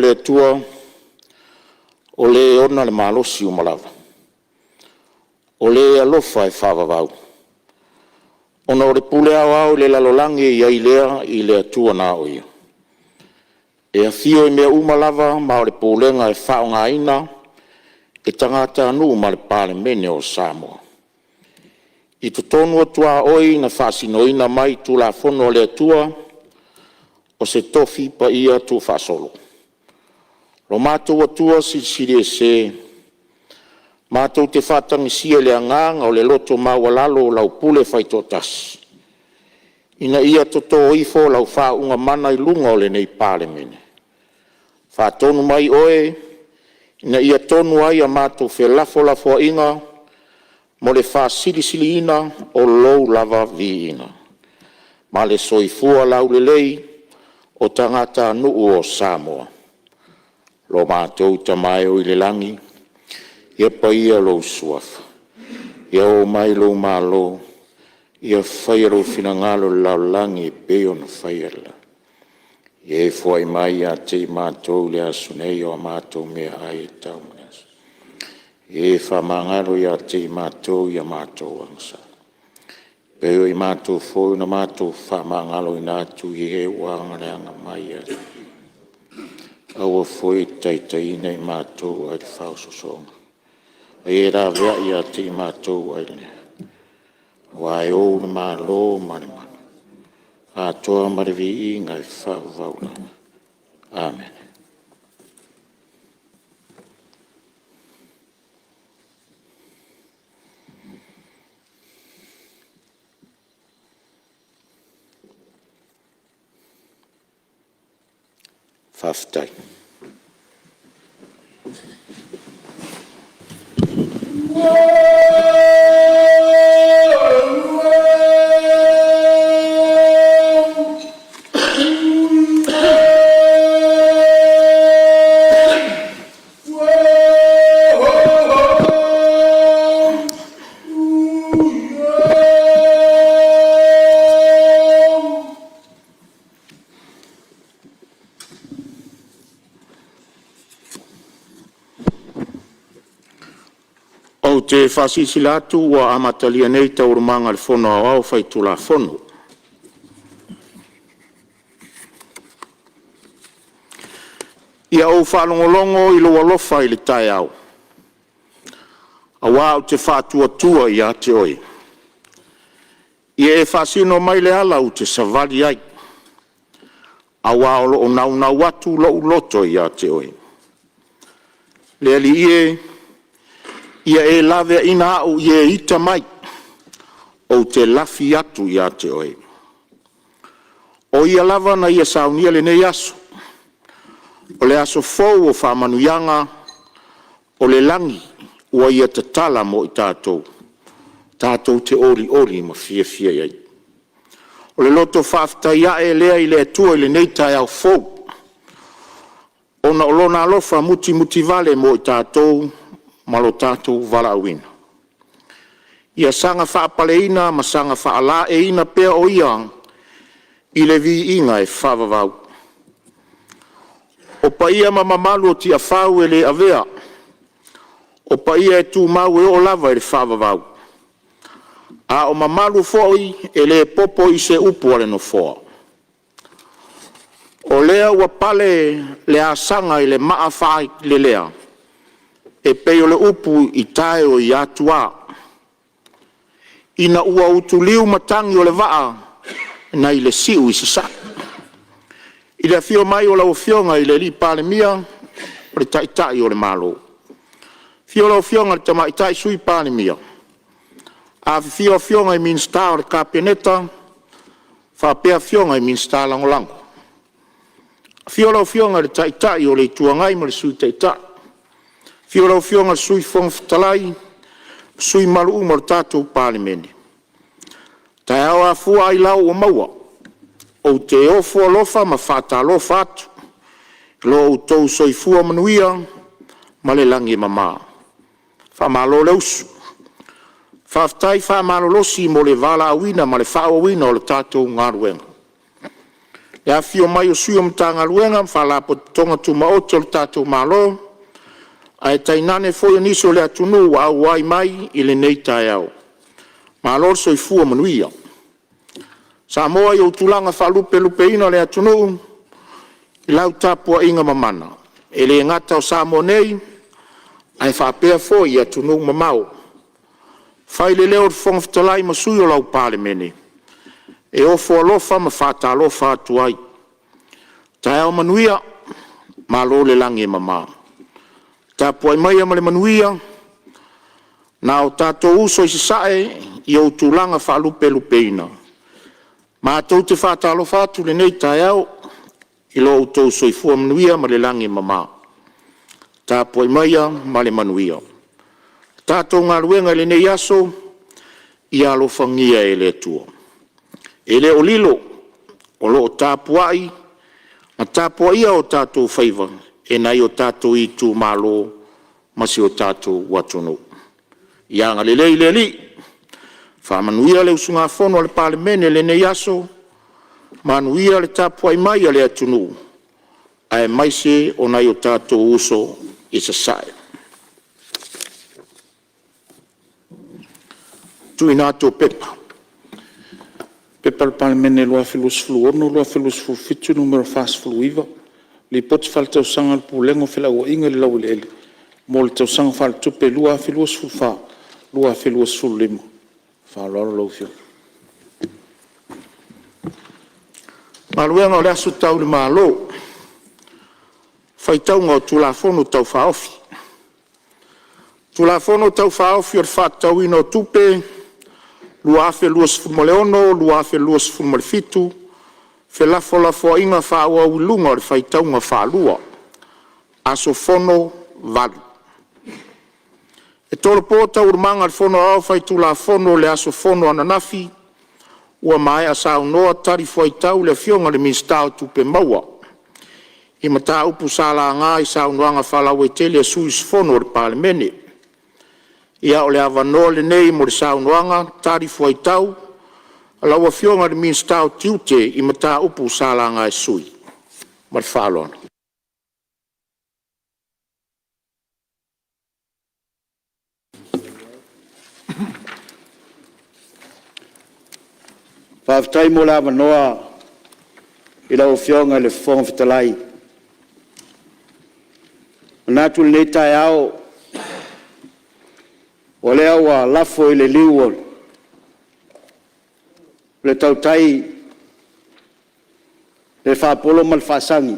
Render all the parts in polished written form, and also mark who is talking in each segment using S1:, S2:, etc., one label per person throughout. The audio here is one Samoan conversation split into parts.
S1: le Atua, o Le e ona le malosi uma lava, o Le e alofa e faavavau, ona o le pule aoao i le lalolagi e i ai lea i le Atua na o Ia, e afio i mea uma lava ma o le pulega e faaaogaina e tagatanuu ma le Palemene o Samoa. I totonu o tuaoi na faasinoina mai i Tulafono a le Atua, o se tofi paia tuufaasolo. Lo matou Atua Silisili Ese, matou te faatagisia i le agaga o le loto maualalo lau pule faitoatasi, ina ia toto ifo lau faauuga mana i luga o lenei Palemene. Faatonu mai Oe ina ia tonu ai a matou felafolafoaiga mo le faasilisiliina o Lou lava viiga ma le soifua laulelei o tagatanuu o Samoa. Lo matou Tama e oi le lagi, ia paia lou Suafa, ia oo mai lou Malo, ia faia lou finagalo i le lalolagi e pei ona faia i le lagi. Ia e foai mai ia te i matou i le aso nei o a matou meaai e tatau ona mea, ia e faamagalo ia te i matou i a matou agasala, e pei foi o matou na matou faamagaloina atu i e ua agaleaga mai ia te i. Aua foi e te taitaiina i matou ae le faaosoosoga, a ia e laveai ia te i matou ae le aua e Ou le Malo ma le mana, atoa ma le viiga e faavavau. Amene. Faafetai. Ou te faasilasila atu ua amatalia nei Taualumaga a le Fono Aoao Faitulafono. Ia ou faalogologo i lou alofa i le taeao, aua ou te faatuatua ia te oe. Ia e faasino mai le ala ou te savali ai, aua o lo o naunau atu lou loto ia te oe. Le Alii e, ia e laveaina au i e ita mai, ou te lafi atu ia te oe. O Ia lava na ia saunia lenei aso, o le aso fou o faamanuiaga o le lagi ua Ia tatala mo i tatou, tatou te olioli ma fiafia i ai. O le loto faafetai ae lea i le Atua i lenei taeao fou, ona o Lona alofa mutimutivale mo i tatou ma lo tatou valaauina. Ia saga faapaleina ma saga faalaeiina pea o Ia i le viiga e faavavau. O paia ma mamalu o Tiafau e le avea, o paia e tumau e oo lava i le faavavau, a o mamalu foi e le popo i se upu a le Nofoa. O lea ua pale le asaga i le maa faalelea e pei o le upu i tae o Atua, ina ua utuliu matagi o le vaa nai le siu i Sasae, i le afio mai o lau Afioga i le Palemia o le Taitai o le Malo, afio lau Afioga i le Tamaitai Sui Palemia, afifio Afioga i Minisita o le Kapeneta faapea Afioga i Minisita Lagolago. Afio lau Afioga i le Taitai o le Itu Agai ma le Sui Taitai, afio lau Afioga i le Sui Fofoga Fetalai ma sui usufono mamalu uma o le tatou Palemene. Taeao afua ailao ua maua, ou te ofo alofa ma faatalofa atu i lo outou soifua manuia ma le lagi e mama. Faamalo le usu, faafetai faamalolosi mo le valaauina ma le faaauauina o le tatou galuega. Le afifio mai o sui o Matagaluega ma Faalapotopotoga Tumaoti a le tatou Malo, ae tainane foi o nisi o le atunuu ua auai mai i lenei taeao. Malo le soifua manuia. Samoa i ou tulaga faalupelupeina o le atunuu i lau tapuaiga mamana, e le gata o Samoa nei, ae faapea foi i atunuu mamao. Fai le leo o le Fofoga Fetalai ma sui o lau Palemene, e ofo alofa ma faatalofa atu ai. Taeao manuia, malo le lagi e mama. Tapuai maia ma le manuia nai o tatou uso i Sasae i ou tulaga faalupelupeina. Matou te faatalofa atu i lenei taeao i lo outou soifua manuia ma le lagi e mama. Tapuai maia ma le manuia. Le tatou galuega i lenei aso, ia alofagia e le Atua. E le o lilo, o lo o tapuai ma tapuaia o tatou faiva e nai o tatou itumalo ma si o tatou atunuu. Ia agalelei le Alii, faamanuia le usugafono a le Palemene i lenei aso, manuia le tapuai mai a le atunuu aemaise o nai o tatou uso i Sasae. tuuina atu o Pepa. P.P.2026/2027 Nu.49, Lipoti Faaletausaga a le Pulega o Felauaiga i le Laueleele mo le Tausaga Faaletupe 2024/2025. Ma le faaaloalo lau Afioga. Galuega o le Aso Tau i le Malo, Faitauga o Tulafono Tau Faaofi. Tulafono Tau Faaofi o le Faatatauina o Tupe 2023/2024, felafolafoaiga faaauau i luga o le faitauga faalua – Aso Fono 8. E tolopo Taualumaga a le Fono Aoao Faitulafono i le aso fono ananafi ua maea saunoa talifuaitau le Afioga i le Minisita o Tupe Maua i mataupu sa laga i saunoaga faalauaitele a sui usufono o le Palemene. Ia, o le avanoa lenei mo le saunoaga talifuaitau a lau Afioga i le Minisita o Tiute i mataupu sa laga e sui usufono. Ma le faaaloalo.
S2: Faafetai mo le avanoa i lau Afioga i le Fofoga Fetalai. E manatu i lenei taeao, o lea ua lafo i le liu o le tautai le faapolo ma le faasagi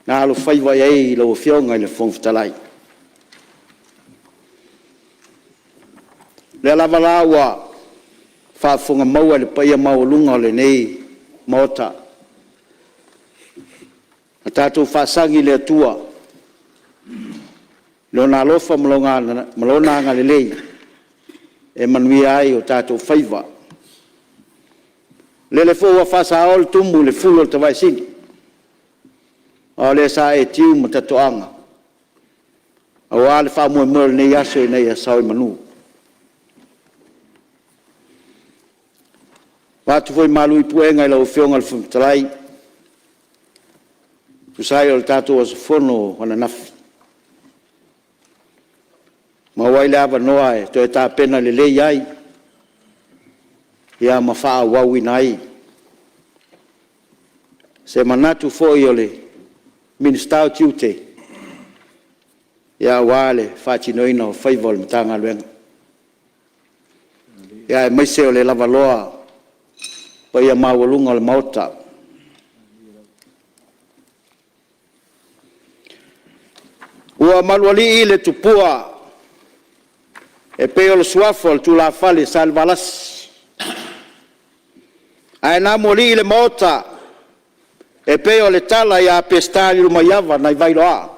S2: na alofaiva i ai lau Afioga i le Fofoga Fetalai. O lea lava la ua faafofoga maua i le paia maualuga o lenei Maota, na tatou faasagi i le Atua i Lona alofa ma Lona agalelei e manuia ai o tatou faiva. Lele foi ua faasao le tumu i le fulu o le tavaesini, aua o lea sa e tiu ma tatoaga aua le faamoemoe o lenei aso ina ia sao i manu. Ua avatu foi malu i puega i lau Afioga i le Fofoga Fetalai e tusa ai o le tatou aso Fono ananafi, ua maua ai le avanoa e toe tapena lelei ai ma faaauauina ai se manatu foi o le Minisita o Tiute aua le faatinoina o faiva o le Matagaluega, aemaise o le lavaloa o paia maualuga o le Maota. Ua malualii le tupua e pei o le suafa o le tulafale Salevalasi, ae na amoalii le Maota e pei o le tala ia Peseta Lilomaiava nai Vailoa,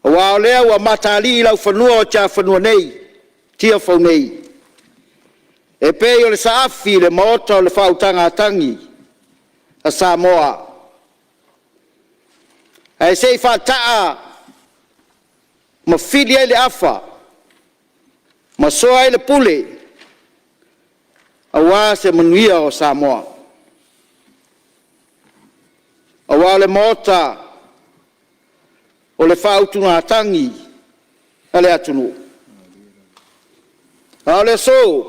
S2: aua o lea ua mataalii laufanua o Tiafanua nei, Tiafau nei, e pei o le saafi i le maota o le faautugatagi a Samoa, ae se i faataa ma fili ai le afa ma soa ai le pule aua se manuia o Samoa. Aua o le Maota o le faautugatagi a le atunuu. A o le aso,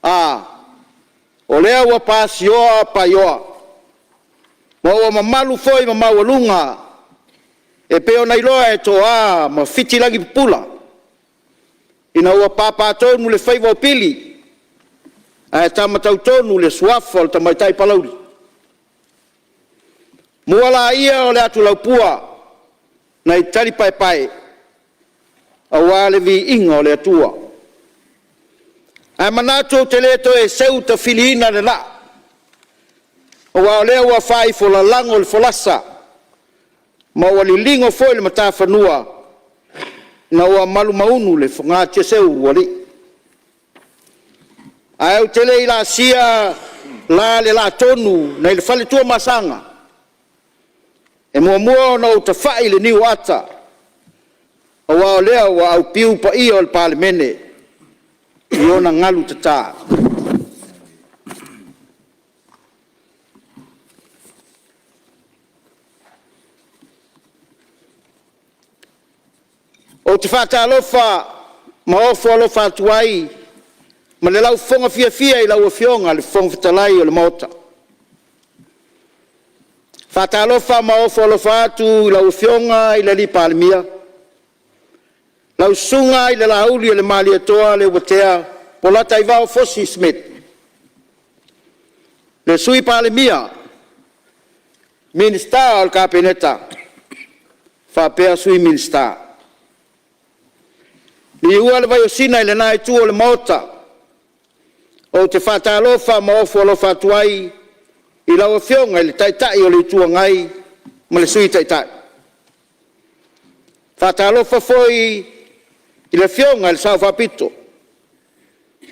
S2: a, o lea ua pasioa paioa ma ua mamalu foi ma maualuga e pei ona iloa e toa ma fitilagi pupula ina ua papatonu le faiva o Pili ae tama tautonu le suafa o le tamaitai Palauli. Mua laia o le atulaupua nai talipaepae aua le viiga o le Atua. Ae manatu ou te le toe seu tafiliina le laa, aua o lea ua faaifolalago le folasa ma ua liligo foi le matafanua ina ua malumaunu le fogatiaseu o alii. Ae ou te le i laasia la le laatonu nai le fale Tuamasaga, e muamua ona ou tafai i le niuata aua o lea ua aupiu paia o le Palemene i ona galu tata. Ou te faatalofa ma ofo alofa atu ai ma le laufofoga fiafia i lau Afioga i le Fofoga Fetalai o le Maota. E faatalofa ma ofo alofa atu i lau Afioga i le Palemia, lau Susuga i le Laaulialemalietoa Leuatea Polataivao Fosi Smith, le Sui Palemia, Minisita o le Kapeneta faapea Sui Minisita. Liua le vaiosina i lena itu o le Maota, ou te faatalofa ma ofo alofa atu ai i lau Afioga i le Taitai o le Itu Agai ma le Sui Taitai. E faatalofa foi i le Afioga i le Sao Faapito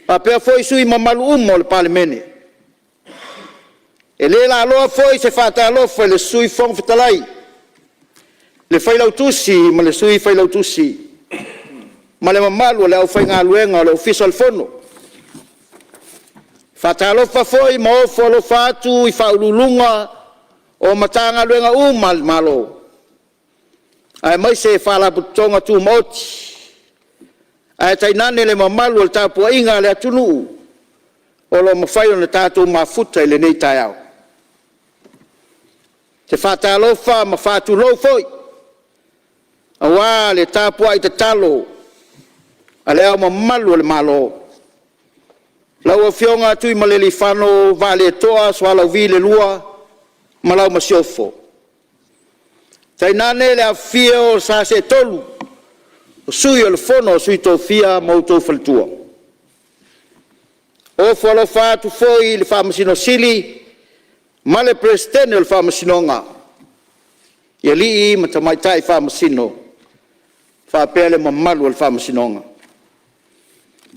S2: faapea foi sui usufono mamalu uma o le Palemene. E le laaloa foi se faatalofa i le Sui Fofoga Fetalai, le Failautusi ma le Sui Failautusi ma le mamalu o le aufaigaluega o le Ofisa o le Fono. E faatalofa foi ma ofo alofa atu i Ofisa Sili o Pulega o Matagaluega uma a le Malo aemaise Faalapotopotoga Tumaoti, ae tainane le mamalu o le tapuaiga a le atunuu o lo o mafai ona tatou mafuta i lenei taeao. Ou te faatalofa ma faatulou foi aua le tapuai tatalo a Le Ao Mamalu o le Malo, lau Afioga Tuimalealiifano Vaaletoa Sualauvi II ma lau Masiofo, tainane le afifio o Sa Seetolu o Sui o le Fono a Sui Tofia ma outou faletua. E ofo alofa atu foi i le Faamasino Sili ma le Peresetene o le Faamasinoga i alii ma tamaitai Faamasino faapea le mamalu o le Faamasinoga.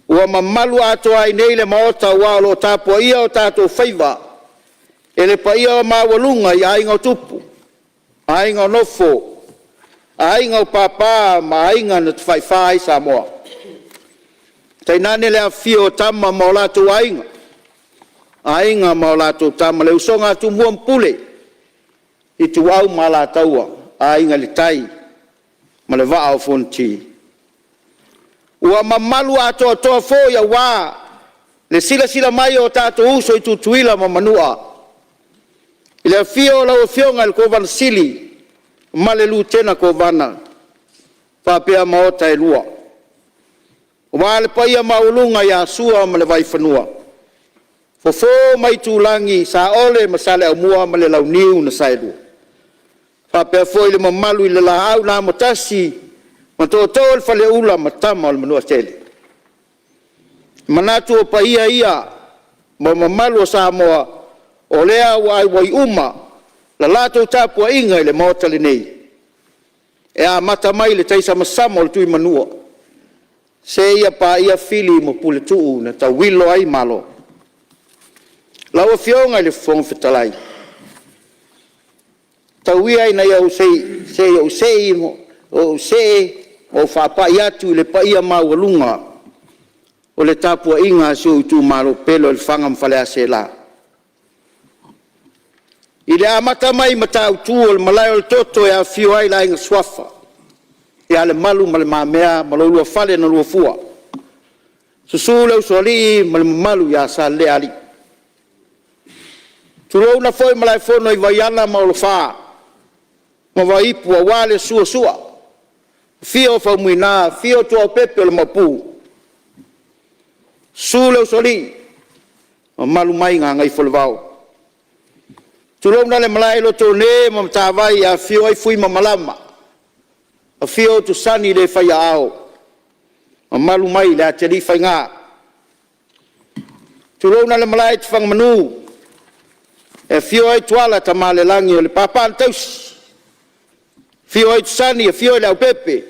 S2: Ua mamalu atoa ai nei le Maota aua o lo o tapuaia o tatou faiva e le paia maualuga i Aiga o Tupu, Aiga o Nofo, Aiga o Papa ma Aiga na Tafaifa ai Samoa, tainane le afifio o Tama ma o latou Aiga, Aiga ma latou Tama, le usoga a Tumua ma Pule, Ituau ma Alataua, Aiga i le Tai ma le Vaa o Fonoti. Ua mamalu atoatoa foi aua le silasila mai o tatou uso i Tutuila ma Manua, i le afio o lau Afioga i le Kovana Sili ma le Lutena Kovana faapea Maota e Lua, aua le paia maualuga ia Sua ma le Vaifanua, Fofo ma Aitulagi, Saole ma Saleaaumua ma le Launiu na Saelua, faapea foi le mamalu i le Laau na Amotasi ma Tootoo o le Faleula ma Tama a le Manuatele. E manatu o paia ia ma mamalu o Samoa o lea ua auai uma la latou tapuaiga i le Maota lenei, e amata mai i le taisamasama o le Tuimanua seia paia Fili ma Puletuu na tauilo ai Malo. Lau Afioga i le Fofoga Fetalai, tau ia ina ou see ma ou faapai atu i le paia maualuga o le tapuaiga a si ou itumalo pele o Lefaga ma Faleaseela. I le amata mai i Matautu o le Malae o le Toto e afifio ai le Aiga Suafa ia Lemalu ma Le Mamea ma lo oulua Fale na Luafua, susu le Usoalii ma le mamalu ia Savealii. Tulouna foi Malaefono i Vaiala ma Olofa ma Vaiipu aua le susu o Sua, afio Faumuina, afio Tuaopepe o le Maopu, susu le Usoalii, mamalu mai Gagaifoolevao. Tulouna le malae i Lotone ma Matavai e afifio ai Fui ma Malama, afio Utusani le faiaao, mamalu mai le atialii faiga. Tulouna le malae i Tafagamanu e afio ai Tuala Tamaalelagi o le papa na tausi, afio ai Tusani afio Leaupepe,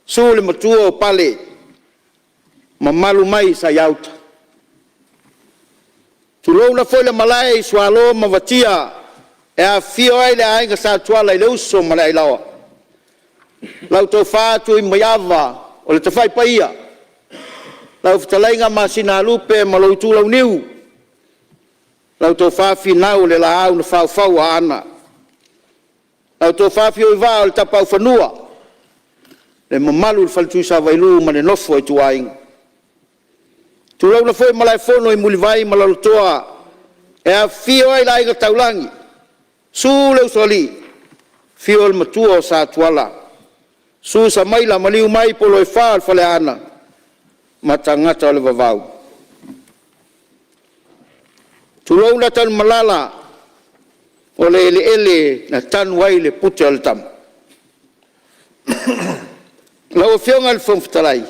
S2: susu le matua o Pale, mamalu mai Saiauta. Tulouna foi le malae i Sualo ma Vatia e afifio ai le Aiga Sa Tuala i le uso ma le Ailaoa, lau tofa Tuimaiava o le tafai paia, lau fetalaiga Masinalupe ma lou itulauniu, lau tofa Finau o le Laau na faufau Aana, lau tofa Fiauivaa o le Tapaaufanua, le mamalu i le Faletuisavailuu ma le nofo a ituaiga. Tulouna foi Malaefono i Mulivai ma Lalotoa e afifio ai le Aiga Taulagi, susu le Usoalii, afio le matua o Sa Tuala, susu Samaila maliu mai polo e fa o le Faleaana ma tagata o le vavau. Tulouna Tanumalala o le eleele na tanu ai le pute o le tama. Lau Afioga i le Fofoga Fetalai, e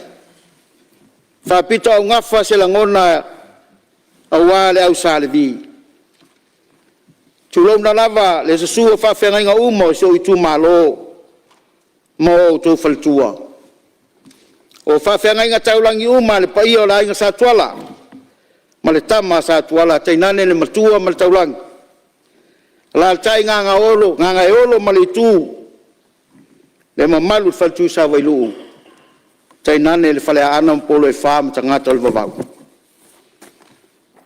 S2: faapitoaugafa se lagona aua le au Sa Levi. Tulouna lava le susu o faafeagaiga uma o si ou itumalo ma outou faletua, o faafeagaiga taulagi uma a le paia o le Aiga Sa Tuala ma le tama a Sa Tuala, tainane le matua ma le taulagi, alaalatai Gagaoolo Gagaeolo ma Leitu, le mamalu i le fale Tuisavailuu tainane le Faleaana ma polo e fa ma tagata o le vavau.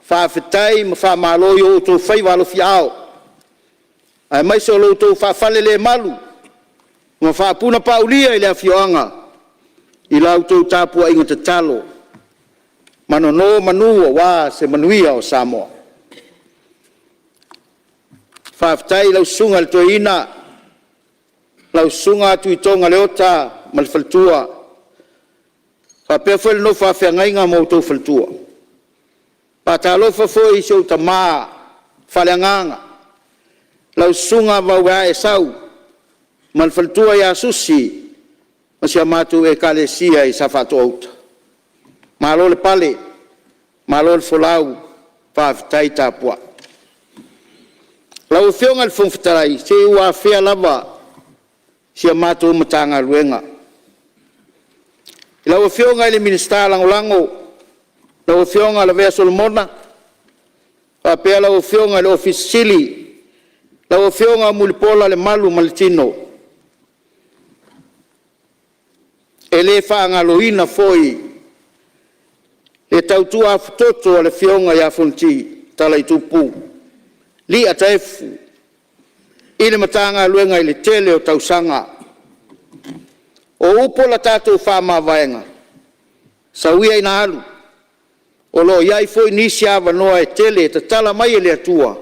S2: Faafetai ma faamalo i o outou faiva alofiaao aemaise o lo outou faafalelemalu ma faapunapaulia i le afioaga i la outou tapuaiga tatalo ma nonomanu aua se manuia o Samoa. Faafetai i lau Susuga i le Toeaina lau Susuga Tuitoga Leota ma le faletua, faapea foi le nofo a feagaiga ma outou faletua. E faatalofa foi i si ou tama faaleagaga lau Susuga Maueaa Esau ma le faletua ia Susi ma si a matou Ekalesia i Safaatoa-uta. Malo le pale, malo le folau, faafetai tapuai. Lau Afioga i le Fofoga Fetalai, se ua afea lava e si a matou Matagaluega i lau Afioga i le Minisita Lagolago lau Afioga Lavea Solomona faapea lau Afioga i le Ofisa Sili o Pulega, lau Afioga Mulipola Lemalu ma Letino. E le faagaloina foi le tautua afutoto a le afioga ia Fonoti Talaitupu Lia Taefu i le Matagaluega i le tele o tausaga. O upu o le tatou faamavaega, sau ia ina alu, o lo o i ai foi nisi avanoa e tele e tatala mai e le Atua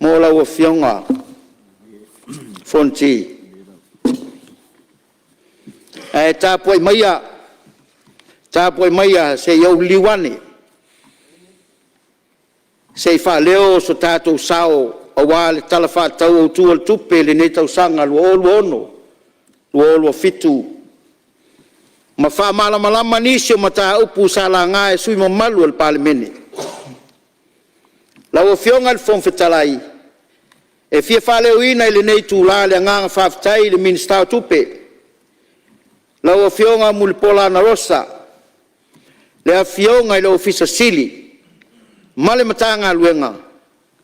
S2: mo lau Afioga Fonoti. Ae tapuai maia, tapuai maia se i ou liliu ane se i faaleo so tatou sao aua le Tala Faatatau Autu o le Tupe i lenei tausaga 2026/2027 ma faamalamalama nisi o mataupu sa laga e sui usufono mamalu o le Palemene. Lau Afioga i le Fofoga Fetalai, e fia faaleoina i lenei itula le agaga faafetai i le Minisita o Tupe, lau Afioga Mulipola Anarosa, le Afioga i le Ofisa Sili o Pulega ma le Matagaluega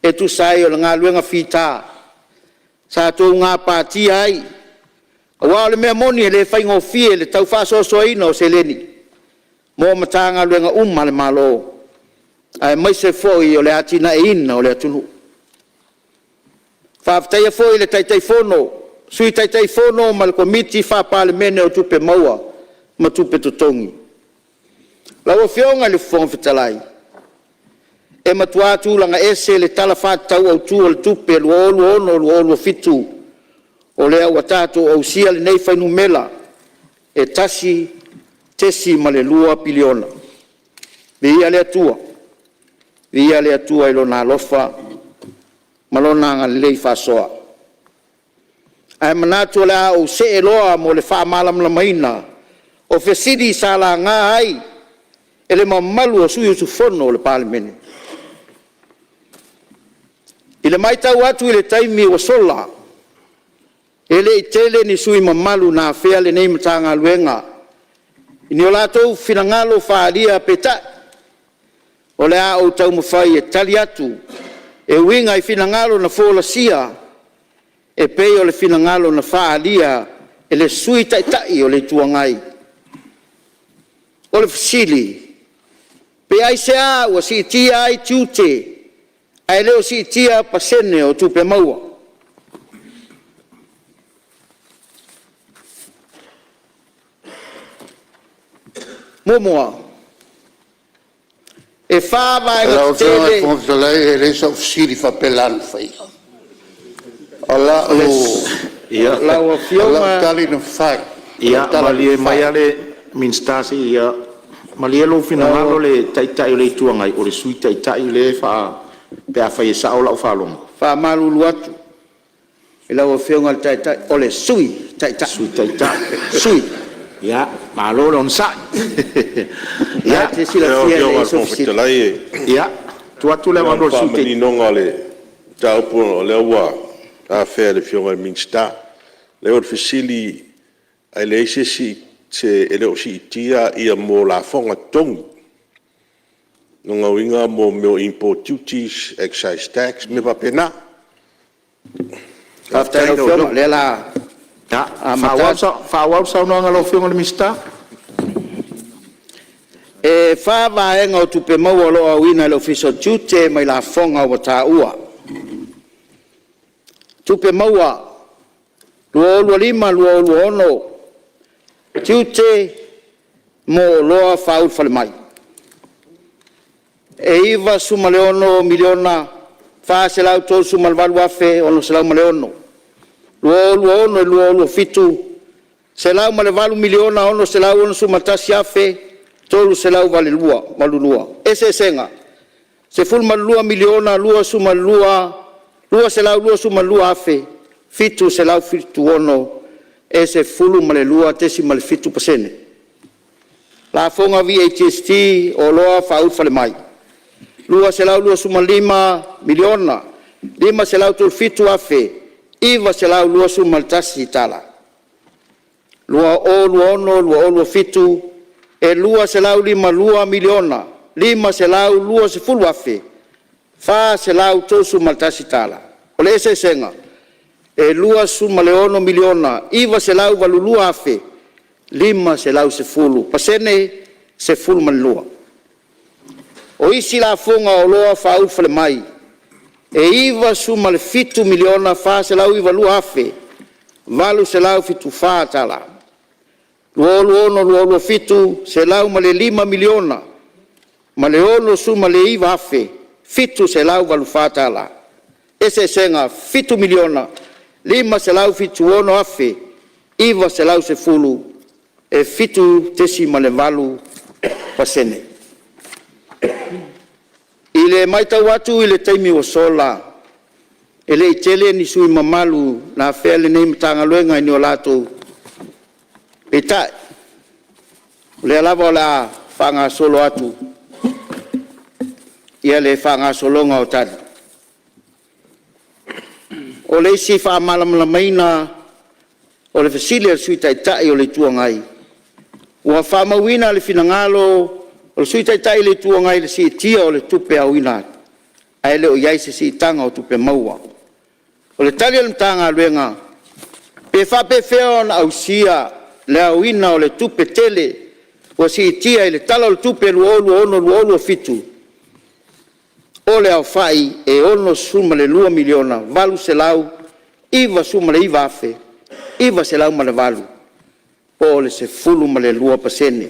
S2: e tusa ai o le galuega fita sa outou gapatia ai, aua o le mea moni e le faigofie le tau faasoasoaina o seleni mo Matagaluega uma a le Malo, aemaise foi o le atiaeina o le atunuu. Faafetaia foi le Taitaifono, Sui Taitaifono ma le Komiti Faa-Palemene o Tupe Maua ma Tupe Totogi. Lau Afioga i le Fofoga Fetalai, e matua tulaga ese le Tala Faatatau Autu o le Tupe 2026/2027 o lea ua tatou ausia lenei fuainumera e $1.2 piliona. Viia le Atua, viia le Atua i Lona alofa ma Lona agalelei faasoa. Ae manatu o le a ou see loa mo le faamalamalamaina o fesili sa laga ai e le mamalu o sui usufono o le Palemene. I le matau atu i le taimi ua sola, e le i tele ni sui usufono mamalu na afea lenei Matagaluega i ni o latou finagalo faaalia, peitai, o le a ou taumafai e tali atu e uiga i finagalo na folasia e pei o le finagalo na faaalia e le Sui Taitai o le Itu Agai. O le fesili; pe aisea ua siitia ai tiute ae le o siitia pasene o tupe maua? Muamua, e fa vaega
S3: Lau Afioga i le
S2: tetele.
S3: Fofoga Fetalai e leai sau fesili faapela na faia. O
S2: Lau
S3: lau
S2: Afioga
S3: tali na fai, o lau
S1: Ia
S3: tala na
S1: malie
S3: fai,
S1: maia le Minisita se i… Malie lou finagalo le Taitai o le Itu Agai, o le Sui Taitai lea e faa… pe afai e sao lau faalogo.
S2: E faamalulu atu i lau Afioga i le Taitai, o le Sui Taitai,
S1: Sui Taitai.
S2: Sui.
S1: Ia, malo le onosai.
S2: O lena e te
S4: Lau
S2: silafia e
S4: Afioga i
S2: leai
S4: le
S2: sou
S4: Fofoga
S2: fesili.
S4: Fetalai, e
S1: Ia, tuu atu le
S4: na o
S1: avanoa
S4: le
S1: i le Sui Taitai.
S4: faamaninoga o le mataupu ona o lea ua afea e le Afioga i le Minisita. Leai o le fesili, ae leai se isi, e le o siitia lafoga totogi. O lona uiga mo mea o import duties, excise tax, mea faapena.
S2: Faafetai i
S4: Faafetai
S2: lau
S4: i lau
S2: Afioga, o
S4: Afioga.
S2: lea o le a amata atu.
S1: Faaauau le saunoaga a lau Afioga i le Minisita.
S2: E fa vaega o tupe maua o lo o aoina e le Ofisa o Tiute mai lafoga ua taua: Tupe maua 2025/2026, tiute mo oloa faufale mai e $96,438,606. 2026/2027, $108,661,382. Eseesega, $12,022,776, e 12.7%. Lafoga VAGST o Oloa Faaulufale Mai, $225,537,921. 2026/2027, e $252,520,431. O le eseesega, e $26,982,510, pasene e 12. O isi lafoga o oloa faaulufale mai e $97,492,874. 2026/2027, $105,069,784. Eseesega, $7,576,910, e 7.8%. I le matau atu i le taimi ua sola, e le i tele ni sui usufono mamalu na afea lenei Matagaluega i ni o latou… Peitai, o lea lava o le a faagasolo atu le faagasologa o tali. O le isi faamalamalamaina o le fesili a le Sui Taitai o le Itu Agai, ua faamauina le finagalo o le Sui Taitai o le Itu Agai i le siitia o le tupe aoina atu ae le o i ai se siitaga o tupe maua. O le tali a le Matagaluega, pe faapefea ona ausia le aoina o le tupe tele ua siitia i le Tala o le Tupe 2026/2027. O le aofai e $62,899,908 po o le 12%.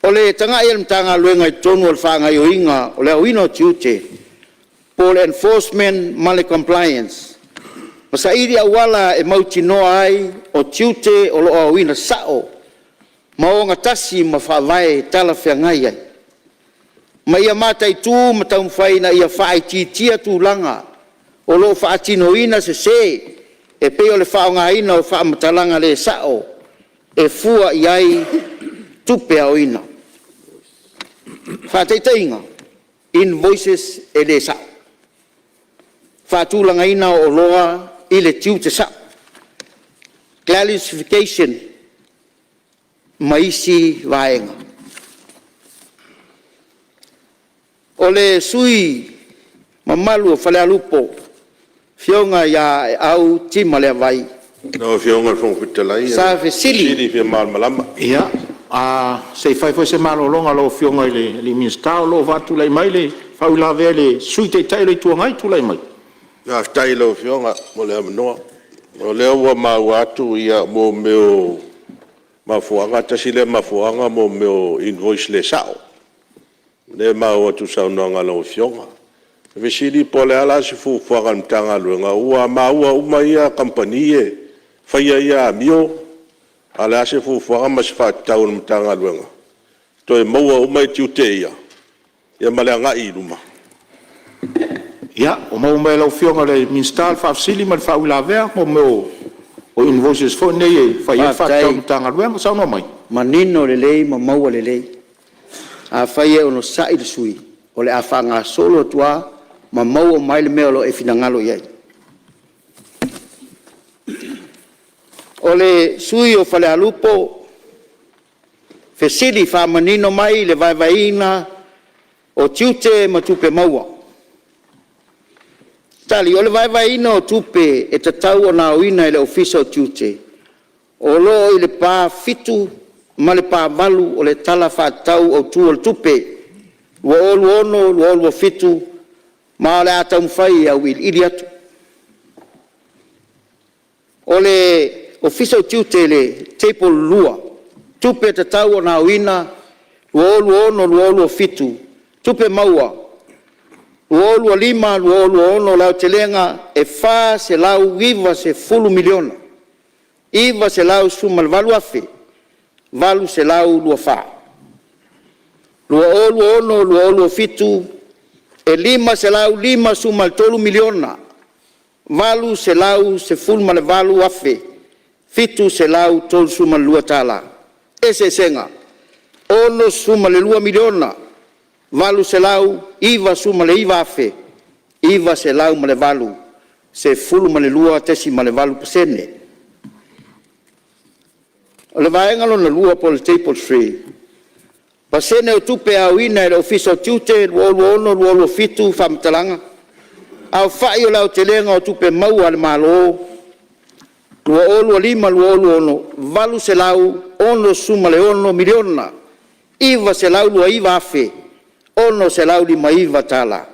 S2: O le tagai a le Matagaluega i totonu o le faagaoioiga o le aoina o tiute po o le enforcement ma le compliance ma saili auala e mautinoa ai o tiute o lo o aoina sao ma ogatasi ma faavae talafeagai ai, ma ia mataitu ma taumafai ina ia faaitiitia tulaga o lo o faatinoina sese e pei o le faaaogaina o faamatalaga le sao e fua i ai tupe aoina. Faataitaiga, invoices e le sao, faatulagaina o oloa i le tiute sao, clarification ma isi vaega. O le sui usufono mamalu o Falealupo le Afioga ia Aeau Tima Leavai
S4: Lau Afioga i le Fofoga Fetalai o
S2: sa
S4: le
S2: fesili
S4: fesili fia malamalama. Ia, se i fai foi se malologa a lau Afioga i le Minisita o lo o faatulai mai le faauilavea a le Sui Taitai o le Itu Agai. Tulai mai. Faafetai i lau Afioga mo le avanoa. O lea ua maua atu mea o mafuaaga, tasi lea mafuaaga o mea o invoice le sao, lea e maua atu i le saunoaga a lau Afioga. O le fesili po o le a la se fuafuaga a le Matagaluega ua maua uma ia kamupani e faia ia amio, a o le a se fuafuaga ma se faatatau a le Matagaluega e toe maua uma tiute ia ma le agai i luma?
S1: Ia, ua maua mai e lau Afioga i le Minisita le faafesili ma le faauilavea mo mea o invoices foi nei e fai ai le faatatau a le Matagaluega. Saunoa mai.
S2: Faafetai. Manino lelei ma maua lelei. Afai e onosai le sui usufono, o le a faagasolo atu lava ma maua uma ai le mea o lo o e finagalo i ai. O le sui usufono o Falealupo fesili faamanino mai le vaevaeina o tiute ma tupe maua. Tali O le vaevaeina o tupe e tatau ona aoina e le Ofisa o Tiute o lo o i le pa 7 ma le pa 8 o le Tala Faatatau Autu o le Tupe 2026/2027 ma o le a taumafai e auiliili atu. O le Ofisa o Tiute i le table 2, tupe e tatau ona aoina 2026/2027, tupe maua 2025/2026 i le aotelega e $490,918,824. 2026/2027 e $553,818,732. Eseesega, $62,899,908, 12.8%. O le vaega lona lua po o le table 3, pasene o tupe aoina e le Ofisa o Tiute 2026/2027 faamatalaga, aofai o le aotelega o tupe maua a le Malo 2025/2026, $866,902,659.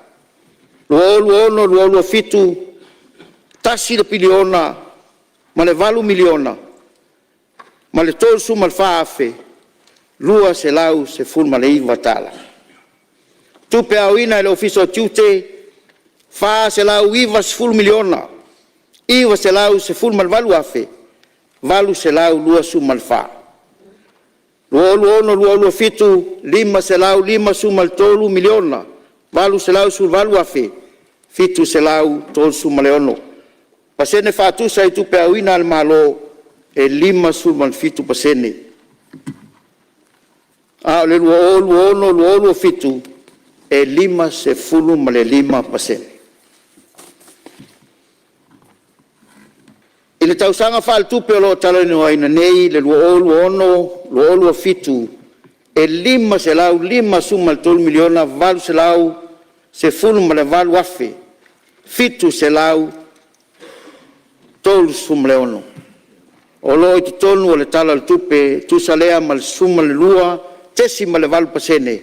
S2: 2026/2027, $1,008,034,219. Tupe aoina e le Ofisa o Tiute, $490,918,824. 2026/2027, $553,818,736. Pasene faatusa i tupe aoina a le Malo, e 57%. A o le 2026/2027 e 55%. I le tausaga faaletupe o lo o talanoaina nei le 2026/2027, e $553,818,736 o lo o i totonu o le Tala o le Tupe, e tusa lea ma le 12.8%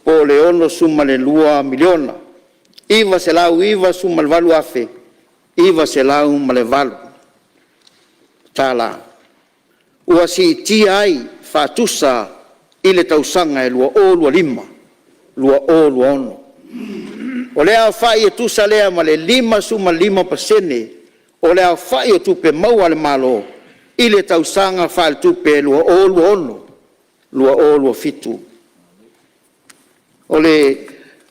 S2: po o le $62,998,908 ua siitia ai faatusa i le tausaga e 2025/2026. O lea aofai e tusa lea ma le 55% o le aofai o Tupe Maua a le Malo i le tausaga faaletupe 2026/2027. O le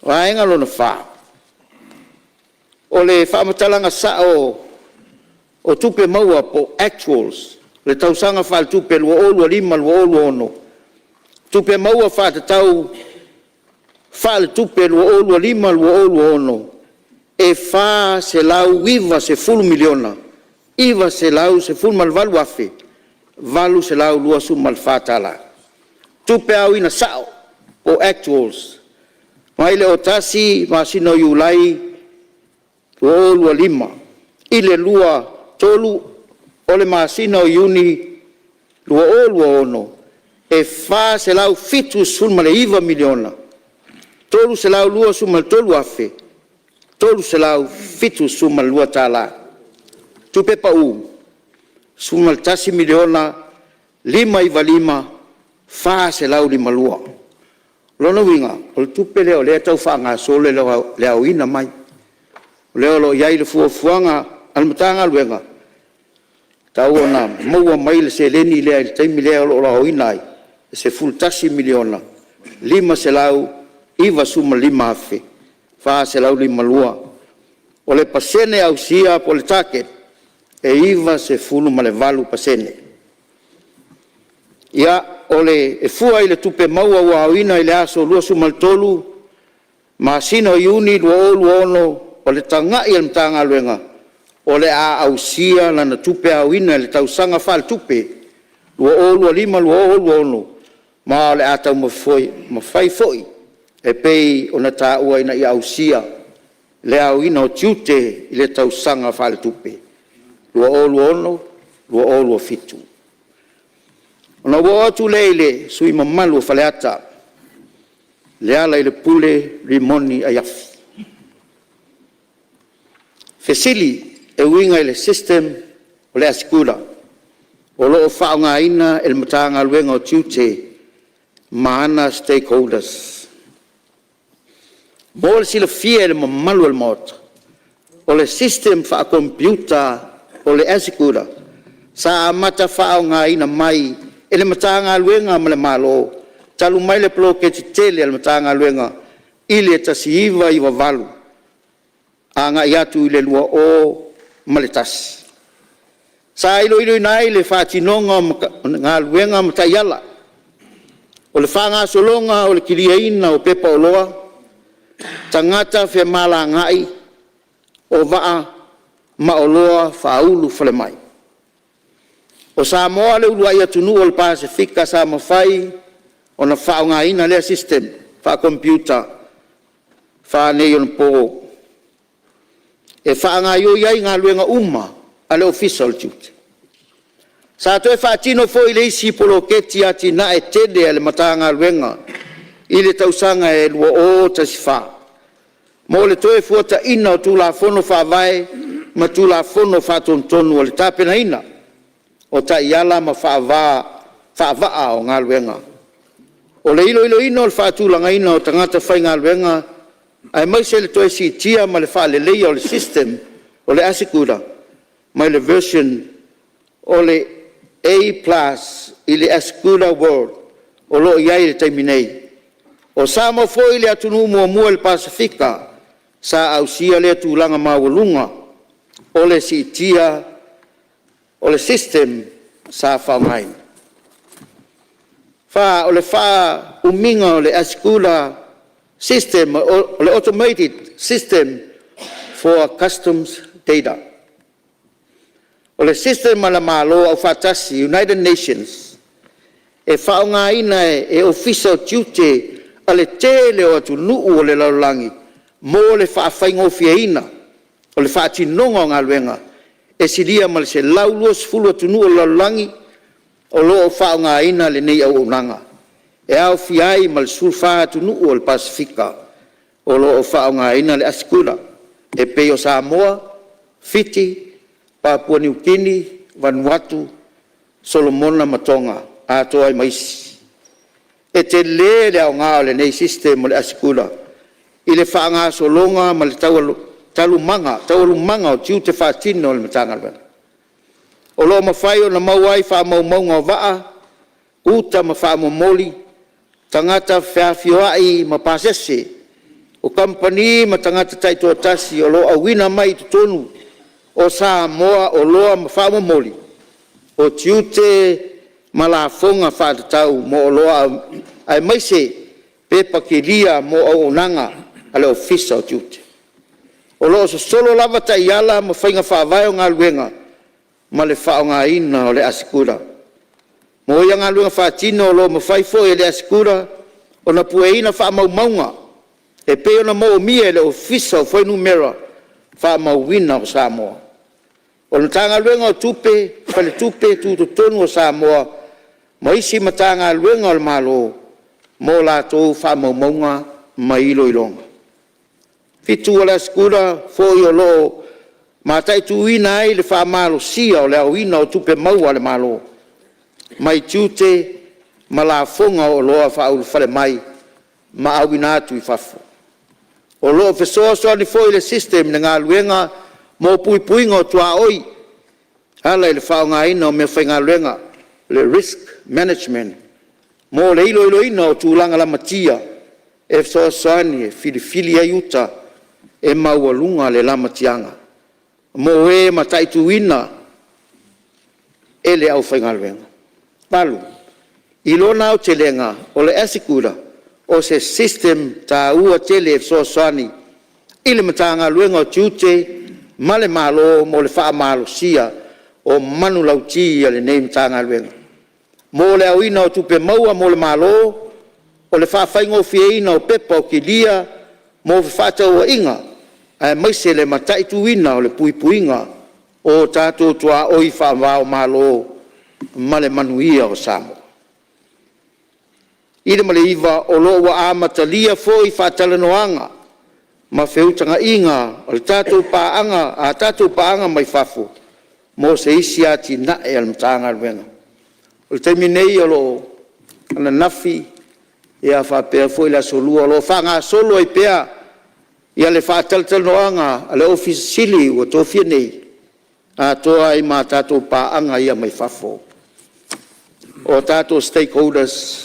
S2: vaega lona fa, o le faamatalaga sao o Tupe Maua po o actuals i le tausaga faaletupe 2025/2026, tupe maua faatatau faaletupe 2025/2026 e $490,918,824. Tupe aoina sao po o actuals mai le 1 masina o Iulai 2025 i le 23 o le masina o Iuni 2026, e $479,323,372. Tupe pau, $11,595,452. O lona uiga o le tupe lea o lea e tau faagasolo le aoina mai. O lea o lo o i ai le fuafuaga a le Matagaluega, e tatau ona maua mai le seleni lea i le taimi lea o lo o aoina ai e $11,595,452. O le pasene ausia po o le target, e 98%. Ia, e fua i le tupe maua ua aoina i le aso 23 masina o Iuni 2026, o le tagai a le Matagaluega o le a ausia lana tupe aoina i le tausaga faaletupe 2025/2026 ma o le a taumafai foi e pei ona taua ina ia ausia le aoina o tiute i le tausaga faaletupe 2026/2027. Ona ou oo atu lea i le sui usufono mamalu o Faleata Lealailepule Rimoni Aiafi. Fesili e uiga i le system o le ASYCUDA o lo o faaaogaina e le Matagaluega o Tiute ma ana stakeholders. Mo le silafia e le mamalu o le Maota, o le system faakomepiuta o le ASYCUDA sa amata faaaogaina mai e le Matagaluega ma le Malo talu mai le poloketi tele a le Matagaluega i le 1998 agai atu i le 2001. Sa iloiloina ai le faatinoga o galuega ma taiala, o le faagasologa o le kiliaina o pepa oloa, tagata femalagaai, o vaa ma oloa faaulufalemai. O Samoa le uluai atunuu o le Pasefika sa mafai ona faaaogaina lea system faakomepiuta faaneionapo e faagaioi ai galuega uma a le Ofisa o le Tiute. Sa toe faatino foi le isi poloketi atinae tele a le Matagaluega i le tausaga e 2014 mo le Toefuataiga o Tulafono Faavae ma Tulafono Faatonutonu o le tapenaina o Taiala ma Faavaa o Galuega. O le iloiloina o le faatulagaina o tagata faigaluega aemaise le toe siitia ma le faaleleia o le system o le ASYCUDA mai le version o le A+ i le ASYCUDA World o lo o i ai i le taimi nei. O Samoa foi le atunuu muamua i le Pasefika sa ausia lea tulaga maualuga o le siitia o le system sa faaaogaina. O le faaumiga o le ASYCUDA System o le automated system for customs data. O le system a le Malo Afaatasi United Nations e faaaogaina e Ofisa o Tiute o le tele o atunuu o le lalolagi mo le faafaigofieina o le faatinoga o galuega. E silia ma le 120 atunuu o le lalolagi o lo o faaaogaina lenei auaunaga. e aofia ai ma le 14 atunuu o le Pasefika o lo o faaaogaina le ASYCUDA e pei o Samoa, Fiti, Papua Niu Kini, Vanuatu, Solomona ma Toga, atoa ai ma isi. E tele le aoga o lenei system o le ASYCUDA i le faagasologa ma le taualumaga o tiute faatino a le Matagaluega. O lo o mafai ona maua ai faamaumauga o vaa, uta ma faamomoli, tagata feafioai ma pasese, o kamupani ma tagata taitoatasi o lo o auina mai i totonu o Samoa oloa ma faamomoli, o tiute ma lafoga faatatau mo oloa aemaise pepa kelia mo auaunaga a le Ofisa o Tiute. O lo o sosolo lava taiala ma faiga faavae o galuega ma le faaaogaina o le ASYCUDA. Mo ia galuega faatino o lo o mafai foi e le ASYCUDA ona pueina faamaumauga e pei ona moomia e le Ofisa o Fuainumera Faamauina o Samoa. O le Matagaluega o Tupe, Faletupe Tutotonu o Samoa ma isi Matagaluega a le Malo mo latou faamaumauga ma iloiloga. 7. O le ASYCUDA foi o lo o mataituina ai le faamalosia o le aoina o tupe maua a le Malo mai tiute ma lafoga o oloa faaulufale mai ma auina atu i fafo. O lo o fesoasoani foi le system i le galuega mo puipuiga o tuaoi e ala i le faaaogaina o meafaigaluega, le risk management mo le iloiloina o tulaga lamatia e fesoasoani e filifili ai uta e maualuga le lamatiaga mo e mataituina e le aufaigaluega. 8. I lona aotelega, o le ASYCUDA o se system taua tele e fesoasoani i le Matagaluega o Tiute ma le Malo mo le faamalosia o manulauti a lenei Matagaluega mo le aoina o tupe maua mo le Malo, o le faafaigofieina o pepa o kelia mo fefaatauaiga aemaise le mataituina o le puipuiga o tatou tuaoi faava-o-Malo ma le manuia o Samoa. I le ma le (9), o lo o ua amatalia foi faatalanoaga ma feutagaiga a tatou paaga mai fafo mo se isi atinae a le Matagaluega. O le taimi nei o lo o… ananafi faapea foi le Aso Lua o lo o faagasolo ai pea le faatalatalanoaga a le Ofisa Sili ua tofia nei atoa ai ma tatou paaga ia mai fafo. O tatou stakeholders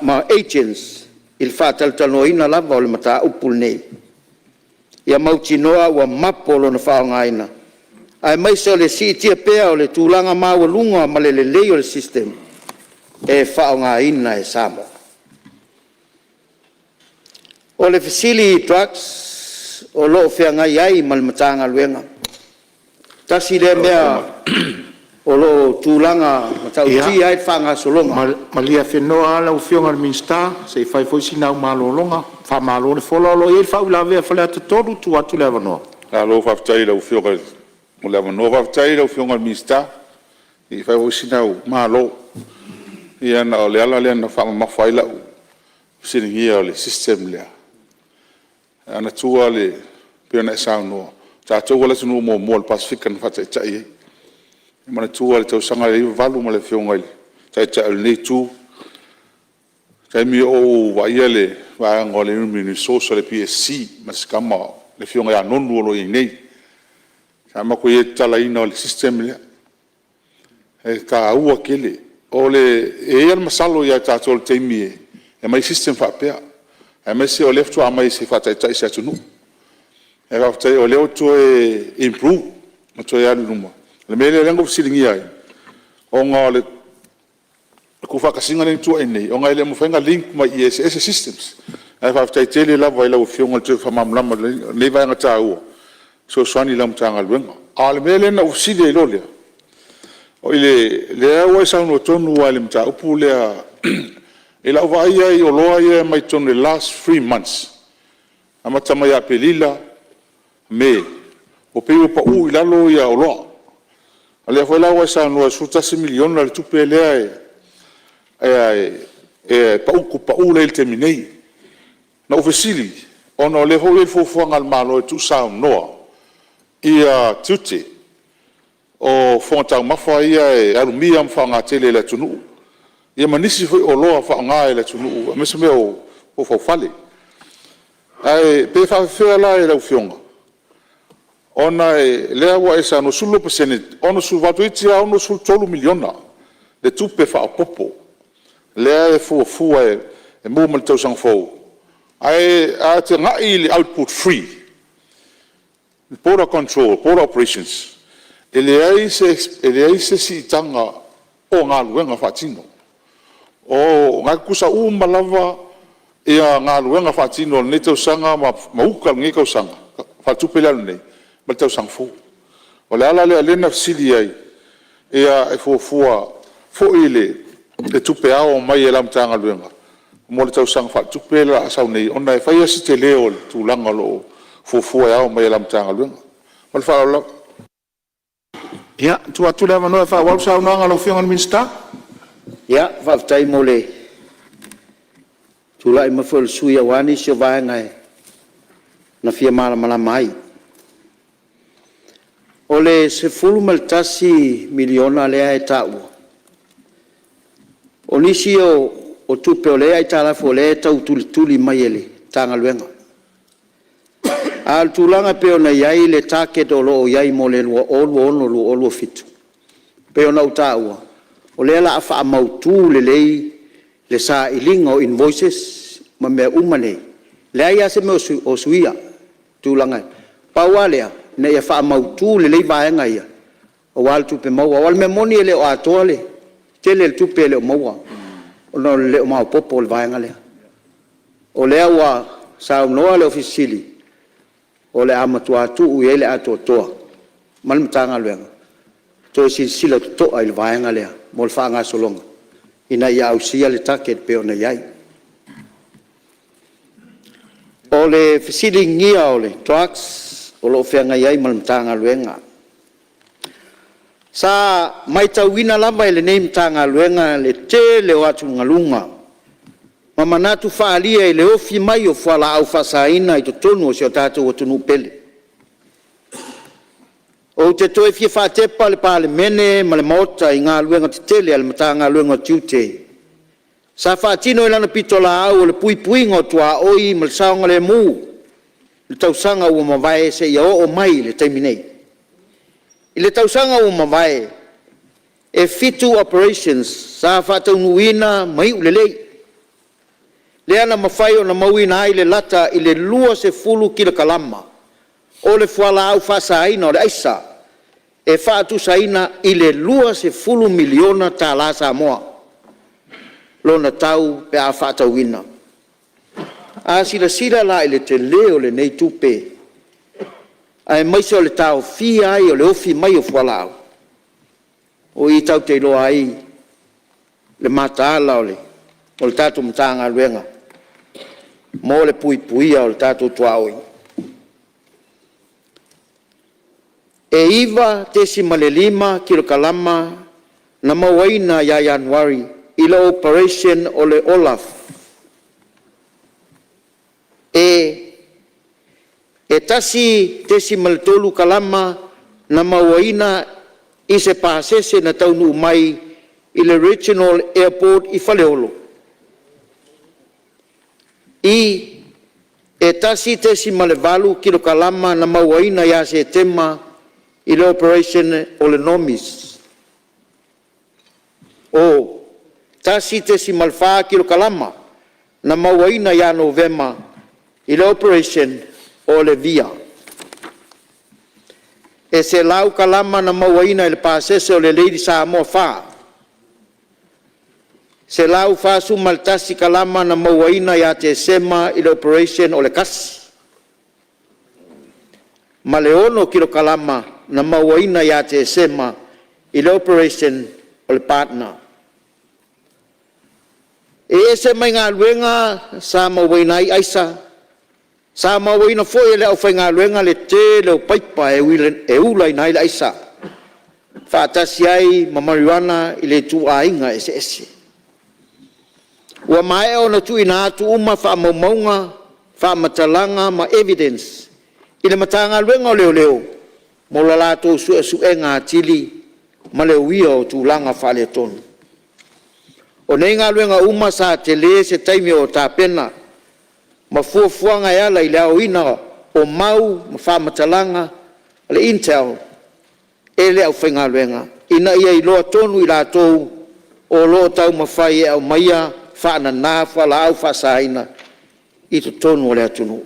S2: ma agents i le faatalatalanoaina lava o le mataupu lenei ia mautinoa ua mapo lona faaaogaina aemaise o le siitia pea o le tulaga maualuga ma le lelei o le system e faaaogaina e Samoa. O le fesili i drugs o lo o feagai ai ma le Matagaluega. Tasi lea mea o lo o tulaga matautia ai le faagasologa. Ia malie afenoa lau Afioga i le Minisita se i fai foi sina au malologa. Faamalo le fola. O lo o i ai le faauilavea a Faleata 3, e tuu atu le avanoa. Malo faafetai i lau Afioga mo le avanoa. Faafetai i lau Afioga i le Minisita se i fai foi sina au malo. Ia ona o le ala lea na faamamafa ai lau fesiligia o le system lea, ae manatua pei ona e saunoa, o tatou o le atunuu muamua o le Pasefika na faataitai i ai. E manatua le tausaga e 98 ma le Afioga i le Taitai o lenei Itu, i le taimi o ou vaaia le vaega o le Human Resource a le PSC ma si tama le Afioga ia Nonu o lo o i ai nei, sa matou i ai i le tatalaina o le system lea. E taua tele. E i ai lava le masalo ia tatou i le taimi e aumai ai system faapea, aemaise o lea faatoa aumai se i faataitai i se atunuu. Ae faafetai o lea ua toe improve ma toe alu i luma. O le mea lea na ou fesiligia ai, ona o le tuufaatasiga lea na tuuaia nei, ona e le o mafai ona link mai i i e eseese systems. Ae faafetai tele lava i lau Afioga i le toe faamalamalama o lenei vaega taua e fesoasoani i lau Matagaluega. A o le mea lea na ou fesili ai loa lea, o lea ua e saunoa tonu lava i le mataupu lea. I lau vaai lava i oloa ia e aumai totonu i le last 3 months, amata mai ia Aperila, Me, ua pei ua pau i lalo oloa. O lea foi la ua e saunoa e $11 miliona le tupe lea e
S5: le pau lea e i ai i le taimi nei. Na ou fesili ona o lea foi e i ai fuafuaga a le Malo e tuusaunoa tiute o fofoga taumafa ia e alumia ma faaaoga tele e le atunuu, ia ma nisi foi o oloa faaaoga e le atunuu aemaise mea o faufale. Ae pe faapefea la i lau Afioga, ona o lea ua e saunoa e 12%, 68 toeitiiti lava $63 miliona le tupe faaopoopo lea e fuafua e maua mai le tausaga fou. Ae a tagai i le output free, border control, border operations, e leai se siitaga o galuega faatino. O na e tutusa uma lava galuega faatino o lenei tausaga ma uta o lenei tausaga faaletupe lea e alu nei ma le tausaga fou. O le ala lea o lea na fesili ai, e fuafua foi le tupe ao mai e lau Matagaluega mo le tausaga faaletupe lea o le a sau nei, ona e fai lava si tele o le tulaga o lo o fuafua e ao mai e lau Matagaluega. Ma le faaaloalo lava. Ia, e tuu atu le avanoa e faaauau le saunoaga a lau Afioga i le Minisita.
S2: Ia, faafetai mo le tulai mai foi o le sui usufono aua nisi o vaega na fia malamalama ai. O le $11 miliona lea e taua, o nisi o tupe o lea e aitalafu o lea e tau tulituli mai e le Matagaluega. A o le tulaga e pei ona i ai le target o lo o i ai mo le 2026/2027 e pei ona ou taua, o lea o le a faamautu lelei le sailiga o invoices ma mea uma nei. E leai lava se mea o suia i tulaga… Pau lava lea, ina ia faamautu lelei vaega ia aua le tupe maua. Aua o le mea moni e le o atoa le tele o le tupe e le o maua ona o le le maopoopo o le vaega lea. O lea ua saunoa le Ofisa Sili o Pulega, o le a matua tuu i ai le atoatoa ma le Matagaluega e toe silasila totoa i le vaega lea mo le faagasologa ina ia ausia le target e pei ona i ai. O le fesiligia o le drugs o lo o feagai ai ma le Matagaluega. Sa matauina lava e lenei Matagaluega le tele o atugaluga ma manatu faaalia i le ofi mai o fualaau faasaina i totonu o si o tatou atunuu pele. Ou te toe fia faatepa le Palemene ma le Maota i galuega tetele a le Matagaluega o Tiute sa faatino i lana pitolaau o le puipuiga o tuaoi ma le saogalemu i tausaga ua mavae seia oo mai i le taimi nei. I le tausaga ua mavae, e 7 operations sa faataunuuina ma iu lelei, lea na mafai ona mauaina ai le lata i le 20 kilokalama o le fualaau faasaina o le aisa e faatusaina i le $20 miliona tala Samoa lona tau pe a faatauina. A silasila la i le tele o lenei tupe aemaise o le taofia ai o le ofi mai o fualaau, o i tatou te iloa ai le mataala o le tatou Matagaluega mo le puipuia o le tatou tuaoi. E 9.5 kilokalama na mauaina ia Ianuari i le operation o le OLAF. E 1.3 kalama na mauaina i se pasese na taunuu mai i le Regional Airport i Faleolo. I. E 1.8 kilokalama na mauaina ia Setema i le operation o le NOMIS. O. 1.4 kilokalama na mauaina ia Novema i le operation o le VIA. E 100 kalama na mauaina i le pasese o le Lady Samoa 4. 141 kalama na mauaina ia Tesema i le operation o le CASI ma le 6 kilokalama na mauaina ia Tesema i le operation o le PARTNER. E ese mai galuega sa mauaina ai aisa, sa mauaina foi e le aufaigaluega le tele o paipa e ulaina ai le aisa faatasi ai ma marijuana i ituaiga eseese. Ua maea ona tuuina atu uma faamaumauga, faamatalaga ma evidence i le Matagaluega o Leoleo mo le latou suesuega atili ma le uia o tulaga faaletonu. O nei galuega uma sa tele se taimi o tapena ma fuafuaga e ala i le aoina o mau ma faamatalaga a le interl e le aufaigaluega ina ia iloa tonu i latou o lo o taumafai e aumaia faanana fualaau faasaina i totonu o le atunuu.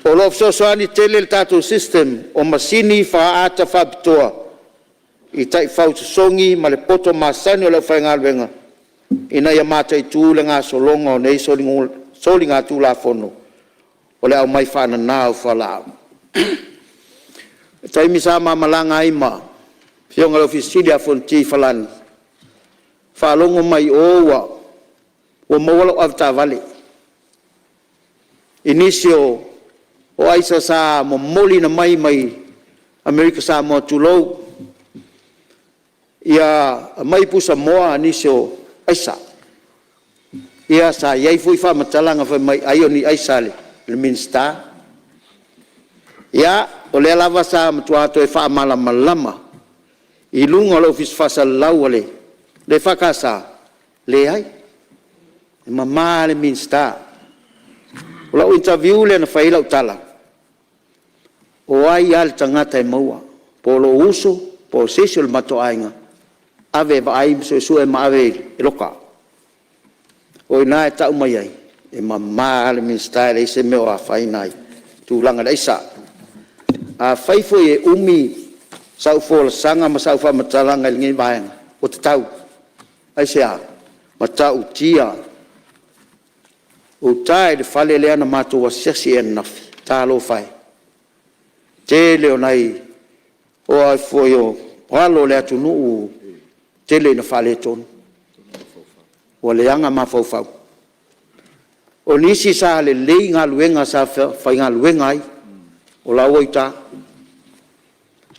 S2: O lo o fesoasoani tele le tatou system o masini faata faapitoa i taifau sosogi ma le poto masani o le aufaigaluega ina ia mataitu le gasologa o nei soligatulafono o le aumai faanana o fualaau. I le taimi sa ma malaga ai ma le afioga i le Ofisa Sili ia Fonoti i Farani, faalogo mai o ua maua lau avetaavale i nisi o aisa sa momoliina mai Amerika Samoa, tulou, ia aumai pusamoa nisi o aisa. Ia sa i ai foi faamatalaga fai mai ai o ni aisa a le Minisita. Ia, o lea lava sa matua toe faamalamalama i luga o le Ofisa Faasalalau a le EFKS, leai, e mama lava le Minisita. O lau interview lea na fai ai lau tala, o ai lava le tagata e maua, po o lou uso po o se isi o le matou aiga, ave e vaai ma suesue ma ave e loka. O i ina e tau mai ai, e mama lava le Minisita e leai se mea o afaina ai i le tulaga i le aisa. Afai foi e umi sau folasaga ma sau faamatalaga i lenei vaega, ua tatau. Aisea? E matautia uta i le fale lea na matou asiasi i ai ananafi, talofa e, tele o nai alo o le atunuu ua tele ina faaletonu, ua leaga mafaufau. O nisi sa lelei galuega sa faigaluega ai, o la e ua i uta.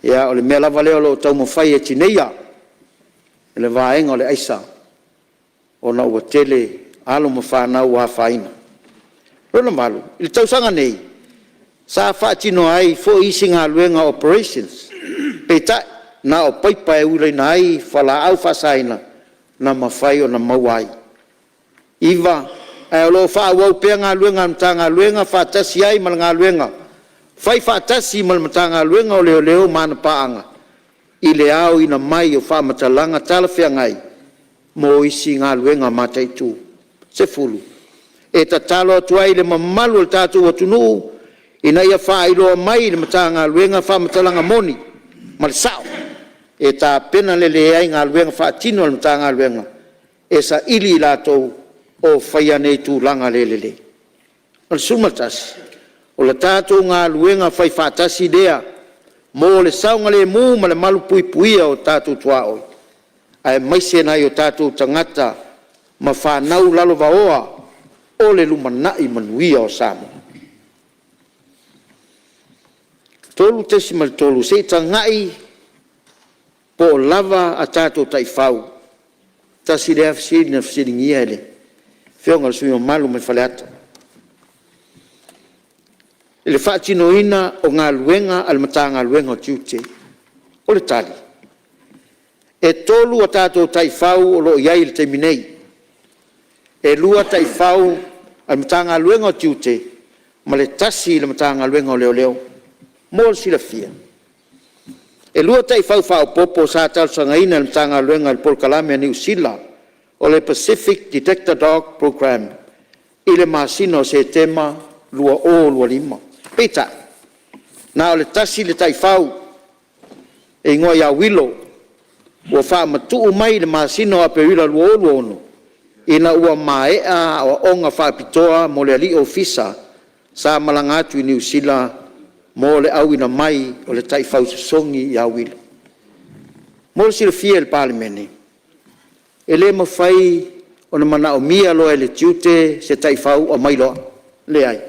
S2: Ia, o le mea lava lea o lo o taumafai e tineia e le vaega o le aisa ona ua tele alo ma fanau ua afaina. Lona valu, i le tausaga nei, sa faatino ai foi isi galuega operations, peitai na o paipa e ulaina ai fualaau faasaina na mafai ona maua ai. Iva, ae o lo o faaauau pea galuega a le Matagaluega faatasi ai ma le galuega faifaatasi ma le Matagaluega o Leoleo ma ana paaga i le aoina mai o faamatalaga talafeagai mo isi galuega mataitu. 10. E tatalo atu ai i le mamalu o le tatou atunuu ina ia faailoa mai i le Matagaluega faamatalaga moni ma le sao e tapena lelei ai galuega faatino a le Matagaluega e saili i latou o faia nei tulaga le lelei. 11. O le tatou galuega faifaatasi lea mo le saogalemu ma le malupuipuia o tatou tuaoi, aemaise nai o tatou tagata ma fanau lalovaoa o le lumanai manuia o Samoa. 3.3 Se i tagai po o lava a tatou taifau. Tasi lea fesili na fesiligia e le Afioga i le sui usufono mamalu mai Faleata i le faatinoina o galuega a le Matagaluega o Tiute. O le tali, e 3 a tatou taifau o lo o i ai i le taimi nei. E 2 taifau a le Matagaluega o Tiute ma le tasi i le Matagaluega o Leoleo. Mo le silafia, e 2 taifau faaopoopo sa talosagaina e le Matagaluega i le polokalame a Niu Sila o le Pacific Detector Dog Programme i le masina o Setema 2025. Peitai, na o le tasi le taifau e igoa ia Uilo ua faamatuu mai i le masina o Aperila 2026 ina ua maea aoaoga faapitoa mo le alii ofisa sa malaga atu i Niu Sila mo le auina mai o le taifau sosogi ia Uilo. Mo le silafia e le Palemene, e le mafai ona manaomia loa e le Tiute se taifau aumai loa. Leai,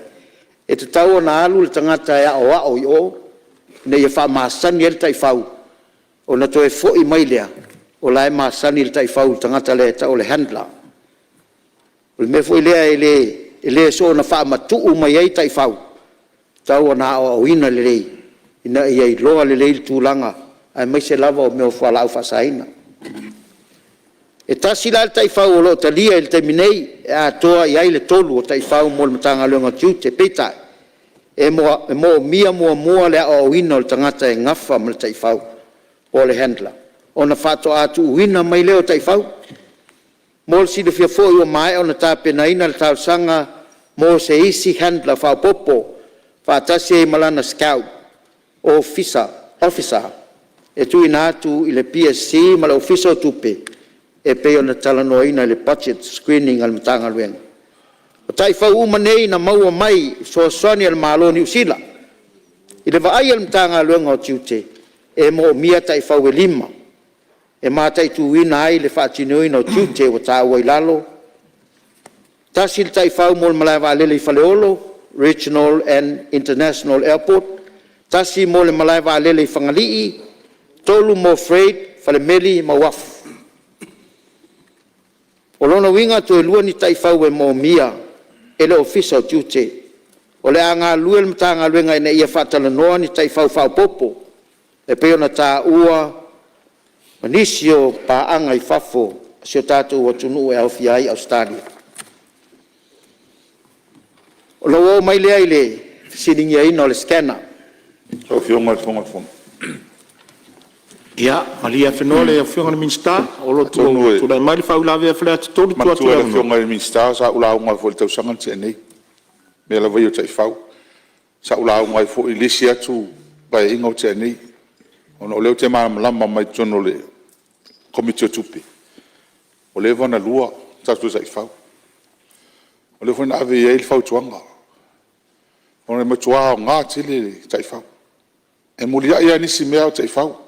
S2: e tatau ona alu le tagata e aoao i o ina ia faamasani ai le taifau ona toe foi mai lea o la e masani le taifau i le tagata lea e tau o le handler. O le mea foi lea e le soona faamatuu mai ai taifau, e tatau ona aoaoina lelei ina ia iloa lelei le tulaga aemaise lava o mea o fualaau faasaina. E tasi la le taifau o lo o talia i le taimi nei e atoa i ai le tolu o taifau mo le Matagaluega o Tiute. Peitai, e moomia muamua le aoaoina o le tagata e nafa ma le taifau po o le handler ona faatoa tuuina mai lea o taifau. Mo le silafia foi ua maea ona tapenaina le talosaga mo se isi handler faaopoopo faatasi ai ma lana Scout Officer e tuuina atu i le PSC ma le Ofisa o Tupe e pei ona talanoaina i le budget screening a le Matagaluega. O taifau uma nei na maua mai i fesoasoani a le Malo o Niu Sila. I le vaai a le Matagaluega o Tiute, e moomia taifau e lima e mataituina ai le faatinoina o tiute ua taua i lalo. 1 le taifau mo le malaevaalele i Faleolo Regional and International Airport, 1 mo le malaevaalele i Fagalii, 3 mo freight, falemeli ma uafu. O lona uiga toe lua ni taifau e moomia e le Ofisa o Tiute. O le a galulue le Matagaluega ina ia faatalanoa ni taifau faaopoopo e pei ona taua ma nisi o paaga i fafo a si o tatou atunuu e aofia ai Ausetalia. Ona ou oo mai lea i le fesiligiaina o le scanner.
S5: Lau Afioga i le Fofoga o le Fono.
S1: Ia, malie afenoa le Afioga i le Minisita o lo o tulai mai le faauilavea a Faleata 3, tuu atu
S5: Atonu e
S1: le
S5: manatua e le
S1: avanoa.
S5: Afioga i le Minisita sa ou lauga ai foi i le tausaga na tea nei i mea lava ia o taifau. Sa ou lauga ai foi i le isi atu Paeaiga ua tea nei, ona o lea ou te malamalama mai totonu o le Komiti o Tupe, ua leva ona lua tatou taifau. O lea foi na ave i ai le fautuaga, ona e matua aoga tele le taifau. E muliai lava nisi mea a o taifau.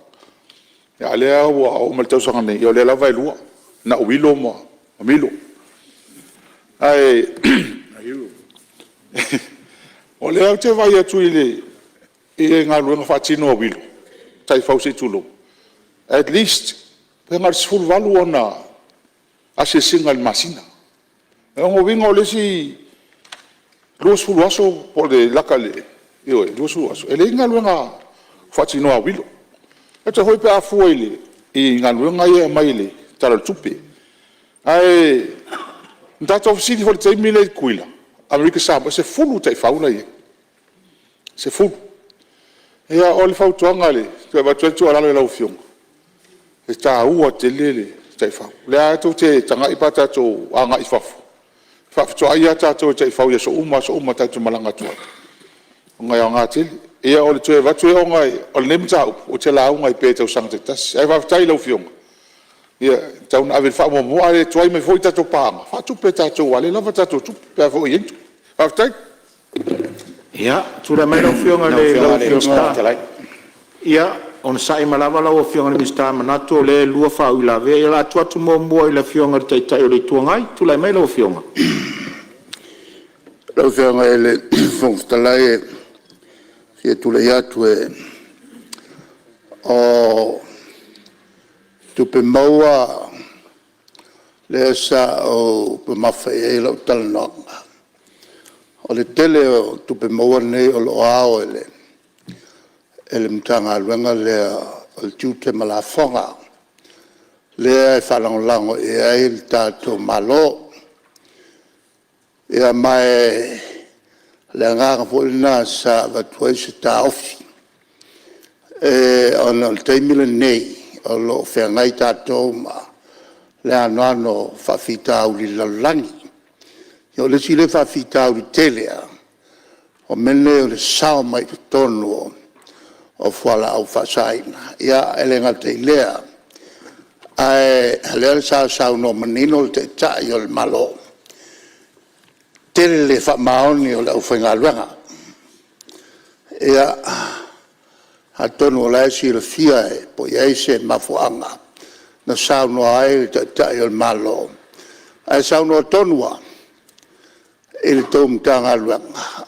S5: A o lea ua oo mai i le tausaga nei, o lea lava e lua, na o Milo ma Milo. Ae o lea ou te vaai atu i le galuega faatino a Milo, taifau se i tulou, at least pe na o le 18 ona asiasiga i le masina. O lona uiga o le isi 20 aso po o le lata i le… ioe, 20 aso, e leai ni galuega faatinoa a Milo. E foi pe a fua i galuega ia e aumai i le Tala o le Tupe. Ae na tatou fesili foi i le taimi lea i Tutuila, Amerika Samoa, e 10 taifau la e i ai, e 10. Ia, o le fautuaga e toe avatu ai le tuualalo i lau Afioga, e taua tele le taifau. O lea lava tou te tagai pe a tatou agai i fafo, e faafetoai lava tatou e taifau i aso uma aso uma tatou te malaga atu ai, ona e aoga tele. Ia o le toe avatu lea ona o lenei mataupu, ou te lauga ai pea i tausaga taitasi. Ae faafetai i lau Afioga, e tatau ona ave i ai le faamuamua, a le tuai mai foi tatou paaga, faatupe e tatou aua o lea e lava tatou tupe pe a foi e i ai ni tupe. Faafetai.
S1: Ia, tulai mai lau Afioga i le Minisita. Ia, onosai mai lava lau Afioga i le Minisita, manatu o lea e lua faauilavea. Ia o le a tuu atu muamua i le Afioga i le Taitai o le Itu Agai. Tulai mai lau Afioga.
S3: Lau Afioga i le Fofoga Fetalai e fia tulai atu o tupe maua lea sa ou mamafa i ai lau talanoaga, o le tele o tupe maua nei o lo o ao e le Matagaluega lea o Tiute ma Lafoga, lea e faalagolago i ai le tatou Malo. Ia ma o le agaga foi lena sa avatu ai se taofi, ona o le taimi lenei o lo o feagai tatou ma le anoano o faafitauli i le lalolagi. Ia o le isi lea faafitauli tele lava, o mea nei o le sao mai totonu o fualaau faasaina. E le gata i lea, ae o lea sa saunoa manino le Taitai o le Malo, tele le faamaoni o le aufaigaluega. Ia, atonu o la e silafia po o i ai se mafuaaga na saunoa ai le Taitai o le Malo, ae saunoa tonu lava i le tou Matagaluega,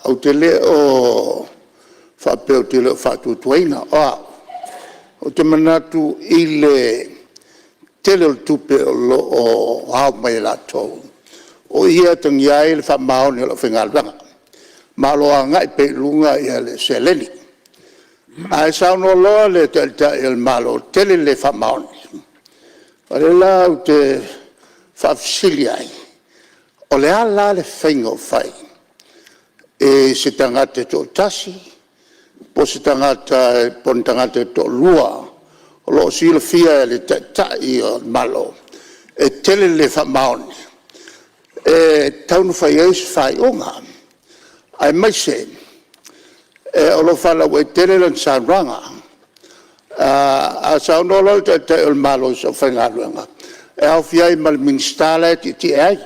S3: ou te le o faapea ou te le o faatuatuaina. O au, ou te manatu i le tele o le tupe o lo o ao mai e latou, O i e atagia ai le faamaoni o le aufaigaluega, ma o lo o agai pea i luga le seleni. Ae saunoa loa le Taitai o le Malo, e tele le le faamaoni. O lea la ou te faafesili ai, o le a la le faiga o fai i se tagata e toatasi po o ni tagata e toalua o lo o silafia e le Taitai o le Malo e tele le le faamaoni, e tatau ona fai ai se faaiuga, aemaise o lo o faalauaitele lana saunoaga. A saunoa loa le Taitai o le Malo i se aufaigaluega, e aofia ai ma le Minisita la e tietie ai,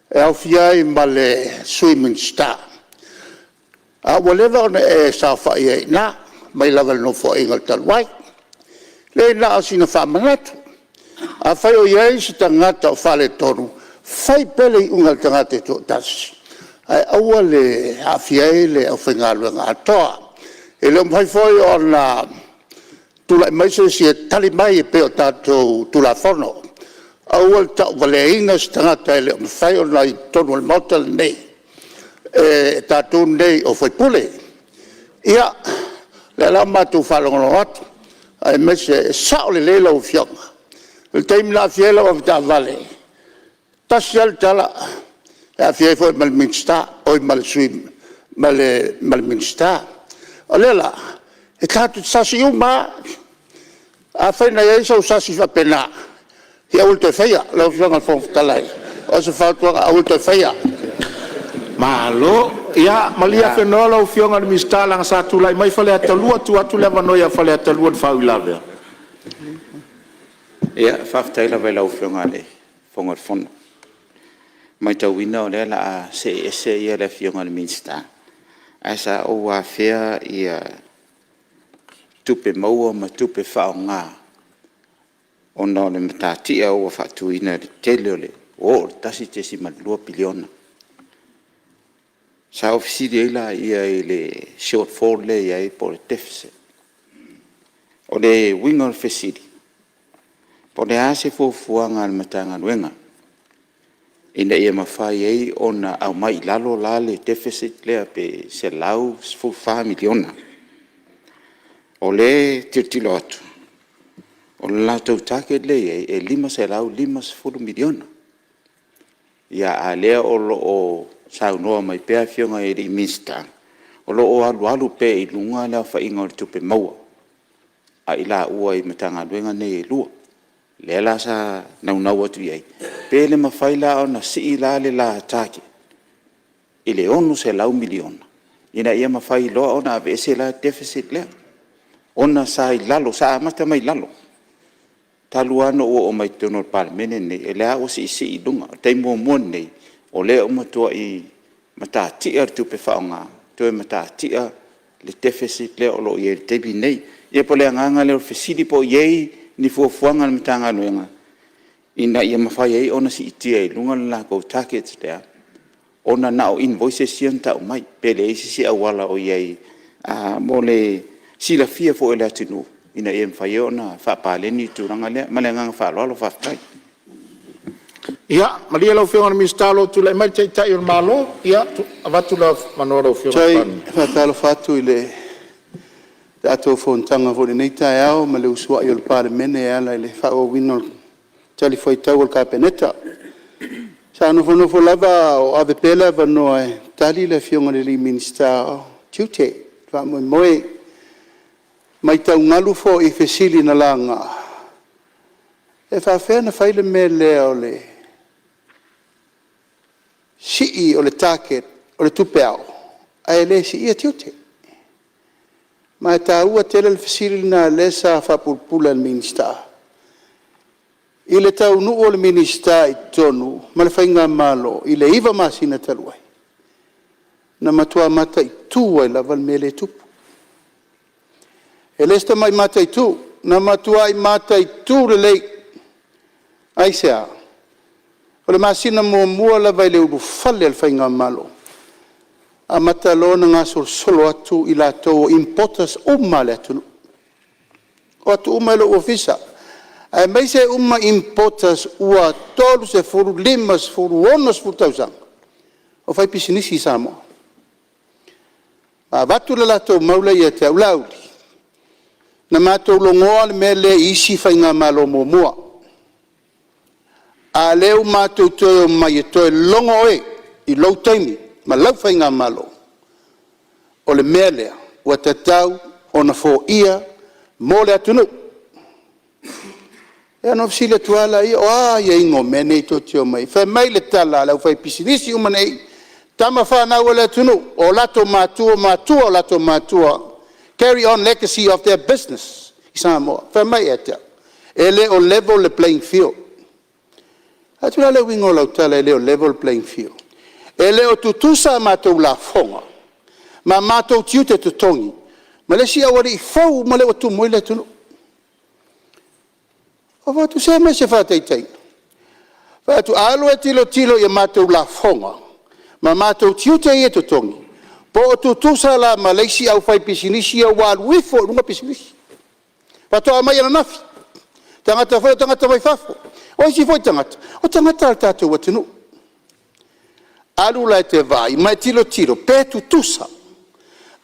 S3: e aofia ai ma le Sui Minisita, a ua leva ona e saofai ai i ina mai lava i le Nofoaiga talu ai. Leai na o sina faamanatu. Afai o i ai se tagata o faaletonu, fai pea le iuga i le tagata e toatasi, ae aua le aafia ai le aufaigaluega atoa. E le o mafai foi ona tulai mai se isi e tali mai e pei o tatou Tulafono. Aua le tauvaleaina se tagata e le o mafai ona i totonu o le Maota lenei e tatou nei o sui usufono. Ia, o lea la ua matou faalogologo atu, aemaise e sao lelei lau Afioga. O le taimi na aafia ai lau avetaavale, e tasi lava le tala, e aafia ai foi ma le Minisita. O lea la, e tatou te sasi uma lava. Afai na i ai sou sasi faapena, ia aua le toe faia. Lau Afioga i le Fofoga Fetalai, o se fautuaga, aua le toe faia. Malo. Ia malie afenoa lau Afioga i le Minisita leaga sa tulai mai Faleata 2, tuu atu le avanoa ia Faleata 2 i le faauilavea. Ia, faafetai lava i lau Afioga i le Fofoga o le Fono. E matauina o lea o le a see ese le Afioga i le Minisita, ae sa ou afea tupe maua ma tupe faaaoga ona o le matatia ua faatuina i le tele o le… ua oo i le $1.2 piliona. Sa ou fesili ai lea i le shortfall lea e i ai po o le deficit. O le uiga o le fesili, po o le a se fuafuaga a le Matagaluega ina ia mafai ai ona aumai i lalo la le deficit lea pe $114 miliona. O lea e tilotilo atu, o le latou target lea e i ai, e $550 miliona. A o lea o lo o saunoa mai pea Afioga i Minisita, o lo o alualu pea i luga le aofaiga o tupe maua a i laua i Matagaluega nei e lua. Lea la sa naunau atu i ai, pe le mafai la ona sii la le la target i le $600 miliona ina ia mafai loa ona aveese la le deficit lea, ona sa i lalo, sa amata mai lalo, talu lava ona ou oo mai totonu o le Palemene lenei, o lea lava ua siisii i luga. O le taimi muamua lenei o lea ua matuai matatia le tupe faaaoga, toe matatia le deficit lea o lo o i ai i le taimi lenei. Ia pei o le agaga lea o le fesili po o i ai ni fuafuaga a le Matagaluega ina ia mafai ai ona siitia i luga le latou target lea, ona na o invoices ia na tau mai, pe leai se isi auala o i ai mo le silafia foi e le atunuu ina ia mafai ai ona faapaleni le tulaga lea. Ma le agaga faaaloalo faafetai.
S1: Ia, malie lau Afioga i le Minisita o lo o tulai mai le Taitai o le Malo. Ia, avatu le avanoa i lau Afioga i le Palemia.
S6: Faafetai. E faatalofa atu i le tatou fonotaga foi i lenei taeao ma le usuai o le Palemene e ala i le faaauauina o talifuaitau a le Kapeneta. Sa nofonofo lava o ave pea le avanoa e tali le Afioga i le Minisita o Tiute i le faamoemoe. E matau galu foi i fesili na laga, e faapefea ona fai le mea lea o le sii o le target o le tupe ao ae le siia tiute? Ma e taua tele le fesili lena lea sa faapulapula e le Minisita. I le taunuu o le Minisita i totonu ma le faigamalo i le 9 masina talu ai, na matua mataitu ai lava le mea lea e tupu. E le o se tamai mataitu, na matuai mataitu lelei. Aisea? O le masina muamua lava i le ulufale o le faigamalo, amata loa ona gasolosolo atu i latou o importers uma a le atunuu, o atu uma i lou ofisa. Aemaise uma importers ua 30, 50, 60 tausaga o faipisinisi i Samoa. A avatu le latou mau lea ia te au, Laauli, na matou logoa le mea lea i isi faigamalo muamua, a o lea ua matou toe omai e toe logo oe i lou taimi ma lau faigamalo. O le mea lea ua tatau ona foia mo le atunuu. Ia ona ou fesili atu lava lea, o a aiaiga o mea nei tou te omai ai? Fai mai le tala a le aufaipisinisi uma nei, o tama fanau a le atunuu, o latou matua, o matua o latou matua, carry on legacy of their business i Samoa. Fai mai ea te au, e le o level le playing field. Ou fai atu, o le a le uiga o lau tala e le o level le playing field? E le o tutusa a matou lafoga ma matou tiute totogi ma le isi aualii fou uma lea ua tumu ai le atunuu. Ou fai atu, se aumai se faataitaiga. Ou fai atu, a alu e tilotilo i a matou lafoga ma matou tiute ia e totogi, po o tutusa la ma le isi aufaipisinisi ia ua alu ifo i luga pisinisi, faatoa aumai ananafi, tagata foi ia o tagata mai fafo. O isi foi tagata, o tagata a le tatou atunuu. Alu la e te vaai ma e tilotilo pe tutusa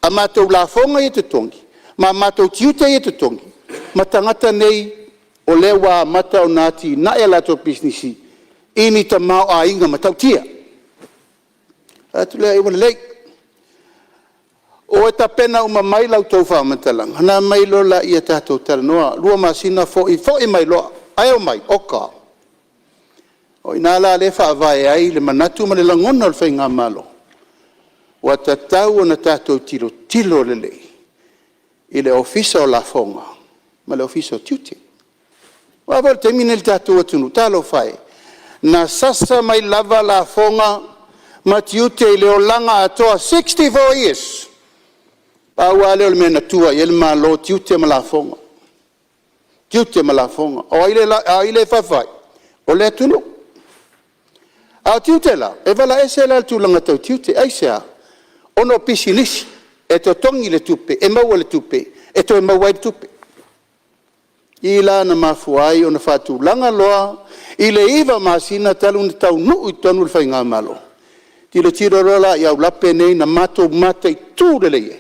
S6: a matou lafoga ia e totogi ma matou tiute ia e totogi ma tagata nei o lea ua amata ona atinae a latou pisinisi i ni tamaoaiga matautia. Ona ou fai atu lea, ai ua lelei, o e tapena uma mai la outou faamatalaga ona aumai loa lea tatou talanoa. 2 masina foi, foi mai loa, ae omai, oka. O i ina la lea e faavae ai le manatu ma le lagona o le faigamalo, ua tatau ona tatou tilotilo lelei i le Ofisa o Lafoga ma le Ofisa o Tiute. Aua foi o le taimi lenei i le tatou atunuu, talofa e, na sasa mai lava lafoga ma tiute i le olaga atoa, 64 years. Pau lava lea o le mea na tua i ai le Malo o tiute ma lafoga, tiute ma lafoga. O ai lea e fai? O le atunuu. A o tiute la, e vala ese la i le tulaga tau tiute. Aisea? Ona o pisinisi, e totogi le tupe, e maua le tupe, e toe maua ai le tupe. O i la na mafua ai ona faatulaga loa i le 9 masina talu ona taunuu i totonu le faigamalo, tilotilo loa la i aulape nei na matou mataitu lelei ai,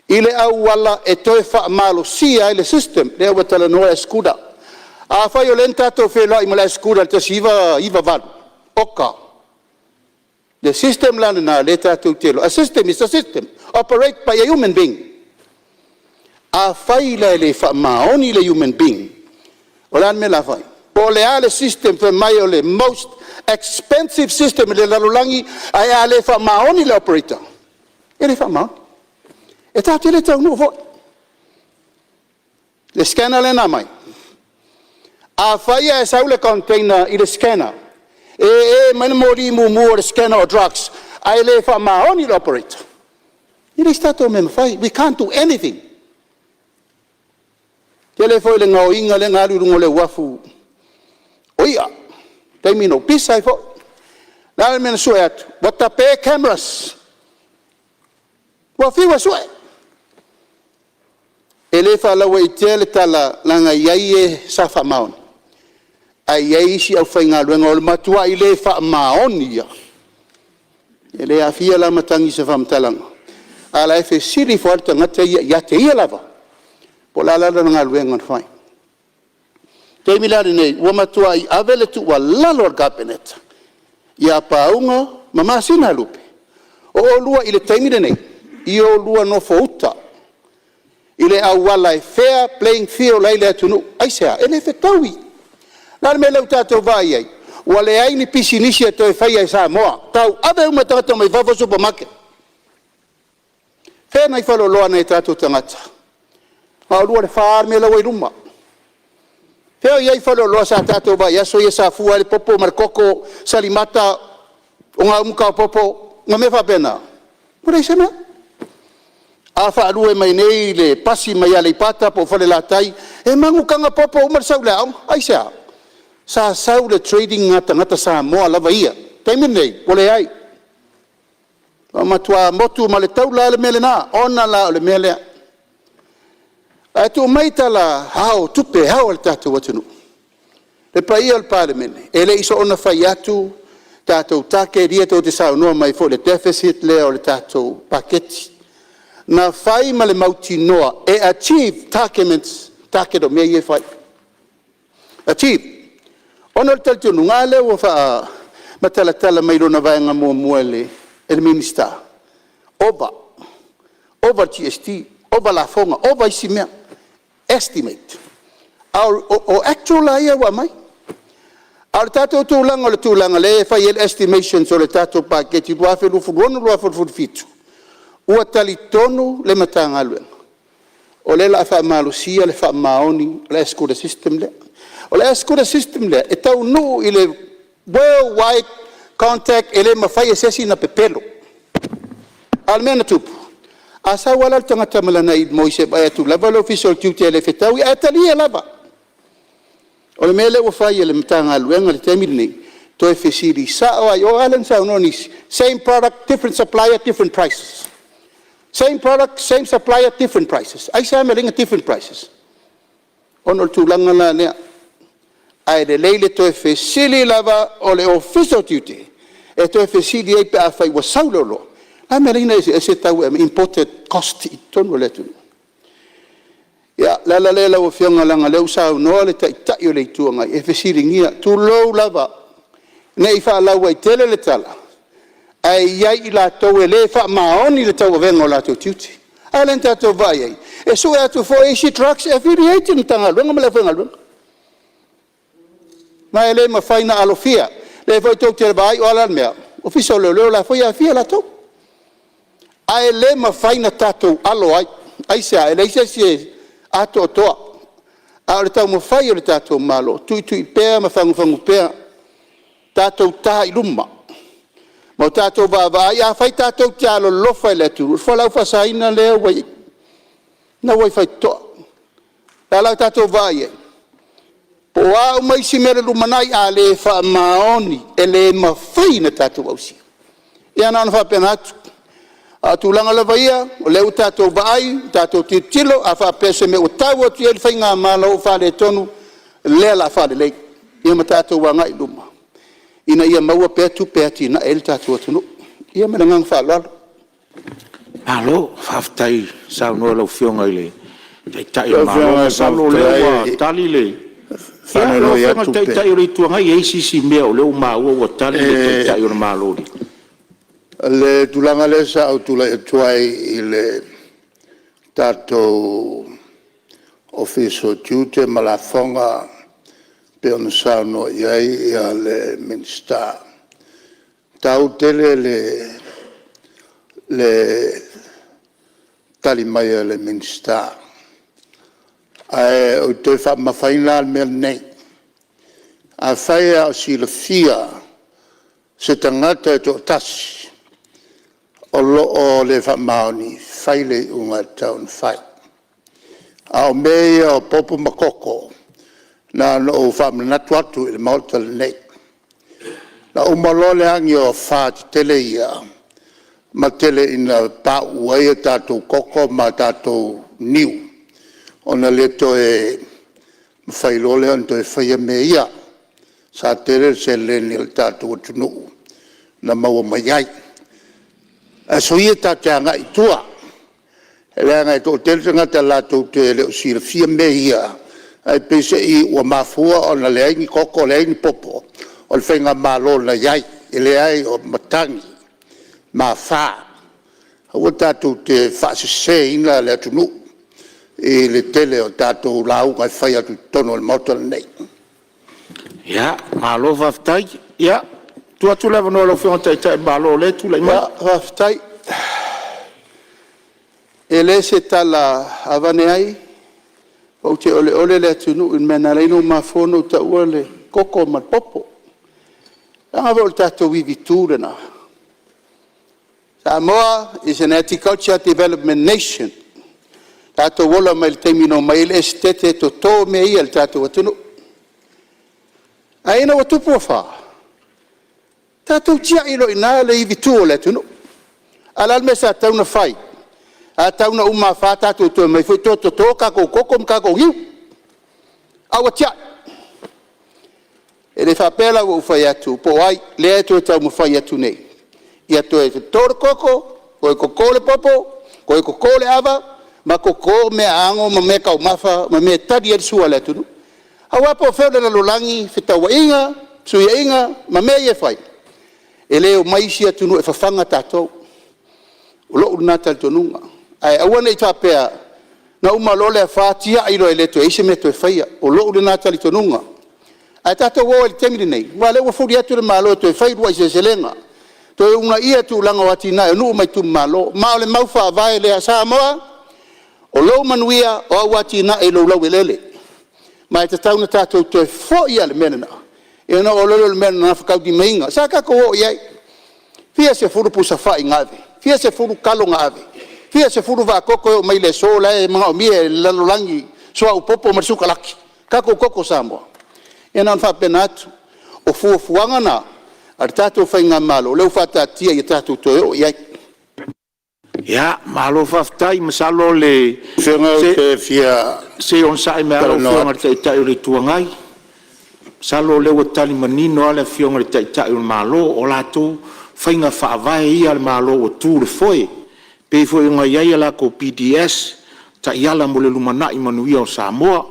S6: i le auala e toe faamalosia ai le system lea ua talanoa le SCUDA. Afai o lea na tatou feiloai ma le SCUDA i le 1998, oka. Le system la lena lea tatou te iloa, a system is a system, operate by a human being. Afai la e le faamaoni le human being, o le a le mea o le a fai? Po o le a le system fai mai o le most expensive system i le lalolagi, ae a le faamaoni le operator, e le faamaoni. E tatou te le taunuu foi. Le scanner lea na aumai, afai ae sau le container i le scanner e e mai le moli mumu o le scanner o drugs ae le faamaoni le operator, e leai se tatou mea e mafai, we can't do anything. E tele foi i le gaoiga lea na alu i luga o le uafu o ia, taimi na ou pisa ai foi. O le a le mea na sue atu? Ua tape cameras, ua fiu e sue, e le faalauaitea le tala leaga e i ai e sa faamaoni, ae i ai isi aufaigaluega o le matuai le faamaoni lava. E le aafia la matagi i se faamatalaga, a o la e fesili ifo lava le tagata ia ia te ia lava, po o le a lana galuega na fai. O le taimi la lenei, ua matuai ave le tuualalo a le Kapeneta ia Pauga ma Masinalupe, o oulua i le taimi lenei, ia oulua nofouta i le auala e fair playing field ai le atunuu. Aisea? E le fetaui. O le a le mea lea ua tatou vaai i ai? Ua leai ni pisinisi e toe faia i Samoa, tauave uma e tagata mai fafo supermarket. Fea nai faleoloa a nai o tatou tagata? Na o le 2 i le 4 lava mea la ua i luma. Fea o i ai faleoloa sa tatou vaai i aso ia sa fua ai le popo ma le koko, salimata, ogaumu taopopo ma mea faapena? Ua leai se mea. A faalue mai nei le pasi mai Aleipata po o Falelatai, e magu taga popo uma le sau i le aoga. Aisea? Sa sau le trading a tagata Samoa lava ia. O le taimi lenei, ua leai. Ua matua motu ma le taula lava le mea lena, ona la o le mea lea. Ae tuu mai tala ao o tupe ao a le tatou atunuu. Le paia o le Palemene, e le i soona fai atu tatou target ia tou te saunoa mai foi i le deficit lea o le tatou paketi. Na fai ma le mautinoa e achieve target o mea ia e fai, achieve. Ona o le talitonuga a lea ua faamatalatala mai i lona vaega muamua e le Minisita, ova, ova le GST, ova lafoga, ova isi mea, estimate. A o actual la ia ua aumai. A o le tatou tulaga o le tulaga lea e fai ai le estimations o le tatou paketi 2026/2027, ua talitonu le Matagaluega, o lea o le a faamalosia le faamaoni o le SQA system lea. O le SQA system lea, e taunuu i le worldwide contact e le mafai e se isi ona pepelo. A o le mea na tupu, a sau lava la le tagata ma lana invoice e vaai atu lava le Ofisa o le Tiute e le fetaui, ae talia lava. O le mea lea ua fai e le Matagaluega i le taimi lenei, toe fesili sao lava i o. A lea na saunoa nisi, same product, different supplier, different prices. Same product, same supplier, different prices. Aisea e ala ai ona different prices? Ona o le tulaga la lea. Ae lelei le toe fesili lava o le Ofisa o Tiute e toe fesili ai pe afai ua sau le oloa, o le a le mea e ala ai ona eseese tau e aumai, imported cost i totonu o le atunuu. Ia, o le ala lea lau Afioga leaga o lea ua saunoa le Taitai o le Itu Agai e fesiligia, tulou lava, ne i faalauaitele le tala, ae i ai i latou e le faamaoni i le tauavega o latou tiute. A lea na tatou vaai i ai, e sue atu foi isi drugs e affiliate le Matagaluega ma le aufaigaluega. Ma e le mafai ona alofia. O lea foi tou te vaai o a la le mea? Ofisa o Leoleo o la e foi e aafia latou. Ae le mafai ona tatou alo ai. Aisea? E leai se isi e atoatoa. A o le taumafai o le tatou Malo, tuitui pea ma fagufagu pea, tatou ta i luma ma o tatou vaavaai. Afai tatou te alolofa i le atunuu, o le fualaau faasaina lea ua i ai, lena ua i faitotoa. O le a la le tatou vaai i ai? Po o a uma isi mea i le lumanai, a le faamaoni, e le mafai ona tatou ausia. Ia na ona faapena atu. A o tulaga lava ia, o lea ua tatou vaai, tatou tilotilo, a faapea o se mea ua tau atu i ai le faigamalo ua faaletonu, o lea o le a faalelei, ia ma tatou agai i luma ina ia maua pea tupe e atiae ai le tatou atunuu. Ia ma le agaga faaaloalo.
S1: Malo faafetai saunoa i lau Afioga i le Taitai o
S3: Lau
S1: le Malo.
S3: Afioga i le
S1: Masalo
S3: Fofoga
S1: o lea
S3: Fetalai,
S1: ua tali le...
S3: e
S1: Ia, lau
S3: faanonoi
S1: Afioga i
S3: atu
S1: le
S3: pe...
S1: Taitai o le Itu Agai, e i ai si isi mea o lea ua maua ua tali le Taitai o le Malo i le...
S3: O le tulaga lea sa ou tulai atu ai i le tatou Ofisa o Tiute ma Lafoga pei ona saunoa i ai le Minisita, e taua tele le tali mai a le Minisita, ae ou te toe faamamafaina lava le mea lenei. Afai lava o silafia se tagata e toatasi o lo o le faamaoni, fai le iuga e tatau ona fai. A o mea ia o popo ma koko, na ona ou faamanatu atu i le Maota lenei. Na uma loa le agi o afa tetele ia ma tele ina pauu ai tatou koko ma tatou niu, ona le toe mafai loa lea ona toe faia mea ia. Sa tele le seleni a le tatou atunuu na maua mai ai. Ae soia tatou te agai i tua, leaga e toatele tagata latou te le o silafia mea ia, ae peiseai ua mafua ona leai ni koko leai ni popo, o le faigamalo na i ai. E leai o matagi ma afa. Aua tatou te faaseseina le atunuu i le tele o tatou lauga e fai atu i totonu o le Maota lenei.
S1: Ia, malo faafetai. Ia, tuu atu le avanoa i lau Afioga i le Taitai o le Malo o lea e tulai mai.
S6: Faafetai. E le o se tala aveane ai, ou te oleole le atunuu i le mea na ala ai ona ou mafua ona ou taua le koko ma le popo. Leaga foi o le tatou ivitu lena. Samoa is an Agriculture Development Nation. Na tatou ola mai i le taimi na omai ai le Esetete toto mea ia i le tatou atunuu. Ae ina ua tupu afa, tatou tiai loa i ina le ivitu o le atunuu. A o le a le mea sa tatau ona fai? Sa tatau ona uma afa tatou toe omai foi toe toto tatou koko ma tatou niu, a ua tiai. E le faapea la ua ou fai atu po o ai, o lea e toe taumafai atu nei, ia toe toto le koko, toe toto le popo, toe toto le ava, ma toto meaaano ma meataumafa ma mea e tali ai le sua a le atunuu. Aua po o fea o le lalolagi, fetrauaiga, fesuiaiga ma mea ia e fai, e le omai isi atunuu e fafaga tatou. O lou lena talitonuga. Ae aua ne i faapea na uma loa le afa tiai loa e le toe i ai se mea e toe faia. O lou lena talitonuga. Ae tatou o ai i le taimi lenei, aua o lea ua fuli atu le Malo e toe fai uluai seleselega, toe uunaia tulaga o atinae o nuu ma itumalo. Ma o le mau faavae lea Samoa, o lou manuia o au atinae i lou laueleele. Ma e tatau ona tatou toe foi lava i le mea lena, ia ona oo loa lea o le mea na gafataulimaina. Sa tatou o i ai, fia sefulu pusa fai na ave, fia sefulu talo na ave, fia sefulu vaa toto e oo mai i le aso la e manaomia e le lalolagi suauu popo ma le sukalaki, tatou toto Samoa? Ia na ona faapena atu. O fuafuaga na a le tatou faigamalo lea ua faataatia ia tatou toe oo i ai.
S1: Ia, malo faafetai. Masalo o le...
S3: Lau Afioga ou te fia
S1: Se i onosai mai lava lau
S3: talanoa
S1: Afioga i le
S3: atu.
S1: Taitai o le Itu Agai. Masalo o lea ua tali manino lava le Afioga i le Taitai o le Malo. O latou faiga faavae ia a le Malo ua tu i le foe, e pei foi ona i ai a latou PDS, Taiala mo le Lumanai Manuia o Samoa.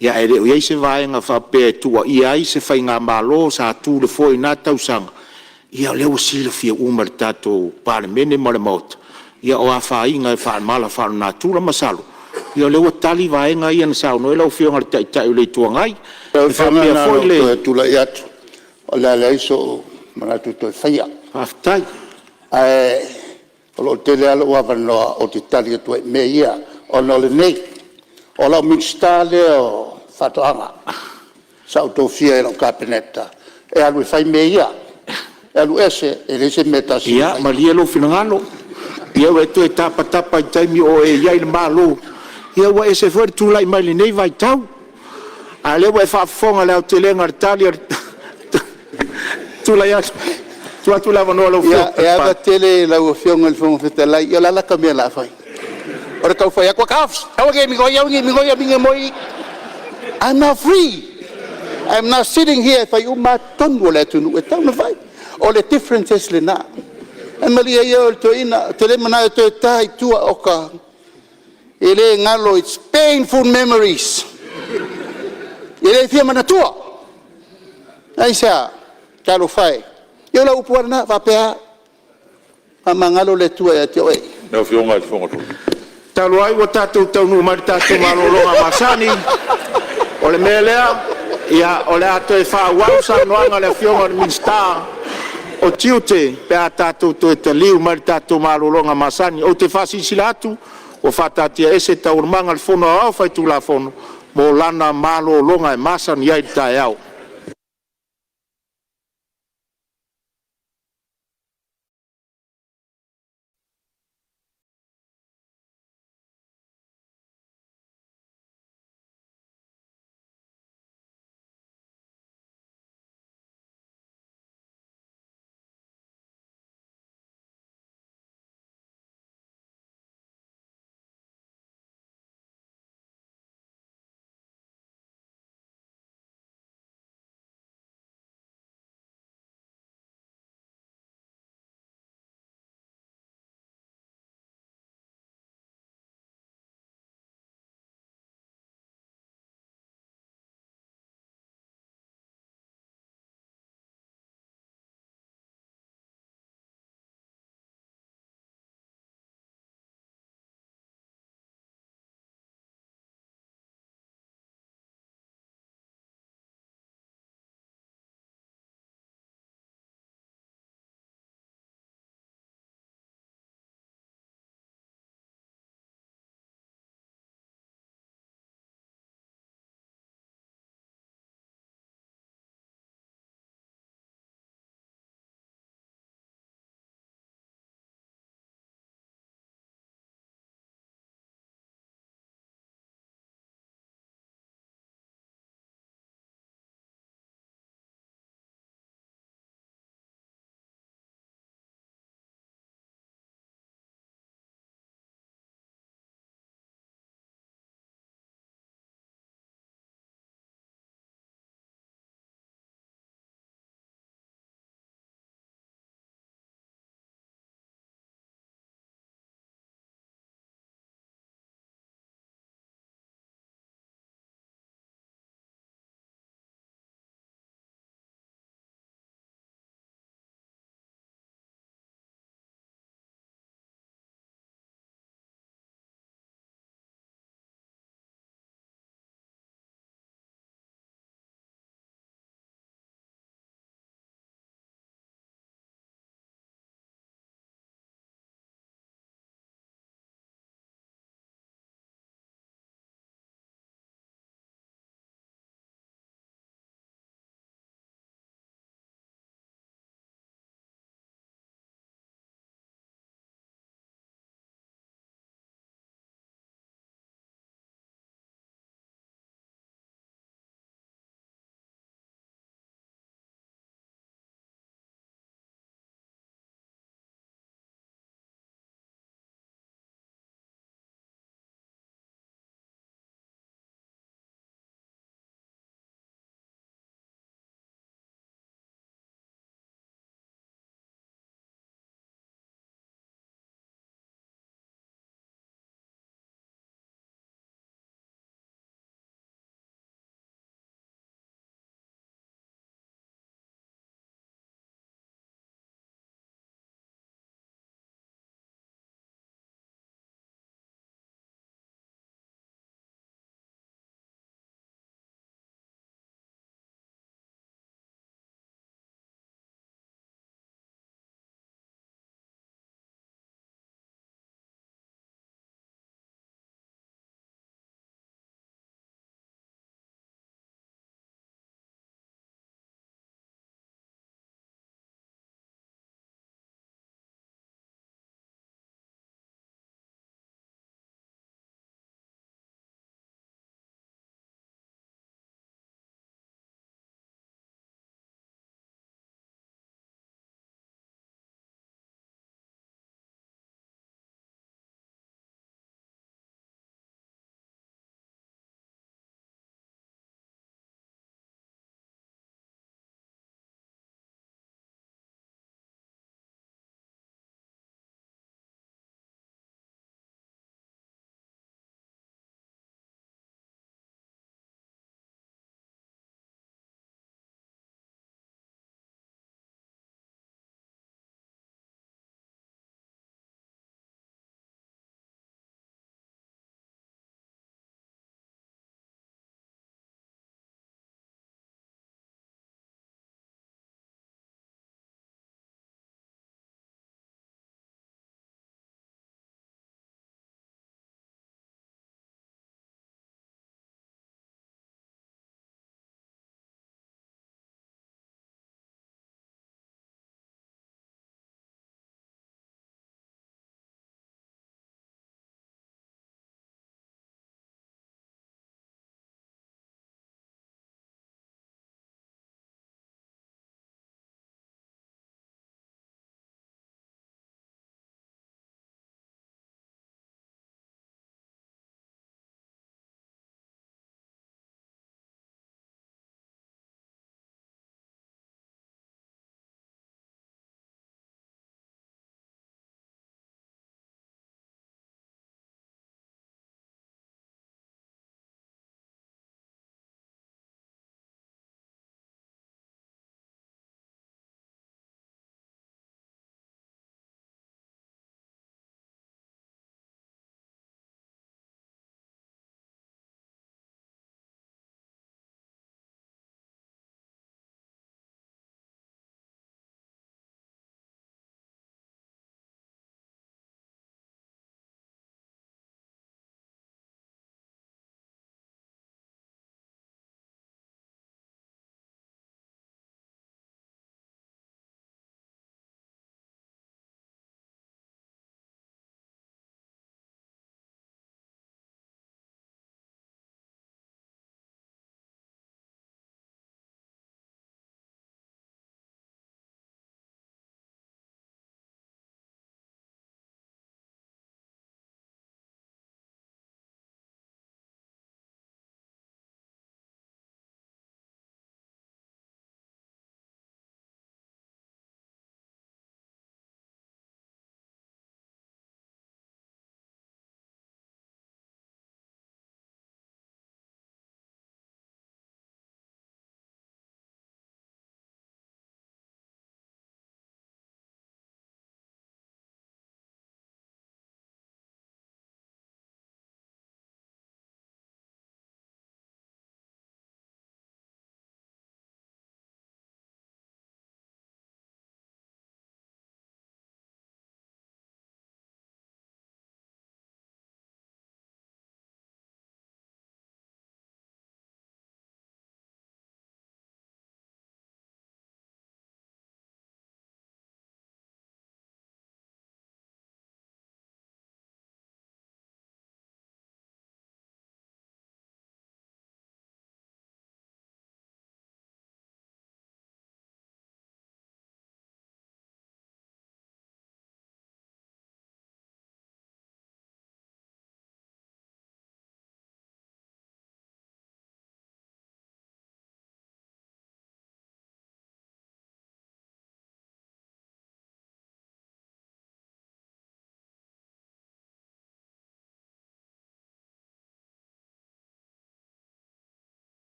S1: Ia ae le o i ai se vaega faapea e tuuaia ai se faigamalo sa tu i le foe i na tausaga. Ia o lea ua silafia uma e le tatou Palemene ma le Maota, ia o afaina i mala faalenatura. Masalo o lea ua tali vaega ia na saunoa i ai lau Afioga i le Taitai o le Itu Agai.
S3: Lau
S1: E
S3: Afioga
S1: faapea
S3: na ona
S1: foi
S3: ou
S1: le
S3: toe tulai atu, o le a leai sou manatu e toe faia.
S1: Faafetai.
S3: Ae o lo o tele lava lou avanoa ou te tali atu ai i mea ia, ona o lenei, o lau Minisita lea o Faatoaga sa ou tofia e lau Kapeneta e alu e fai mea ia. E alu ese, e leai se mea e tasi o
S1: Ia
S3: faia.
S1: malie lou finagalo, ia ua e toe tapatapa i le taimi o e i ai i le Malo, ia ua ese foi le tulai mai lenei vaitau. A o lea ua e faafofoga i le aotelega o le tali a le… Tulai atu, tuu atu le avanoa i lau
S6: Ia,
S1: Afioga
S6: e
S1: i le
S6: ava
S1: Palemia.
S6: tele i lau Afioga i le Fofoga Fetalai, ia o le a la ta mea o le a fai? O le tau fai atu, Taofi, aua ne i e migoi aua ne i migoi. I'm now free, I'm now sitting here e fai uma lava tonu a le atunuu e tatau ona fai. O le difference lena. Ae malie ia oe le toeaina, ou te le manao e toe ta i tua, oka, e le galo, it's painful memories. E le fia manatua. Aisea? Talofa e, ia o lau upu lava lena, faapea lava, faamagalo le Atua ia te oe.
S1: Talu ai ua tatou taunuu mai i le tatou malologa masani, o le mea lea, ia, o le a toe faaauau saunoaga a le Afioga i le Minisita o Tiute pe a tatou toe taliu mai le tatou malologa masani. Ou te faasilasila atu ua faataatiaese Taualumaga a le Fono Aoao Faitulafono mo lana malologa e masani ai i le taeao.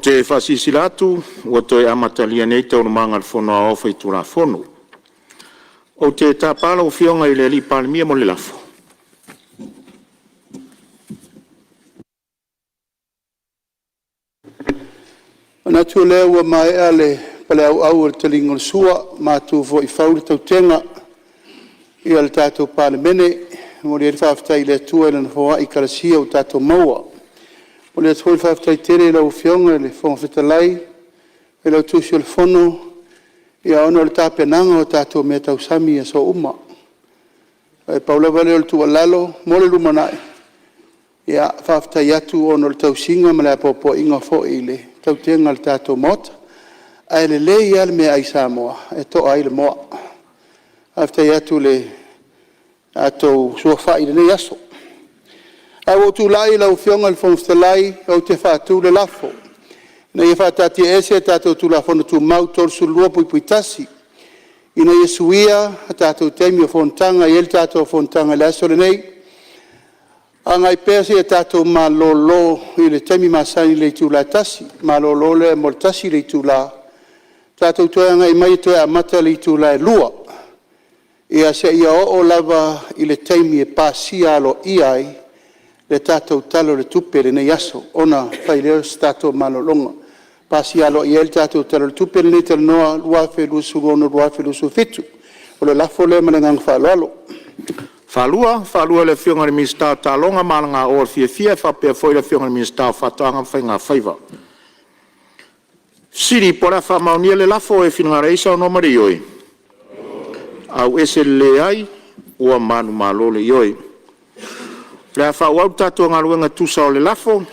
S1: te faasilasila atu ua toe amatalia nei Taualumaga a le Fono Aoao Faitulafono. Ou te tapa lau Afioga i le Palemia mo le lafo.
S6: Ona manatu lea ua maea le paleauau o le taliga o le sua, matu foi i fau le tautega a le tatou Palemene. E momoli ai le faafetai i le Atua i Lana foai talasia ua tatou maua. E momoli atu foi le faafetai tele i lau Afioga i le Fofoga Fetalai, Failautusi o le Fono ona o le tapenaga o tatou meatausami i aso uma. Ae pau lava lea o le tuualalo mo le lumanai, ia faafetai atu ona o le tausiga ma le apoapoaiga foi i le tautega a le tatou Maota. Ae lelei lava le meaai Samoa e toa ai le moa. Faafetai atu i le tatou sulufai i lenei aso. Ae ua ou tulai lau Afioga i le Fofoga Fetalai ou te faatu le lafo, Ina ia faataatiaese tatou Tulafono Tumau 32(1) ina ia suia a tatou taimi o Fonotaga e i ai le tatou fonotaga i le aso lenei, agai pea seia tatou malolo i le taimi masani i le itula e 1:00. Malolo lea mo le 1 itula, tatou toe agai mai e toe amata i le itula e 2:00 seia oo lava i le taimi e pasia aloaia ai le tatou Tala o le Tupe i lenei aso, ona fai lea o se tatou malologa. Pasia aloaia ai le tatou Tala o le Tupe lenei talanoa 2026/2027. O le lafo lea ma le agaga faaaloalo.
S1: E faasaloalo e le Afioga i le Minisita o Taaloga ma Alagaoa Fiafia faapea foi le Afioga i le Minisita o Faatoaga ma Faiga Faiva. Po o le a faamaonia le lafo, e finagalo ai saunoa ma le ioe. O le a faaauau le tatou galuega e tusa o le lafo.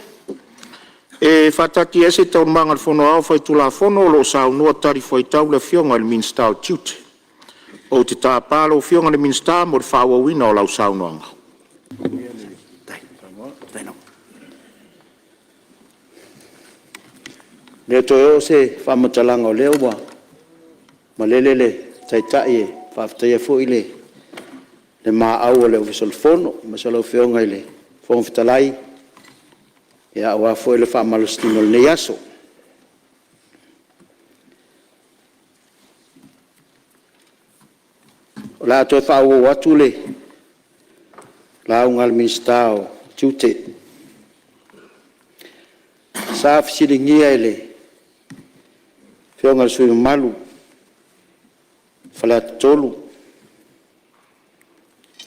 S1: E faataatiaese Taualumaga a le Fono Aoao Faitulafono o lo o saunoa talifuaitau le Afioga i le Minisita o Tiute. Ou te tapa lau Afioga i le Minisita mo le faaauauina o lau saunoaga.
S2: E le toe oo se faamatalaga o lea ua malele le Taitai e faafetaia foi le maau a le Ofisa o le Fono aemaise lau Afioga i le Fofoga Fetalai aua foi le faamalositino o lenei aso. O le a toe faaauau atu le lauga a le Minisita o Tiute. Sa fesiligia e le Afioga i le sui usufono mamalu mo Faleata 3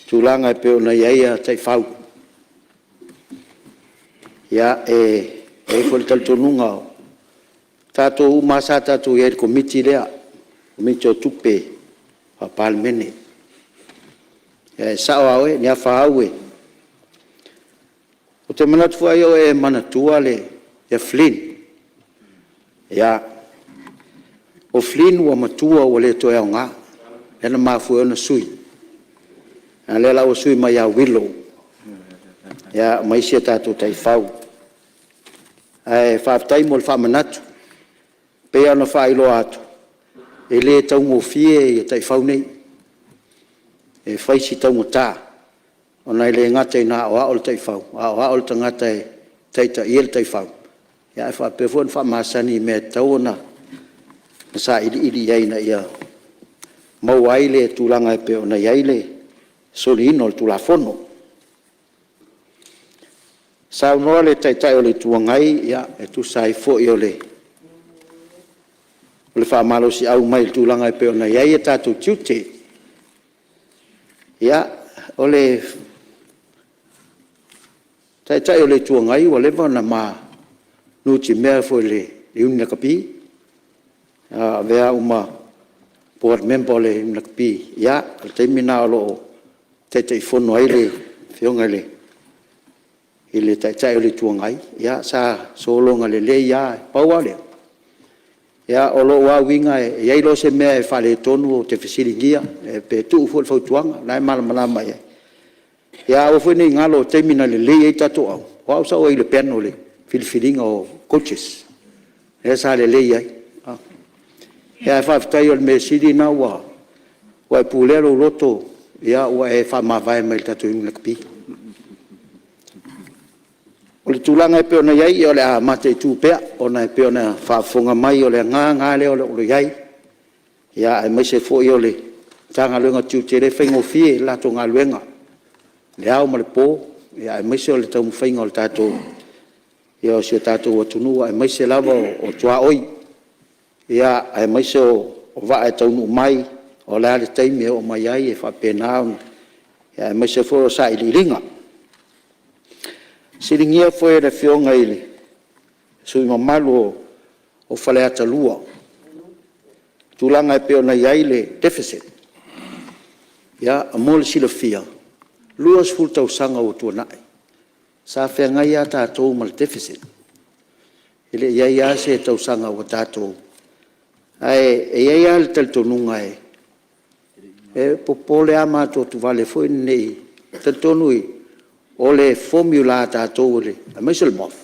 S2: tulaga e pei ona i ai taifau. Ia, e i ai foi le talitonuga o tatou uma lava sa tatou i ai i le Komiti lea, Komiti o Tupe Faa-Palemene. E sao lava oe Niafa au, ou te manatu foi ai o e manatua ia Fling. O Fling ua matua ua le toe aoga, lea na mafua ai ona sui, a o lea la ua sui mai ia Willow ma isi a tatou taifau. Ae faafetai mo le faamanatu. E pei lava ona faailoa atu, e le taugofie taifau nei, e fai si taugata, ona e le gata ina aoao le taifau, aoao le tagata e taitaia le taifau, ae faapea foi ona faamasani i mea e tatau ona sailiili i ai ina ia maua ai le tulaga e pei ona i ai le soliina o le Tulafono. Saunoa le Taitai o le Itu Agai e tusa ai foi o le faamalosiau mai i le tulaga e pei ona i ai tatou tiute. Ia, o le Taitai o le Itu Agai ua leva ona ma nutimea foi i le Iuni Lakapi, na avea au ma board member o le Iuni Lakapi, ia, o le taimi lena o lo o Taitaifono ai le Afioga i le Taitai o le Itu Agai, ia sa sologa lelei lava. Pau lava o lea, o lou lava uiga e i ai loa se mea e faaletonu ou te fesiligia pe tuu foi le fautuaga, o lena e malamalama i ai. Ia aua foi ne i galo o le taimi na lelei ai tatou au, o au sa ou i ai i le panel i le filifiliga o coaches, lea sa lelei ai. Ae faafetai o le mea sili lena ua e pulea lou loto ua e faamavae mai le tatou Iuni Lakapi. O le tulaga e pei ona i ai, o le a mataitu pea, ona e pei ona faafofoga mai, o le agaga lava lea o lo o i ai, aemaise foi o le Matagaluega o Tiute, e le faigofie le latou galuega i le ao ma le po, aemaise o le taumafaiga o si o tatou atunuu, aemaise lava o tuaoi, aemaise o vaa e taunuu mai, o le a le taimi e oo mai ai, e faapena ona… aemaise foi o sailiiliga. Na fesiligia foi e le Afioga i le sui usufono mamalu mo Faleata 2 tulaga e pei ona i ai le deficit. Ia, mo le silafia, e 20 tausaga ua tuanai sa feagai lava tatou ma le deficit, e le i i ai lava se tausaga ua tatou… Ae i ai lava le talitonuga, e popole lava ma atuatuvale foi lenei, e talitonu o le formula a tatou aemaise o le MOF,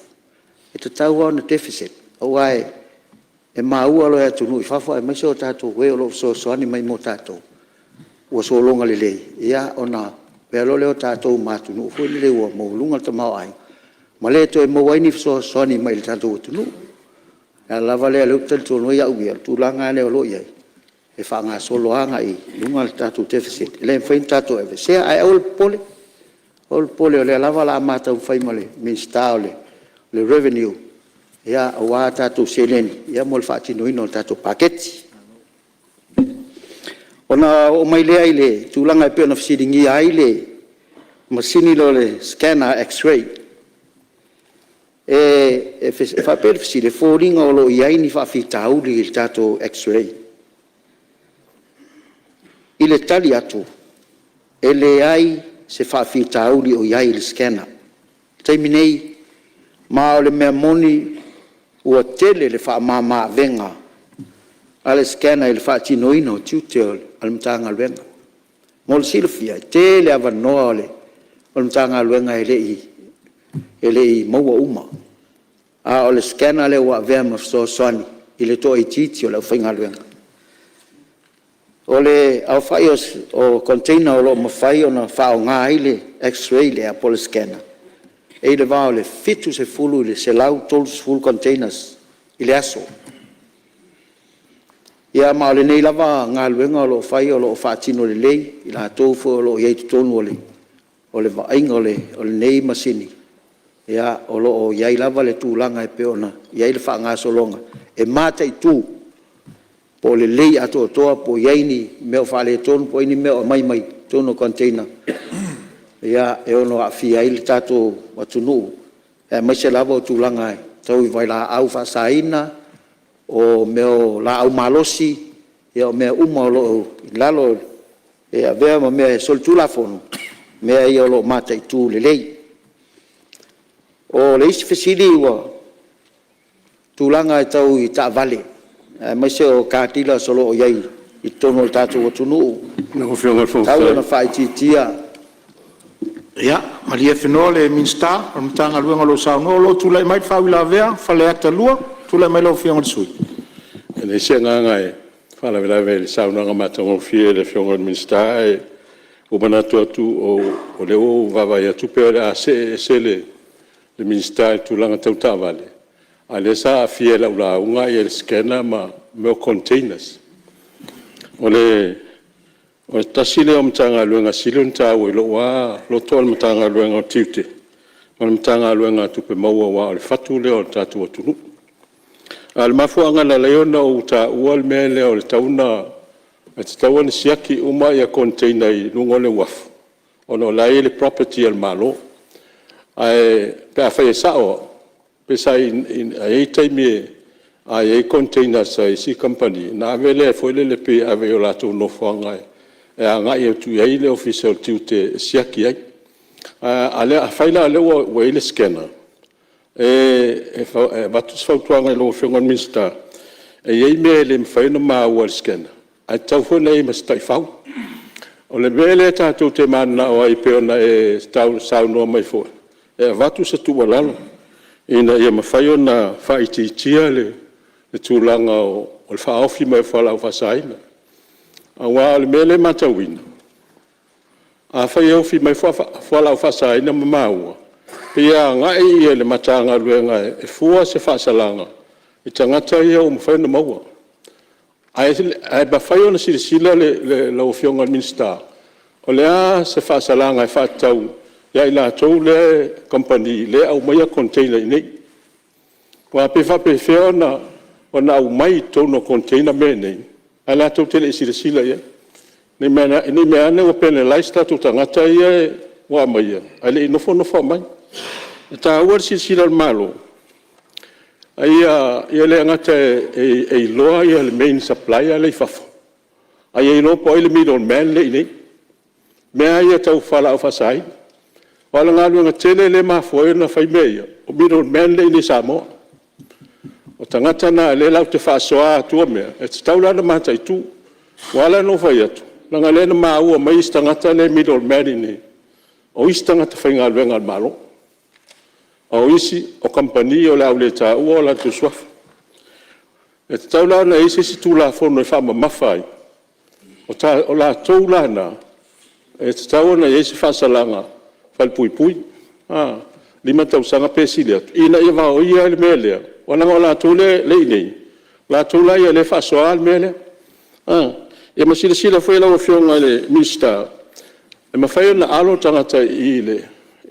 S2: e tatau lava ona deficit, aua e maua loa e atunuu i fafo aemaise o e o lo o fesoasoani mai mo tatou, ua sologa lelei, ia ona avea loa lea o tatou ma atunuu foi lele ua maualuga le tamaoaiga, ma le toe maua ai ni fesoasoani mai le tatou atunuu. O le ala lava lea o lea ou te talitonu ai au ia, o le tulaga lava lea o lo o i ai, e faagasolo agai i luga le tatou deficit, e le mafai ona tatou aveesea. Ae aua le popole, aua le popole o lea lava o le a ma taumafai ma le Minisita o le Revenue aua a tatou seleni mo le faatinoina o le tatou paketi. Ona oo mai lea i le tulaga e pei ona fesiligia ai le masini lea o le scanner x-ray. E faapea le fesili, e foliga o lo o i ai ni faafitauli i le tatou x-ray. I le tali atu, e leai se faafitauli o i ai i le scanner i le taimi nei, ma o le mea moni ua tele le faamama-avega a le scanner i le faatinoina o tiute o le Matagaluega. Mo le silafia, e tele avanoa o le Matagaluega e le i maua uma, a o le scanner lea ua avea ma fesoasoani i le toaitiiti o le aufaigaluega. O le aofai o container o lo o mafai ona faaaoga ai le x-ray lea po o le scanner, e i le va o le 70 i le 130 containers i le aso. Ia ma o lenei lava galuega o lo o fai o lo o faatino lelei e i latou foi o lo o i ai i totonu o le vaaiga o lenei masini, o lo o i ai lava le tulaga e pei ona i ai le faagasologa e mataitu po o lelei atoatoa po o i ai ni mea o faaletonu po o i ai ni mea o aumai mai totonu o container e ono aafia ai le tatou atunuu, aemaise lava o tulaga tau i vailaau faasaina, o mea o laau malosi, o mea uma o lo o i lalo e avea ma mea e solitulafono, mea ia o lo o mataitu lelei. O le isi fesili o tulaga tau i taavale aemaise o car dealers o lo o i ai i totonu o le tatou atunuu,
S7: Lau Afioga i le
S2: e
S7: Fofoga
S2: tatau
S7: Fetalai…
S2: ona faaitiitia.
S1: Ia, malie Fenoa le Minisita o le Matagaluega o lo o saunoa. O lo o tulai mai le faauilavea a Faleata 2. Tulai mai lau Afioga i le sui usufono.
S7: E leai se agaga e faalavelave i le saunoaga matagofie a le Afioga i le Minisita, ae ua ou manatu atu o lea ua ou vaavaai atu pei o le a see ese le Minisita i le tulaga tau taavale, a o lea sa aafia i lau lauga le scanner ma mea o containers. O le tasi lea o Matagaluega e sili ona taua i lou lava loto o le Matagaluega o Tiute ma le Matagaluega o Tupe Maua aua o le fatu lea o le tatou atunuu. A o le mafuaaga na ala ai ona ou taua le mea lea e tatau ona siaki uma container i luga o le uafu, ona o la e i ai le property a le Malo. Ae pe afai e sao au, pe i ai le taimi a i ai containers a isi kamupani, ona ave lea foi lele pei e ave i o latou nofoaga e agai atu i ai le Ofisa o Tiute e siaki ai. Ae afai la o lea ua i ai le scanner, e avatu se fautuaga i lau Afioga i le Minisita, e i ai mea e le mafai ona maua e le scanner, ae tatau foi ona i ai ma se taifau. O le mea lea tatou te mananao ai pei ona e saunoa mai foi, e avatu se tuualalo, ina ia mafai ona faaitiitia le tulaga o le faaofi mai o fualaau faasaina. Aua o le mea lea e matauina, afai e ofi mai fualaau faasaina ma maua, Pei e agai le Matagaluega e fua se faasalaga i tagata ia ua mafai ona maua. Ae mafai ona silasila lau Afioga i le Minisita, o le a se faasalaga e faatatau ia i latou lea kamupani lea e aumaia container i inei? Aua pe faapefea ona aumai i totonu o container mea nei ae latou te le i silasila i ai? Ne i meaane ua penalize o tatou tagata ia ua aumaia ae le i nofonofo aumai. E taua le silasila o le Malo ina ia le gata e iloa le main supplier la e i fafo, a ia iloa po o ai le middleman lea e i inei, mea lava ia tau fualaau faasaina. Aua o le galuega tele lea e mafua ai ona fai mea ia, o middleman lea e i inei i Samoa. O tagata na o lea latou te faasoa atua mea, e tatau la ona mataitu. Ua ala la ona ou fai atu, leaga o lea na maua mai isi tagata lea e middleman i inei, o isi tagata faigaluega a le Malo, a o isi o kamupani o le a ou le taua o latou suafa. E tatau la ona i ai se isi Tulafono e faamamafa ai, o latou la na, e tatau ona i ai se faasalaga falepuipui, 5 tausaga pe sili atu, ina ia vaoia ai le mea lea, aua leaga o latou lea e i inei, o latou la lea e faasoa le mea lea. Ia ma silasila foi lau Afioga i le Minisita, e mafai ona alo tagata i i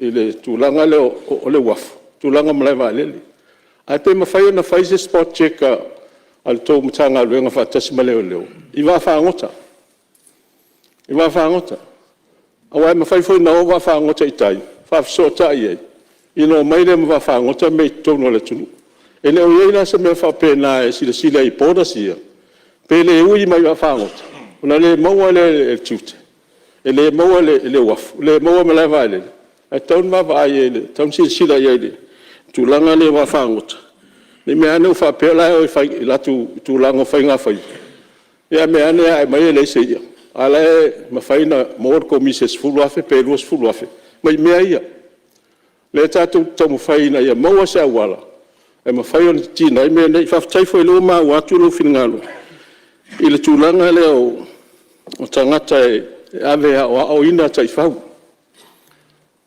S7: i le tulaga lea o le uafu, tulaga o malae vaalele. Ae pe mafai ona fai se spot check a le tou Matagaluega faatasi ma leoleo i vaafagota, i vaafagota. Aua e mafai foi ona o vaafagota i tai faafesootai ai, ia ona omai lea ma vaafagota mei totonu o le atunuu. E le o i ai la se mea faapena e silasila i borders ia, pe le ui mai i vaafagota, ona le maua lea e le tiute, e le maua e le uafu, le maua e le malae vaalele, ae tatau ona vaavaai i ai, e tatau ona silasila i ai i le tulaga lea o vaafagota, ne i meaane ua faapea o la e o e fai i latou tulaga o faigafaiva, ae mea ane ae mai e leai se i'a, a o la e mafai ona maua le komisi e $10,000 pe $20,000 mai mea ia. O lea tatou te taumafai ina ia maua se auala e mafai ona titina ai mea nei. Faafetai foi o lea ua maua atu lou finagalo i le tulaga lea o tagata e ave e aoaoina taifau.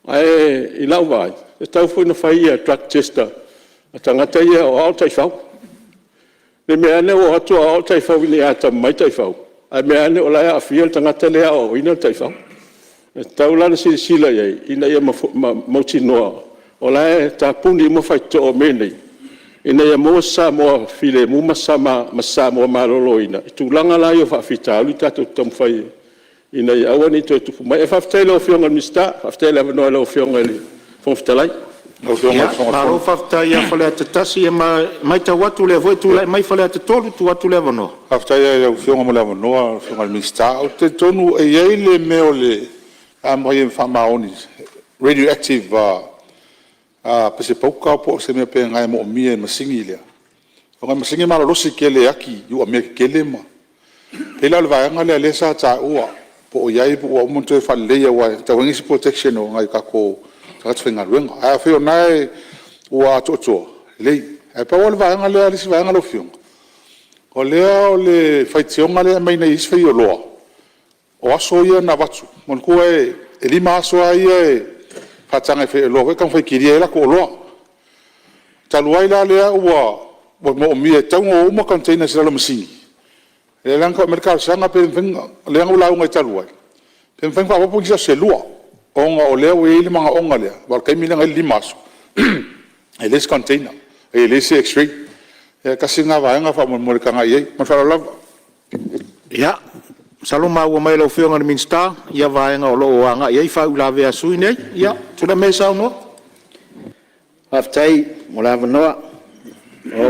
S7: Ae i lau vaai, e tatau foi ona fai drug test a tagata ia e aoao taifau, ne i meaane ua o atu aoao taifau ina ia atamamai taifau, ae mea ane o la e aafia le tagata lea e aoaoina le taifau. E tatau la ona silasila i ai ina ia mautinoa o la e tapuni uma faitotoa o mea nei, ina ia maua se Samoa filemu ma se Samoa maloloina i tulaga la ia o faafitauli tatou te taumafai ina ia aua ne i toe tupu mai. Ae faafetai i lau Afioga i le Minisita, faafetai i le avanoa i lau Afioga i le Fofoga Fetalai. Malo faafetai ia Faleata 1, e matau atu o lea foi e tulai mai Faleata 3, tuu atu le avanoa. Faafetai lava i lau Afioga mo le avanoa lau Afioga i le Minisita. Ou te talitonu e i ai le mea o le a aumai e faamaoni, radioactive pese pauta po o se mea faapena e moomia e masini lea, aua o le masini e malolosi tele e ati i uamea tetele ma… E pei la o le vaega lea sa taua po o i ai po ua uma ona toe faaleleia aua e tatau ona i ai se protection o nai o tatou tagata faigaluega. Ae afai o lena ua atoatoa, lelei. Ae pau lava le vaega lea le isi vaega lau Afioga, o lea o le faitioga lea e aumai nei e isi faioloa, o aso ia na avatu, manatua e 5 aso lava ia e faataga e faioloa e taumafai e kilia ai a latou oloa. Talu ai la lea ua moomia e tatau ona o uma containers i lalo o masini, lea la na tau aumai ai le talosaga pe mafai ona… lea na ou lauga ai talu ai, pe mafai ona faaopoopo nisi aso se lua, ona o lea ua i ai le manaoga lea, aua o le taimi lea na i ai le 5 aso e leai se container, e leai se x-ray. Ia tasi lena vaega faamolemole e tagai i ai. Ma le faaaloalo lava. Ia, masalo ua maua mai e lau Afioga i le Minisita vaega o lo o agai i ai faauilavea a sui usufono nei. Ia, tulai maia e saunoa. Faafetai mo le avanoa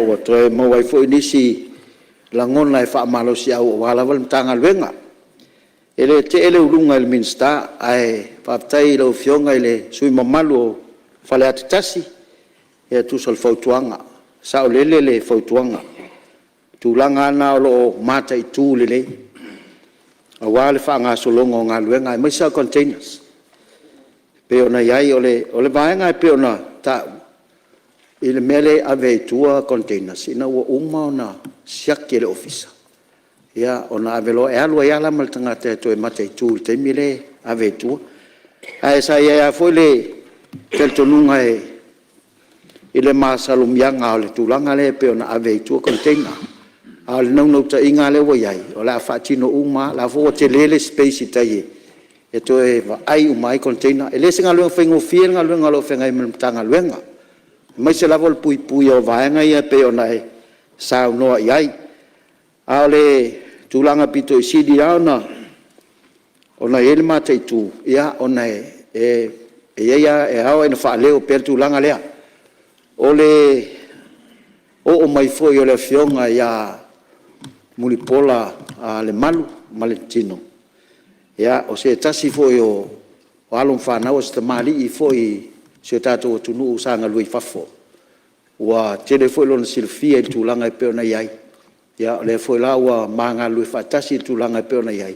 S7: ua toe maua ai foi nisi lagona e faamalosiau aua lava le Matagaluega. E le tee le uluga i le Minisita, ae faafetai i lau Afioga i le sui usufono mamalu o Faleata 1 e tusa o le fautuaga. E saolele le fautuaga, o tulaga lava na o lo o mataitu lelei aua le faagasologa o galuega aemaise lava containers e pei ona i ai. O le vaega e pei ona taua i le mea lea e ave ai i tua containers, ina ua uma ona siaki e le Ofisa, ona ave loa lea, e alu ai lava la ma le tagata e toe mataitu i le taimi lea e ave ai i tua. Ae sa i ai lava foi le
S2: talitonuga i le masalomiaga o le tulaga lea pei ona ave ai i tua container. A o le naunautaiga lava lea ua i ai, o le a faatino uma lava, o la e foi ua tele le space i tai e toe vaai uma ai container. E le o se galuega faigofie le galuega o lo o feagai ma le Matagaluega, aemaise lava o le puipuia o vaega ia pei ona e saunoa i ai. A o le tulaga aupito sili lava ona i ai le mataitu, ona e ao lava ina faaleo pea le tulaga lea, o le oo mai foi o le Afioga ia Mulipola Lemalu ma le tino, o se tasi foi o alo ma fanau, o se tamalii foi o si o tatou atunuu sa galue i fafo, ua tele foi lona silafia i le tulaga e pei ona i ai. O lea foi la ua ma galulue faatasi i le tulaga e pei ona i ai,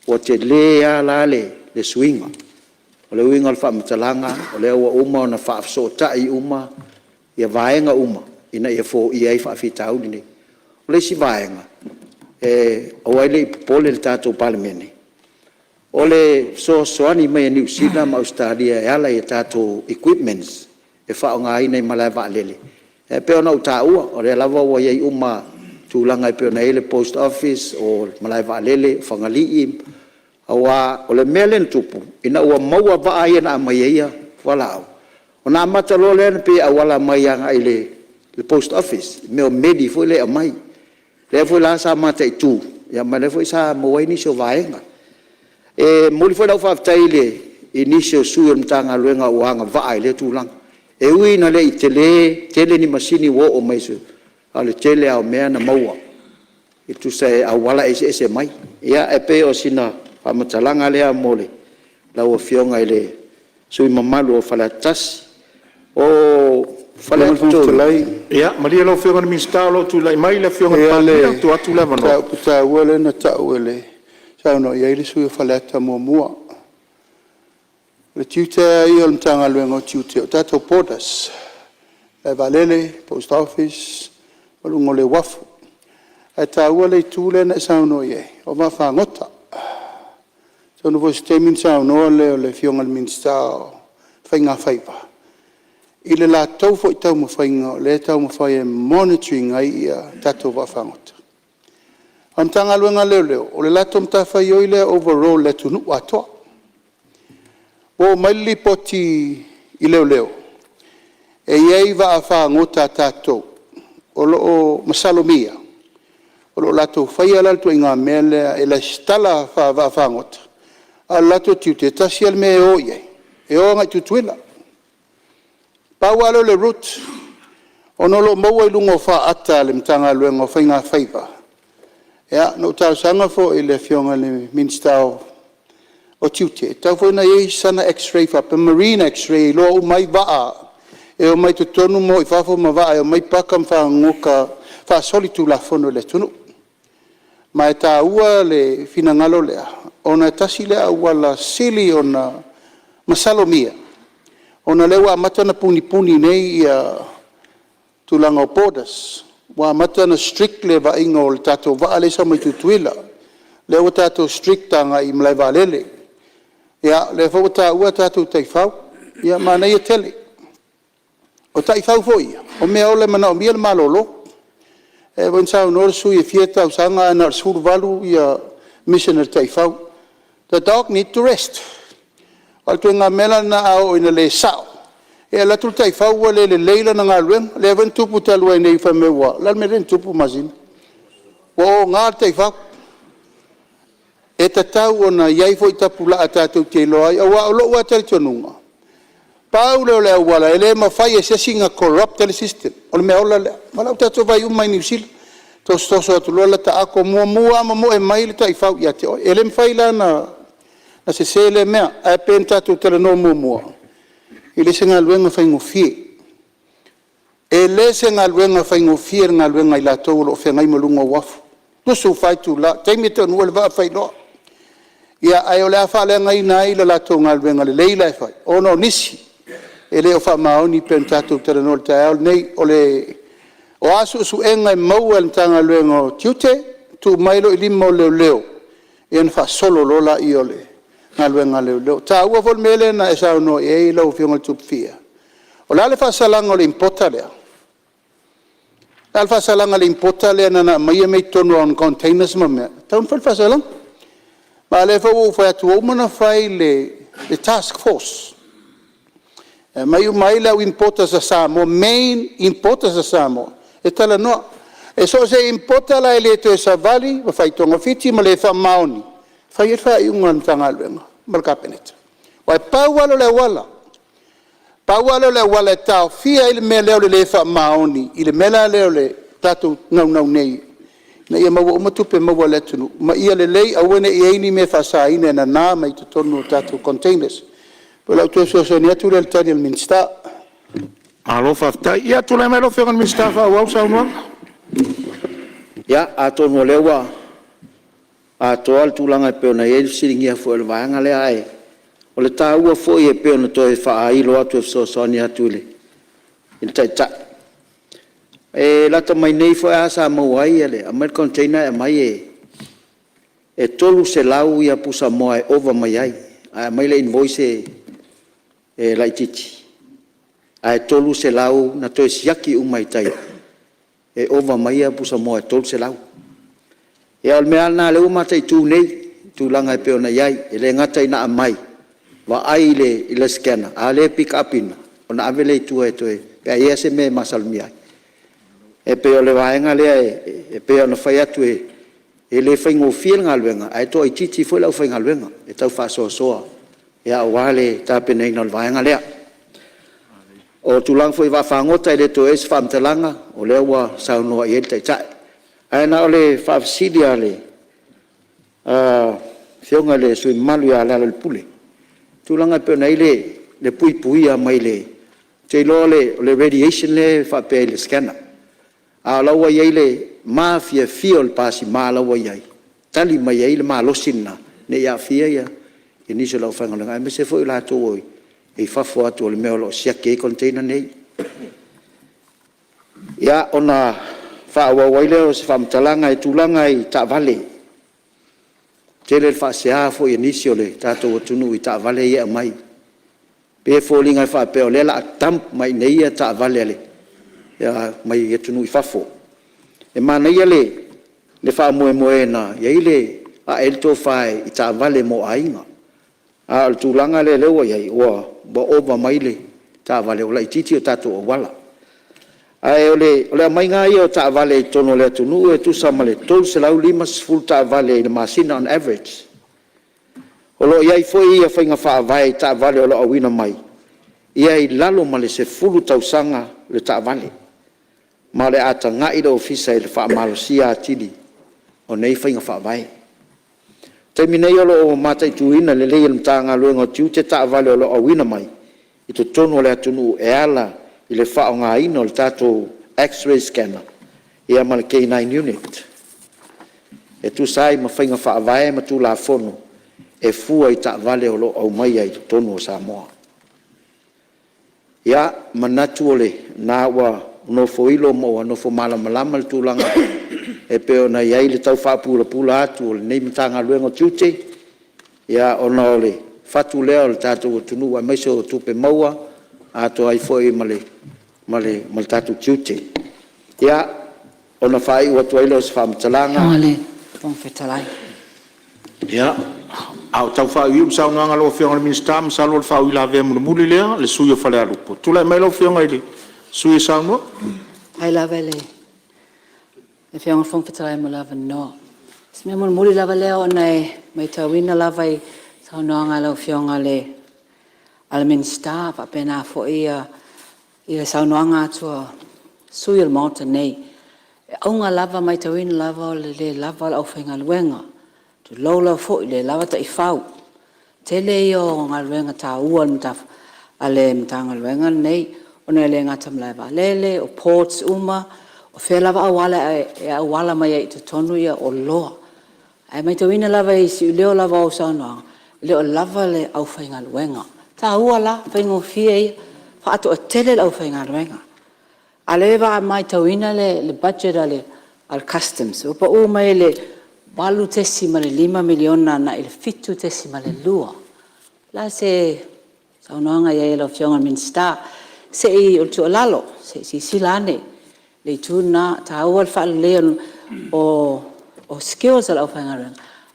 S2: ua tele lava la le suiga. O le uiga o le faamatalaga, o lea ua uma ona faafesootai uma vaega uma ina ia foia ai faafitauli nei. O le isi vaega, e aua ai ne i popole le tatou Palemene, o le fesoasoani mai a Niu Sila ma Ausetalia e ala i a tatou equipments e faaaogaina i malae vaalele, e pei ona ou taua, o lea lava ua i ai uma tulaga e pei ona i ai le post office, o le malae vaalele, o Fagalii. Aua o le mea lea na tupu, ina ua maua vaa ia na aumai ai fualaau, ona amata loa lea ona pei e auala mai agai i le post office i mea o meli foi lea e aumai. O lea foi la sa mataitu ma o lea foi sa maua ai nisi o vaega. E momoli foi lau faafetai i nisi o sui o le Matagaluega ua agavaa i lea tulaga. E ui ina le i tele tele ni masini ua oo mai, a o le tele lava o mea na maua e tusa e auala eseese mai. Ia, e pei o sina faamatalaga lea mo lau Afioga i le sui usufono mamalu o Faleata 1. O
S3: Lau Afioga i le
S2: Faleata
S3: Fofoga
S2: 3…
S3: Fetalai…
S5: Ia malie lau Afioga i le Minisita o lo o tulai mai le Afioga i le
S3: E i ai
S5: Palemia,
S3: lava le
S5: tuu atu le avanoa.
S3: mataupu taua lea na tau e saunoa i ai le sui usufono mo Faleata 1. O le tiute lava ia o le Matagaluega o Tiute, o tatou borders, malae vaalele, post office ma luga o le uafu. Ae taua le itu lea na e saunoa i ai o vaafagota. Atonu foi o se taimi ona saunoa lea o le Afioga i le Minisita o Faigafaiva i le latou foi taumafaiga o lea e taumafai e monitor ina ai tatou vaafagota. A o le Matagaluega a Leoleo, o le latou matafaioi lea overall i le atunuu atoa. Ua oo mai le lipoti i leoleo, e i ai vaafagota a tatou o lo o masalomia o lo o latou faia la le ituaiga mea lea e resitala faavaafagota, a o le latou tiute, e tasi lava le mea e o i ai, e o agai i Tutuila. Pau lava lea o le route, ona o lo o maua i luga o faata a le Matagaluega o Faigafaiva. Na ou talosaga foi i le Afioga i le Minisita o Tiute, e tatau foi ona i ai sana x-ray faapea, marine x-ray e iloa uma ai vaa e omai totonu ma o i fafo ma vaa e omai paka ma fagogota faasolitulafono i le atunuu. Ma e taua le finagalo lea, ona e tasi lea auala sili ona masalomia, ona o lea ua amata ona punipuni nei tulaga o borders, ua amata ona strict le vaaiga o le tatou vaa lea e sau mai Tutuila, lea ua tatou strict agai i malae vaalele. Ia, o lea foi ua taua tatou taifau, ia manaia tele. O taifau foi ia, o meaola e manaomia le malolo. E pei foi ona saunoa le sui usufono e fia tausaga ae na o le 18 mission a le taifau. The dog need to rest. Aua o le ituaiga mea la lena a oo ina le sao, e alu atu le taifau ua le lelei lana galuega. Lea foi na tupu talu ai nei fai mai ua… O le a le mea lea na tupu Masina? Ua ogā le taifau. E tatau ona i ai foi tapulaa tatou te iloa ai, aua o lou lava talitonuga, pau lea o le auala e le mafai e se isi ona corrupt ai le system, o le meaola lea. Aua o lea ua tatou vaai uma lava i Niu Sila, tosotoso atu loa lata ato, muamua lava momoe mai le taifau ia te oe. E le mafai la ona sese lea mea, ae pei ona tatou talanoa muamua, e le o se galuega faigofie. E le o se galuega faigofie le galuega a i latou o lo o feagai ma luga o uafu, 24 itula, o le taimi e taunuu ai le vaa fai loa. Ae o le a faaleagaina ai le latou galuega lelei la e fai, ona o nisi e le o faamaoni pei ona tatou talanoa i le taeao lenei. O a suesuega e maua e le Matagaluega o Tiute, tuu mai loa i lima o leoleo ona faasolo loa lea o le
S6: galuega a leoleo. E taua foi le mea lea na e saunoa i ai lau Afioga Tupu. O le a le faasalaga o le importer lea? O le a le faasalaga i le importer lea na ona aumai mea i totonu o ona containers ma mea? E tatau ona fai le faasalaga. Ma o lea foi ua ou fai atu ua uma ona fai le task force e aumai uma ai le au importers a Samoa, main importers a Samoa e talanoa. E so o se importer la e le toe savali ma fai togafiti ma le faamaoni, e fai i ai le faaiuga a le Matagaluega ma le Kapeneta. Aua e pau lava lea o le auala, pau lava lea o le auala e taofia ai le mea lea o le le faamaoni i le mea la lea o le tatou naunau nei ina ia maua uma tupe maua a le atunuu, ma ia lelei aua ne i i ai ni mea faasaina e nana mai totonu o tatou containers. O lau toe fesoasoani atu lea i le tali a le Minisita.
S1: Malo faafetai. Ia tulai mai lau Afioga i le Minisita e faaauau le saunoaga.
S2: Ia, atonu o lea ua atoa le tulaga e pei ona i ai le fesiligia foi o le vaega lea, ae o le taua foi e pei ona toe faailo atu e fesoasoani atu i le Taitai, e lata mai nei foi lava sa maua ai e aumai le container ae aumai e 300 pusamoa e ova mai ai, ae aumai le invoice e laitiiti ae 300 na toe siaki uma i tai e ova mai pusamoa e 300. Ia o le mea lava lena o lea ua mataitu nei i tulaga e pei ona i ai. E le gata ina aumai, vaai i le scanner a o lea e pick up ina ona ave lea i tua pe a i ai lava se mea e masalomia ai. E pei o le vaega lea e pei ona fai atu e le faigofie le galuega ae toaitiiti foi le aufaigaluega e tau faasoasoa aua le tapenaina o le vaega lea. O tulaga foi i vaafagota e le toe i ai se faamatalaga o lea ua saunoa i ai le Taitai. Ae na o le faafesili lava a le Afioga i le sui usufono mamalu ia Lealailepule, i le tulaga e pei ona i ai le puipuia mai le… Ou te iloa o le radiation lea e faapea i le scanner, a o la e ua i ai le mafiafia o le pasima la ua i ai e tali mai ai le malosi lena ne i aafia nisi o le aufaigaluega, aemaise foi i latou e i fafo atu o le mea o lo o siaki ai container nei. Ia, ona faaauau ai lea o se faamatalaga i tulaga i taavale. E tele le faasea foi a nisi o le tatou atunuu i taavale ia e aumai, pei e foliga e faapea o lea o le a dump mai i inei taavale mai atunuu i fafo. E manaia le faamoemoe na i ai le ae ai le tofa i taavale mo aiga, a o le tulaga lea ua i ai, ua ova mai le taavale ua laitiiti o tatou auala. Ae o le aumaiga lava ia o taavale i totonu o le atunuu e tusa ma le 350 taavale i le masina on average. O lo o i ai foi faiga faavae i taavale o lo o auina mai, ia i lalo ma le 10 tausaga le taavale, ma o le a tagai le Ofisa i le faamalosia atili o nei faiga faavae. O le taimi nei o lo o mataituina lelei e le Matagaluega o Tiute taavale o lo o auina mai i totonu o le atunuu e ala i le faaaogaina o le tatou x-ray scanner ma le K9 unit e tusa ai ma faiga faavae ma Tulafono e fua i taavale o lo o aumaia i totonu o Samoa. Ia, e manatu o lena ua nofoilo ma ua nofo malamalama le tulaga e pei ona i ai le tau faapulapula atu o lenei Matagaluega o Tiute, ona o le fatu lea o le tatou atunuu aemaise o tupe maua atoa ai foi ma le tatou tiute. Ia, ona faaiu atu ai lea o se faamatalaga.
S1: Ia, a o tau faaiuiu le saunoaga a lau Afioga i le Minisita, masalo o le faauilavea mulimuli lea a le sui usufono mo Falealupo. Tulai mai lau Afioga i le sui usufono e saunoa.
S8: Faafetai lava i le Afioga i le Fofoga Fetalai mo le avanoa. O si mea mulimuli lava lea ona e maitauina lava i saunoaga a lau Afioga i le Minisita faapena foi le saunoaga atu a sui usufono o le Maota nei. E auga lava, e maitauina lava o le le lava o le aufaigaluega, tulou lava foi, le lava taifau. O le tele ia o galuega taua a le Matagaluega lenei ona e le gata i malaevaalele, o ports uma, o fea lava auala e auala mai ai i totonu oloa. Ae maitauina lava i le siuleo lava o au saunoaga, e le o lava le aufaigaluega. E taua la, o le faigofie ia, faatoatele le aufaigaluega. A o lea e matauina le budget a le Customs ua pau mai le $8.5 miliona agai i le $7.2. O le a se saunoaga i ai a lau Afioga i le Minisita? Se i, o le tuualalo, se i silasila ane i le itu lena, e taua le faaleleia o skills a le aufaigaluega,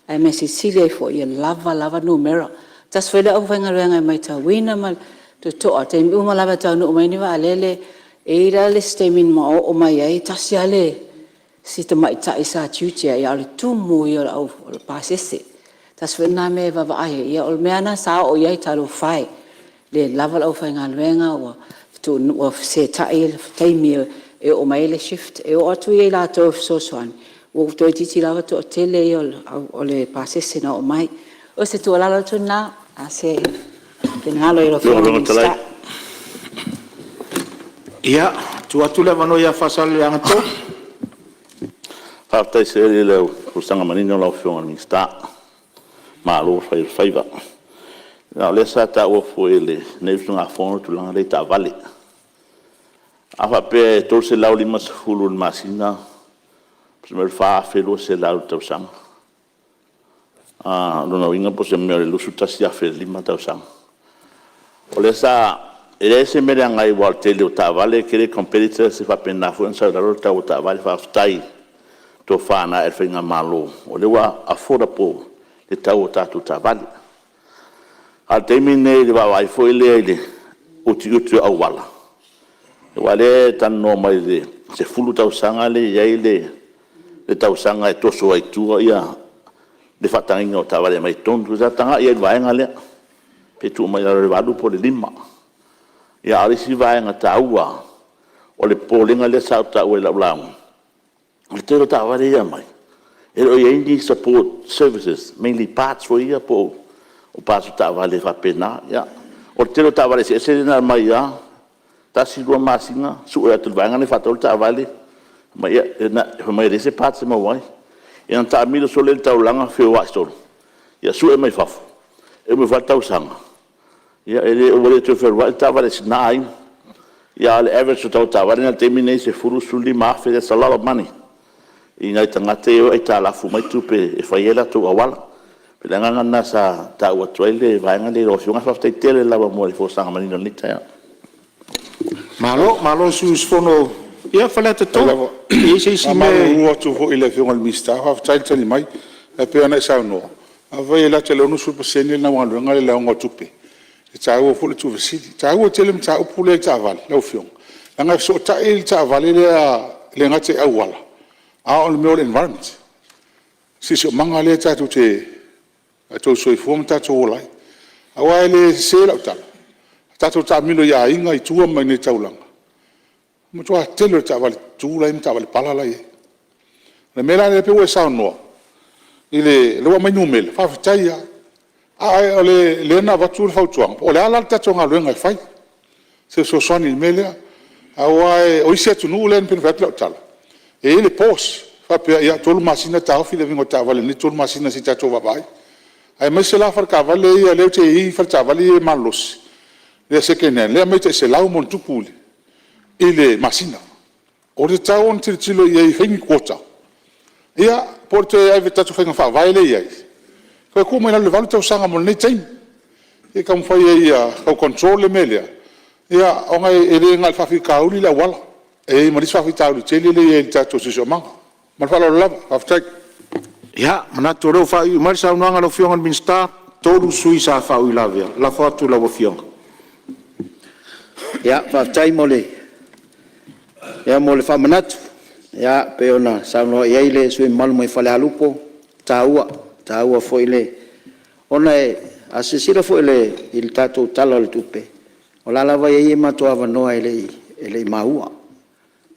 S8: ae mea silisili ai foi ia lava lava numera. Tasi foi le aufaigaluega e matauina ma le totoa i taimi uma lava e taunuu mai ai ni vaalele. E i ai la le isi taimi na oo mai ai, e tasi lava si tamaitai sa tiute ai, a o le tumu ia o le pasese. Tasi foi lena mea e vaavaai i ai, o le mea lava lena sa oo i ai, talofa e, le lava le aufaigaluega ua fesetai le taimi e oo mai ai le shift. E oo atu i latou e fesoasoani, ua toeitiiti lava toatele ia o le pasese na oo mai. O se tuualalo atu lena, po o le a se finagalo i lau Afioga i le Minisita.
S1: Ia, tuu atu le avanoa ia Faasaleleaga 3. Faafetai tele i le folasaga manino lau Afioga i le Minisita, malo fai o le faiva. A o lea sa taua foi e lenei usugafono le tulaga lea i taavale. A faapea e $350 i le masina, tusa ma le $4,200 i le tausaga. O lona uiga po o se mea o le $21,000 i le 5 tausaga. O lea sa… e leai se mea leaga ai aua o le tele o taavale tele competitors e faapena foi ona sau ai i lalo le tau o taavale. Faafetai i le tofa na ae i le faigamalo o lea ua affordable le tau o tatou taavale. A o le taimi lenei i le vaavaai foi lea i le utiuti o auala, aua o lea e talanoa mai i le 10 tausaga lea e i ai le tausaga e toso ai i tua le faatagaina o taavale e aumai i totonu. Sa tagai i ai i le vaega lea, pe tuu mai lalo i le 8 po o le 5. A o le isi vaega taua lava, o le popolega lea sa ou taua i lau lauga, o le tele o taavale ia e aumai, e le o i ai ni support services, mainly parts foi ia po o parts o taavale faapena. Ia, o le tele o taavale eseese lea na aumai lava, tasi lua masina sue atu e le vaega lea e faatauina le taavale, fai mai e leai se parts e maua ai. Ia ona taamilo solo lea i le taulaga feoai solo, ia sue mai fafo, e uma ifo lava le tausaga, ua le toe fealuai le taavale a si na aiga. A o le average o le tau o taavale i le taimi lenei e $10,000 i le $15,000, that's a lot of money i nai tagata ia e o e aitalafu mai tupe e fai ai latou auala. O le agaga lena sa taua atu ai le vaega lea i lau Afioga, ae faafetai tele lava mo le folasaga manino i lenei taeao.
S2: Malo, malo le sui usufono. Ia Faleata 3, e i ai se isi mea… E faamalulu atu foi i le Afioga i le Minisita, faafetai le tali mai. Ae pei ona e saunoa, afai e lata i le 60% lena ua alu i le leaoga o tupe, e taua foi le tuufaasili. E taua tele le mataupu lea i taavale lau Afioga, leaga e fesootai le taavale lea e le gata i auala, a o le mea o le environment, siosiomaga lea tatou te soifua ma tatou ola ai. Aua e le sese lau tala, a tatou taamilo i aiga i tua ma i inei i le taulaga, o le matua tele o taavale tutu la e i ai ma taavale pala la e i ai. O le mea la lea pei ua e saunoa, o lea ua aumai numera, faafetai lava. A o lea na avatu le fautuaga, po o le a la le tatou galuega e fai, se fesoasoani i le mea lea. Aua o isi atunuu lea pei ona fai atu lau tala, e i ai le pause, e faapea, ia 3 masina taofi le aumaiga o taavale i lenei 3 masina se i tatou vaavaai. Aemaise la faletaavale ia lea e i ai faletaavale ia malolosi, lea second hand, lea e aumai tai 100+ i le masina. O le tatau ona tilotilo i ai e fai ni quota, ia po o le toe ave i tatou faiga faavae lea e i ai, toe tuu mai lalo i le 8 tausaga mo lenei taimi, se i taumafai ai ia tau control le mea lea, ona e le na o le faafitauli le auala, e i ai ma le isi faafitauli tele lea e i ai i le tatou siosiomaga. Ma le faaaloalo lava. Faafetai. Ia, e manatu o lea ua faaiuiu mai le saunoaga a lau Afioga i le Minisita. E 3 sui usufono sa faauilavea. Lafo atu i lau Afioga.
S6: Faafetai mo le faamanatu pei ona saunoa i ai le sui usufono mamalu mai Falealupo, e taua, e taua foi le… Ona a silasila foi i le tatou Tala o le Tupe, o la e lava e i ai matou avanoa e le i maua.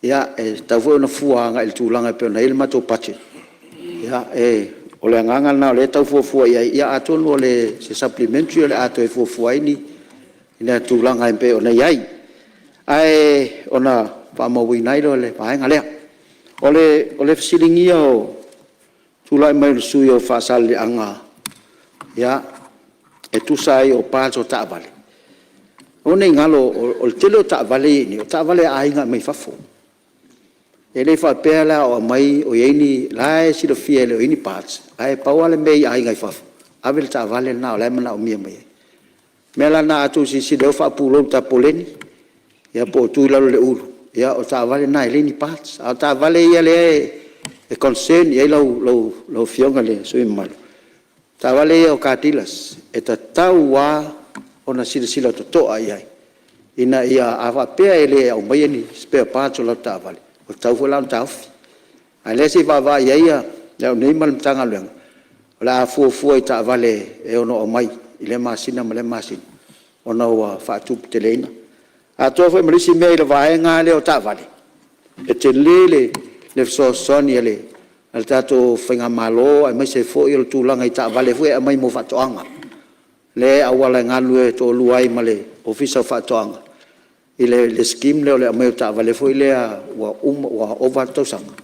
S6: Ia, e tatau foi ona fua agai i le tulaga e pei ona i ai le matou budget. O le agaga lena o lea e tau fuafua i ai, ia atonu o se Supplementary o le a toe fuafua ai ni tulaga e pei ona i ai, ae ona faamauina ai lea o le vaega lea. O le fesiligia o le tulai mai o le sui usufono mo Faasaleleaga e tusa ai o parts o taavale, aua ne i galo o le tele o taavale lea e i ai nei, o taavale a aiga e aumai fafo. E le faapea la o aumai o i ai ni… o la e silafia e le o i ai ni parts, ae pau lava le mea i aiga i fafo, ave le taavale lena o la e manaomia mai ai.
S2: mea la lena a outou silasila i ai ua faapulou i le tapoleni po ua tu i lalo i le ulu, ia o taavale na e leai ni parts. A o taavale ia lea e concern i ai lau Afioga i le sui usufono mamalu, o taavale ia a car dealers, e tatau lava ona silasila totoa i ai, ina ia a faapea e le aumaia ni spare parts o latou taavale, ua tatau foi la ona taofi. A o lea se i vaavaai i ai au nei ma le Matagaluega, o le a fuafua i taavale e ono aumai i lea masina ma lea masina ona ua faatuputeleina. Atoa foi ma le isi mea i le vaega lea o taavale, e tele le fesoasoani a le tatou faigamalo aemaise foi o le tulaga i taavale foi ia e aumai mo faatoaga, lea e auala e galulue toalua ai ma le Ofisa o Faatoaga i le scheme lea o le aumai o taavale foi lea ua ova atu tausaga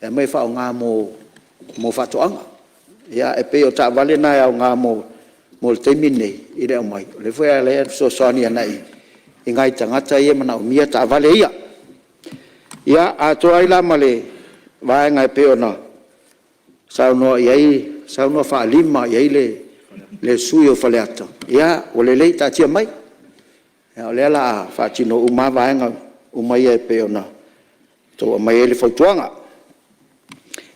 S2: e aumai e faaaoga mo faatoaga. Ia e pei o taavale na e aoga mo le taimi lenei i le aumai, o lea foi la e fesoasoani agai i nai tagata ia e manaomia taavale ia. Ia, atoa ai la ma le vaega e pei ona saunoa faalima i ai le sui usufono o Faleata, ia ua lelei, taatia mai, o lea o le a faatino uma lava vaega uma ia e pei ona outou aumaia ai le fautuaga.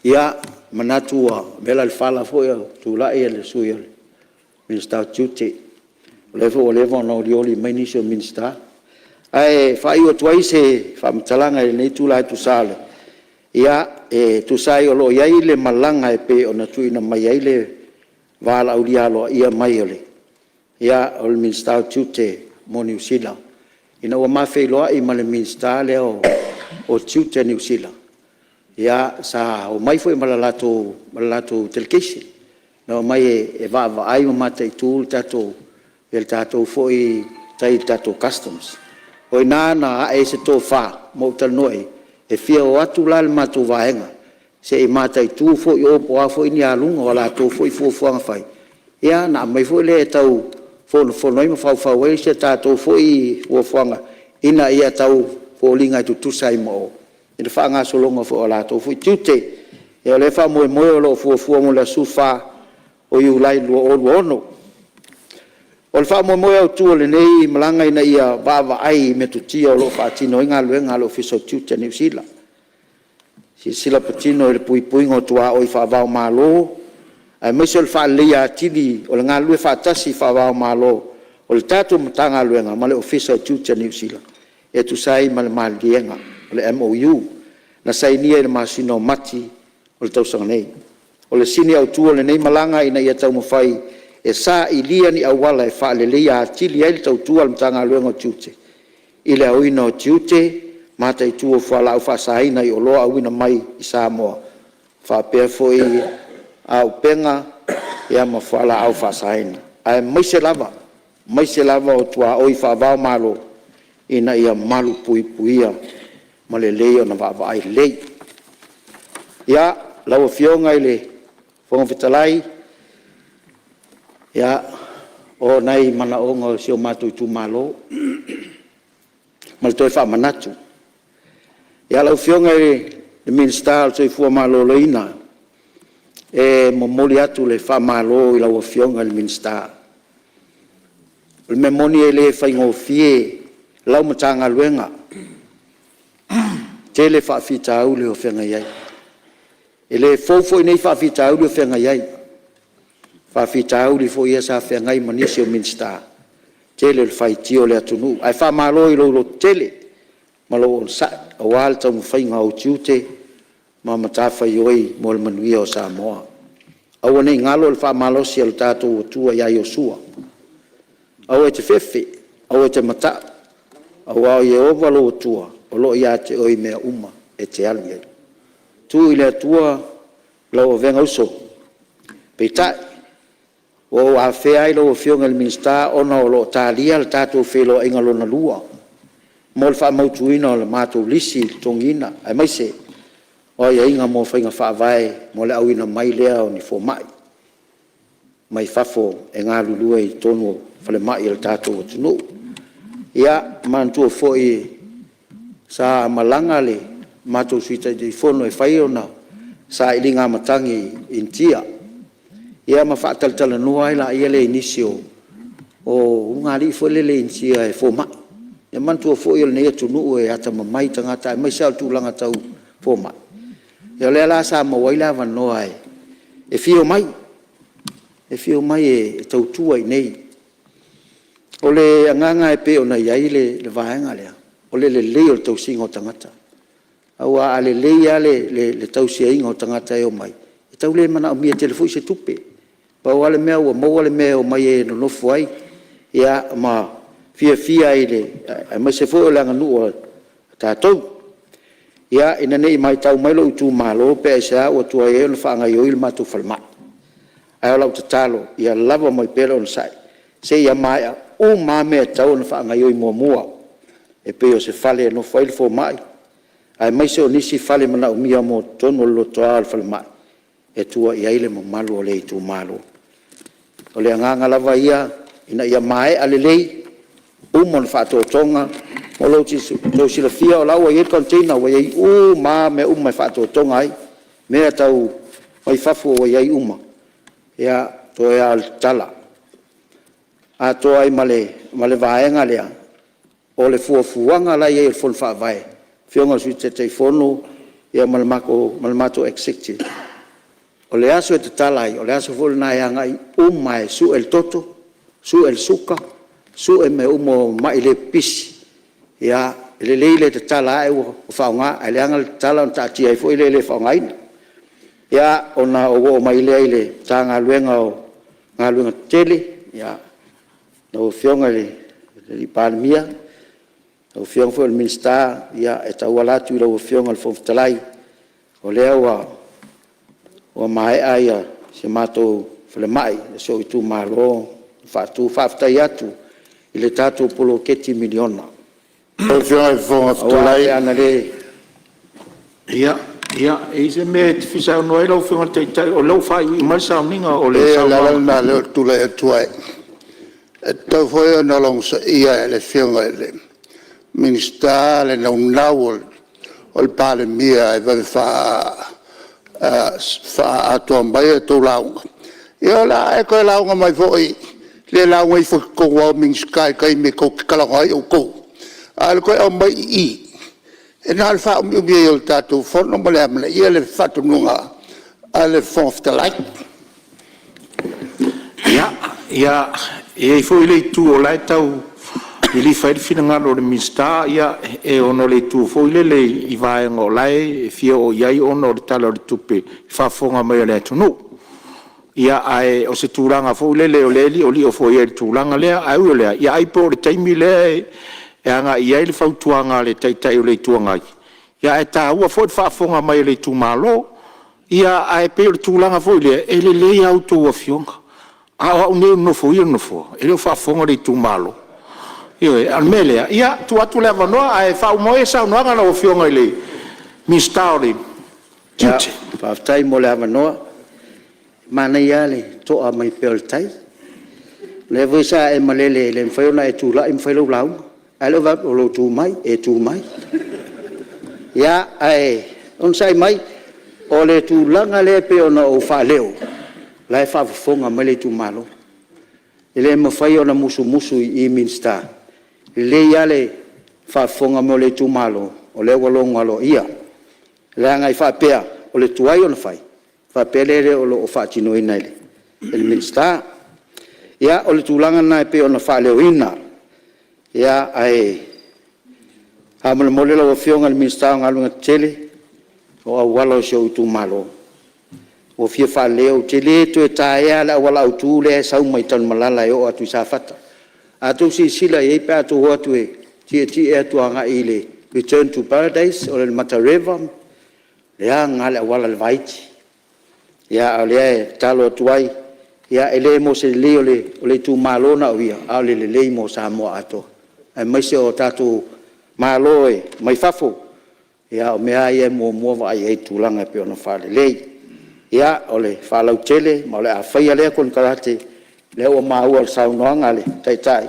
S2: Ia, e manatu ua vela le fala foi a o tulai le Sui o le Minisita o Tiute, o lea foi ua leva ona olioli mai nisi o Minisita. Ae faaiu atu ai se faamatalaga i lenei itula e tusa ai o lo o i ai le malaga e pei ona tuuina mai ai le valaaulia aloaia mai o le Minisita o Tiute mo Niu Sila, ina ua ma feiloai ma le Minisita lea o Tiute a Niu Sila, sa omai foi ma le latou delegation, na omai e vaavaai ma mataitu le tatou foi tai i le tatou Customs. O i ina na ae ai se tofa ma ou talanoa i ai, e fia o atu la le matou vaega se i mataitu foi i o po o a foi ni aluga o a latou foi fuafuaga fai, ia ona aumai foi lea e tau fonofono ai ma faufau ai se tatou foi fuafuaga ina ia tau foliga e tutusa ai ma o i le faagasologa foi o latou foi tiute. Ia o lea e faamoemoe o lo o fuafua mo le aso 14 o Iulai 2026. O le faamoemoe autu o lenei malaga ina ia vaavaai i metotia o lo o faatino ai galuega a le Ofisa o Tiute o Niu Sila, silasila patino i le puipuiga o tuaoi faava-o-Malo aemaise o le faaleleia atili o le galulue faatasi faava-o-Malo o le tatou Matagaluega ma le Ofisa o Tiute o Niu Sila e tusa ai ma le Maliega o le MOU na sainia i le masina o Mati o le tausaga nei. O le sini autu o lenei malaga ina ia taumafai e sailia ni auala e faaleleia atili ai le tautua a le Matagaluega o Tiute i le aoina o tiute, mataitu o fualaau faasaina i oloa auina mai i Samoa faapea foi auupega ma fualaau faasaina, aemaise lava, aemaise lava o tuaoi faava-o-Malo ina ia malupuipuia ma lelei ona vaavaai lelei. Ia, lau Afioga i le Fofoga Fetalai, o nai manaoga o si o matou itumalo ma le toe faamanatu. Ia, lau Afioga i le Minisita o le Soifua Maloloina, e momoli atu le faamalo i lau Afioga i le Minisita. O le mea moni e le faigofie lau Matagaluega, e tele faafitauli o feagai ai. E le fou foi nei faafitauli o feagai ai, o faafitauli foi ia sa feagai ma nisi o Minisita, tele o le faitio a le atunuu. Ae faamalo i lou lototele ma lou onosai aua le taumafaiga o ou tiute ma matafaioi mo le manuia o Samoa. Aua ne i galo le faamalosi a lo tatou Atua ia Iosia, aua e te fefe, aua e te mata'u, aua o Ieova lou Atua o lo o ia te oe i mea uma e te alu i ai. Tuu i le Atua lau avega uso. Peitai, ua ou afea ai lau Afioga i le Minisita ona o lo o talia le tatou feiloaiga lona lua mo le faamautuina o le matou lisi totogiina aemaise o aiaiga mo faiga faavae mo le auina mai lea o ni fomai mai fafo e galulue i totonu o falemai o le tatou atunuu. Ia manatua foi sa malaga le matou Sui Taitaifono e fai ona sailiga matagi i Initia ma faatalatalanoa ai laia lea i nisi o o ulugalii foi lele Initia e fomai. Ia manatua foi o lenei atunuu e atamamai tagata aemaise lava o le tulaga tau fomai. Ia o lea la sa maua ai le avanoa e fia omai, e fia omai e tautua i inei. O le agaga e pei ona i ai le vaega lea, o le lelei o le tausiga o tagata, aua a lelei lava le tausiaina o tagata e omai, e tau le manaomia tele foi se tupe. Pau lava le mea ua maua le mea e omai ai e nonofo ai ma fiafia ai aemaise foi o le aganuu a tatou. Ia, ina ne i matau mai lou itumalo pe aisea ua tuai ai ona faagaoioi le matou falemai, ae o lau tatalo ia lava mai pea le onosai seia maea uma lava mea e tatau ona faagaoioi muamua, e pei o se fale e nofo ai le fomai, aemaise o nisi fale manaomia mo totonu o le lotoa o le falemai e tua i ai le mamalu o le itumalo. O le agaga lava ia ina ia maea lelei, uma ona faatotoga. Mo lo outou silafia o la e ua i ai le container ua i ai uma lava mea uma e faatotoga ai, mea tau mai fafo ua i ai uma, ia toe lava o le tatala. Atoa ai ma le vaega lea o le fuafuaga la e i ai a le Fono Faavae, le Afioga i le Sui Taitaifono ma le matou Executive, o le aso e tatala ai, o le aso foi lena e agai uma lava e sue le toto, sue le suka, sue mea uma o mai le pipisi. Ia, e lelei le tatala ae ua faaaoga, ae leaga le tatala ona taatia ai foi lea e le faaaogaina. Ia, ona ou oo mai lea i le Matagaluega o Galuega Tetele, lau Afioga i le Palemia, lau Afioga foi i le Minisita, e tauala atu i lau Afioga i le Fofoga Fetalai, o lea ua maea si a matou falemai i si ou itumalo ona faatu. Faafetai atu i le tatou poloketi miliona.
S3: Lau Afioga i le Fofoga Fetalai…
S2: Aua pe ana le…
S1: Ia, e i ai se mea e te fia saunoa i ai lau Afioga i le Taitai o lea ua faaiuiu mai le sauniga o le
S3: Leai o le
S1: saunoaga.
S3: ala lena o lea ou te tulai atu ai, e tatau foi ona logosaia e le Afioga i le Minisita le naunau o le Palemia e vave faaatoa mai a outou lauga. Ia o le a e toe lauga mai foi, le lauga ifo i totonu lava o Minisita i taimi tou te talanoa ai outou, a o le toe aumai i i, e na o le faaumiumi ai o le tatou Fono ma le amanaia le faatonuga a le Fofoga Fetalai. Ia, e i ai foi le itu o la e tau lilifa i ai le finagalo o le Minisita, ona o le itu foi lele i vaega o la e fia oo i ai ona o le Tala o le Tupe i le faafofoga mai a le atunuu. Ia, ae o se tulaga foi lele o lea e liolio foi i ai i le tulaga lea. Ae ui o lea, ia ai po o le taimi lea e agai i ai le fautuaga a le Taitai o le Itu Agai, ae taua foi le faafofoga mai a le itumalo. Ia ae pei o le tulaga foi lea, e lelei a outou afioga, a o au nei e nofoia le nofoa, e le o faafofoga le itumalo. Ioe. A o le mea lea, ia tuu atu le avanoa ae faauma maia le saunoaga lau Afioga i le Minisita o Tiute.
S2: Faafetai mo le avanoa. Manaia lava le toa mai pea o le tai. O lea foi sa e malele e le mafai ona e tulai ma fai lau lauga, a o lea ou te vaai atu o lou tu mai, e tu mai. Ia, ae onosai mai. O le tulaga lea e pei ona ou faaleo, o la e faafofoga mai le itumalo. E le mafai ona musumusu i Minisita, e lelei lava le faafofoga mai o le itumalo, o lea ua logo aloaia. Leaga e faapea o le tuai ona fai ona faapea lea o lo o faatinoina e le Minisita. Ia, o le tulaga lena e pei ona faaleoina. Ae faamolemole lau Afioga i le Minisita o Galuega Tetele, o auala o si ou itumalo ua fia faaleleia. Ou te le toe taea lava le auala autu lea e sau mai Tanumalala e oo atu i Safata. A outou silasila i ai pe a outou o atu e tietie atu agai i le return to paradise o le Alimata River, leaga lava le auala i le Vaiti. A o lea e tatalo atu ai, e le mo se lelei o le itumalo na o ia, a o le lelei mo Samoa atoa, aemaise o tatou malo mai fafo. Ia o mea lava ia e muamua vaai i ai i tulaga e pei ona faalelei. Ia, o le faalautele, ma o le a faia lea konekarate, o lea ua maua i le saunoaga a le Taitai,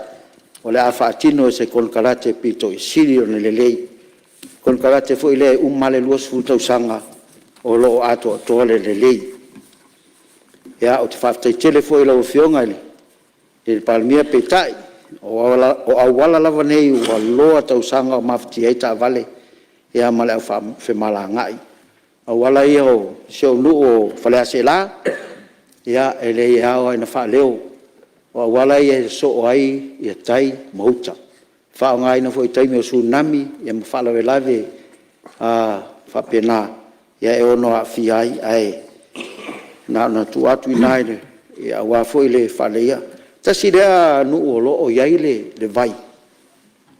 S2: o le a faatino e se konekarate aupito sili ona lelei, le konekarate foi lea e uma lava le 20 tausaga o lo o atoatoa le lelei. Ia, ou te faafetai tele foi i lau Afioga i le le Palemia. Peitai, o auala lava nei ua loa tausaga o mafatia ai taavale ma le au femalagaai. O auala ia o si ou nuu o Faleaseela, ia, e leai e ao lava ona faaleo, o auala ia e sosoo ai tai ma uta, e faaaogaina foi i taimi o tsunami ma faalavelave faapena, e ono aafia ai. Ae na ona tuu atu i ina aua foi le faaleleia. Tasi lea nuu o lo o i ai le vai,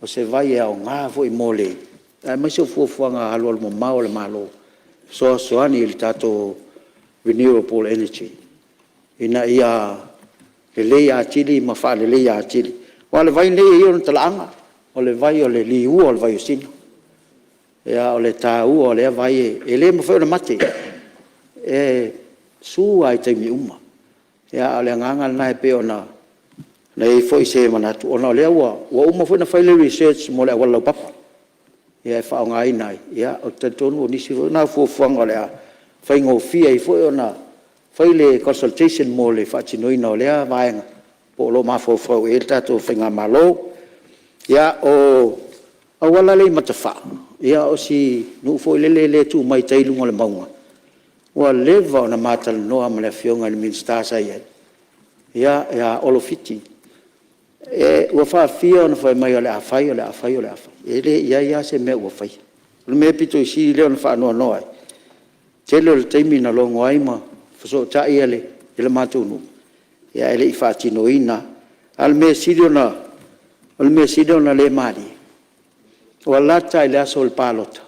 S2: o se vai e aoga foi mo le… aemaise o fuafuaga alualumamao a le Malo e fesoasoani i le tatou renewable energy ina ia lelei atili ma faaleleia atili. Aua o le vai lenei e i ai ona talaaga, o le vai o le liua o le vaiosina. O le taua o lea vai, e le mafai ona mate, e su lava i taimi uma. A o le agaga lena e pei ona i ai foi se manatu, ona o lea ua uma foi ona fai le research mo le auala laupapa e faaaogaina ai. Ou te talitonu o nisi foi na o fuafuaga o le a faigofie ai foi ona fai le consultation mo le faatinoina o lea vaega, po o lo o mafaufau i ai le tatou faigamalo. Ia, o le auala lea i Matafaa, o si nuu foi lele e tu mai tai i luga o le mauga, ua leva ona ma talanoa ma le Afioga i le Minisita sa i ai ia Olo Fiti. Ua faafia ona fai mai o le a fai, o le a fai, o le a fai, e le i i ai lava se mea ua faia. O le mea aupito sili lea ona faanoanoa ai, tele o le taimi na logo ai ma fesootai le matou nuu, ae le i faatinoina lava. A o le mea e sili ona le malie, ua lata lava i le aso o le palota,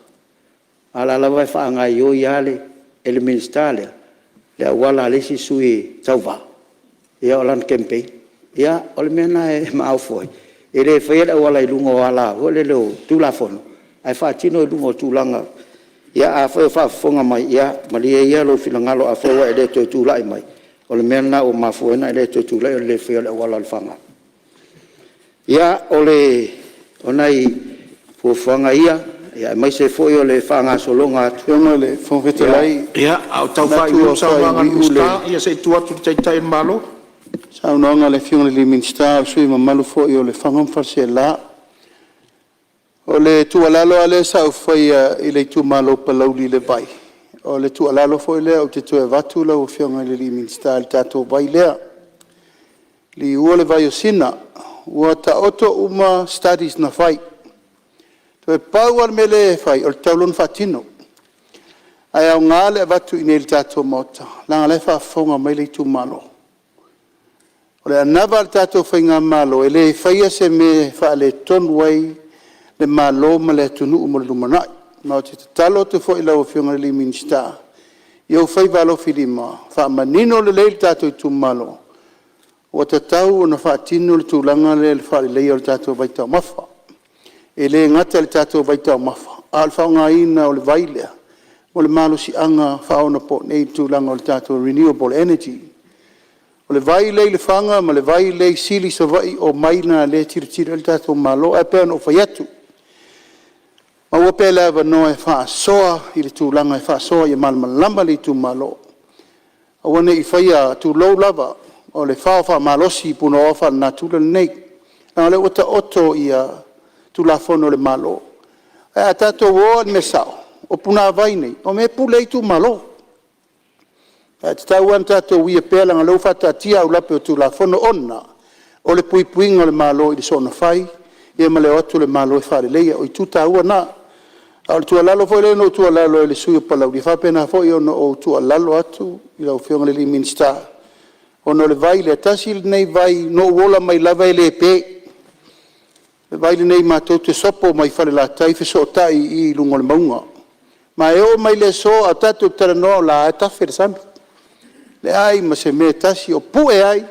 S2: a o la e lava e faagaoioi lava e le Minisita lea le auala a le isi sui tauva, o lana campaign. Ia, o le mea lena e maofu ai, e le faia le auala i luga o ala foi lele o Tulafono, ae faatino i luga o tulaga. Ia afai o faafofoga mai, ia malie ia lou finagalo afai ua e le toe tulai mai, o le mea lena ua mafua ai ona e le toe tulai o le le faia o le auala o Lefaga. Ia, o nai fuafuaga ia, aemaise foi o le faagasologa atu. Lau Afioga i le Fofoga Fetalai… Ia, a o tau faaiuiu le saunoaga a le Minisita, ia se i tuu atu i le Taitai o le Malo. Saunoaga a le Afioga i le Minisita o le sui usufono mamalu foi o Lefaga ma Faleaseela. O le tuualalo lava lea sa ou faia i le itumalo o Palauli i le vai, o le tuualalo foi lea ou te toe avatu lau Afioga i le Minisita i le tatou vai lea, liua le vai o Sina. Ua taoto uma studies na fai, toe pau lava le mea lea e fai, o le tatau loa ona faatino. Ae aoga le avatu i inei i le tatou Maota, leaga o la e faafofoga mai le itumalo. O le anava a le tatou faigamalo, e le faia se mea e faaletonu ai le Malo ma le atunuu mo le lumanai. Ma ou te tatalo atu foi i lau Afioga i le Minisita i ou faiva alofilima, faamanino lelei i le tatou itumalo, ua tatau ona faatino le tulaga lea i le faaleleia o le tatou vaitaumafa. E le gata i le tatou vaitaumafa, a o le faaaogaina o le vai lea o le malosiaga faaonaponei i le tulaga o le tatou renewable energy. O le vai lea i Lefaga ma le vai lea i Sili i Savaii, o vai na o lea e tilotilo i ai le tatou Malo. Ae pei ona ou fai atu, maua pea le avanoa e faasoa i le tulaga e faasoa ia malamalama le itumalo, aua ne i faia, tulou lava, o le fao faamalosi i punaoa faalenatura lenei, leaga o lea ua taoto Tulafono a le Malo. Ae a tatou o lava i le mea sao, o punavai nei, o mea e pule ai itumalo. Ae tatau lava ona tatou uia pea leaga o lea ua faataatia aulape o Tulafono ona o le puipuiga o le Malo i le soona fai ma le o atu o le Malo e faaleleia. O itu taua na. A o le tuualalo foi lea na ou tuualalo ai i le sui usufono o Palauli, e faapena foi ona ou tuualalo atu i lau Afioga i le Minisita, ona o le vai lea, tasi lenei vai na ou ola mai lava e le pe. O le vai lenei matou te sopo mai Falelatai fesootai i i i luga o le mauga. Ma e oo mai le aso a o tatou talanoa, o la e lava e tafe le sami, leai ma se mea e tasi o pue ai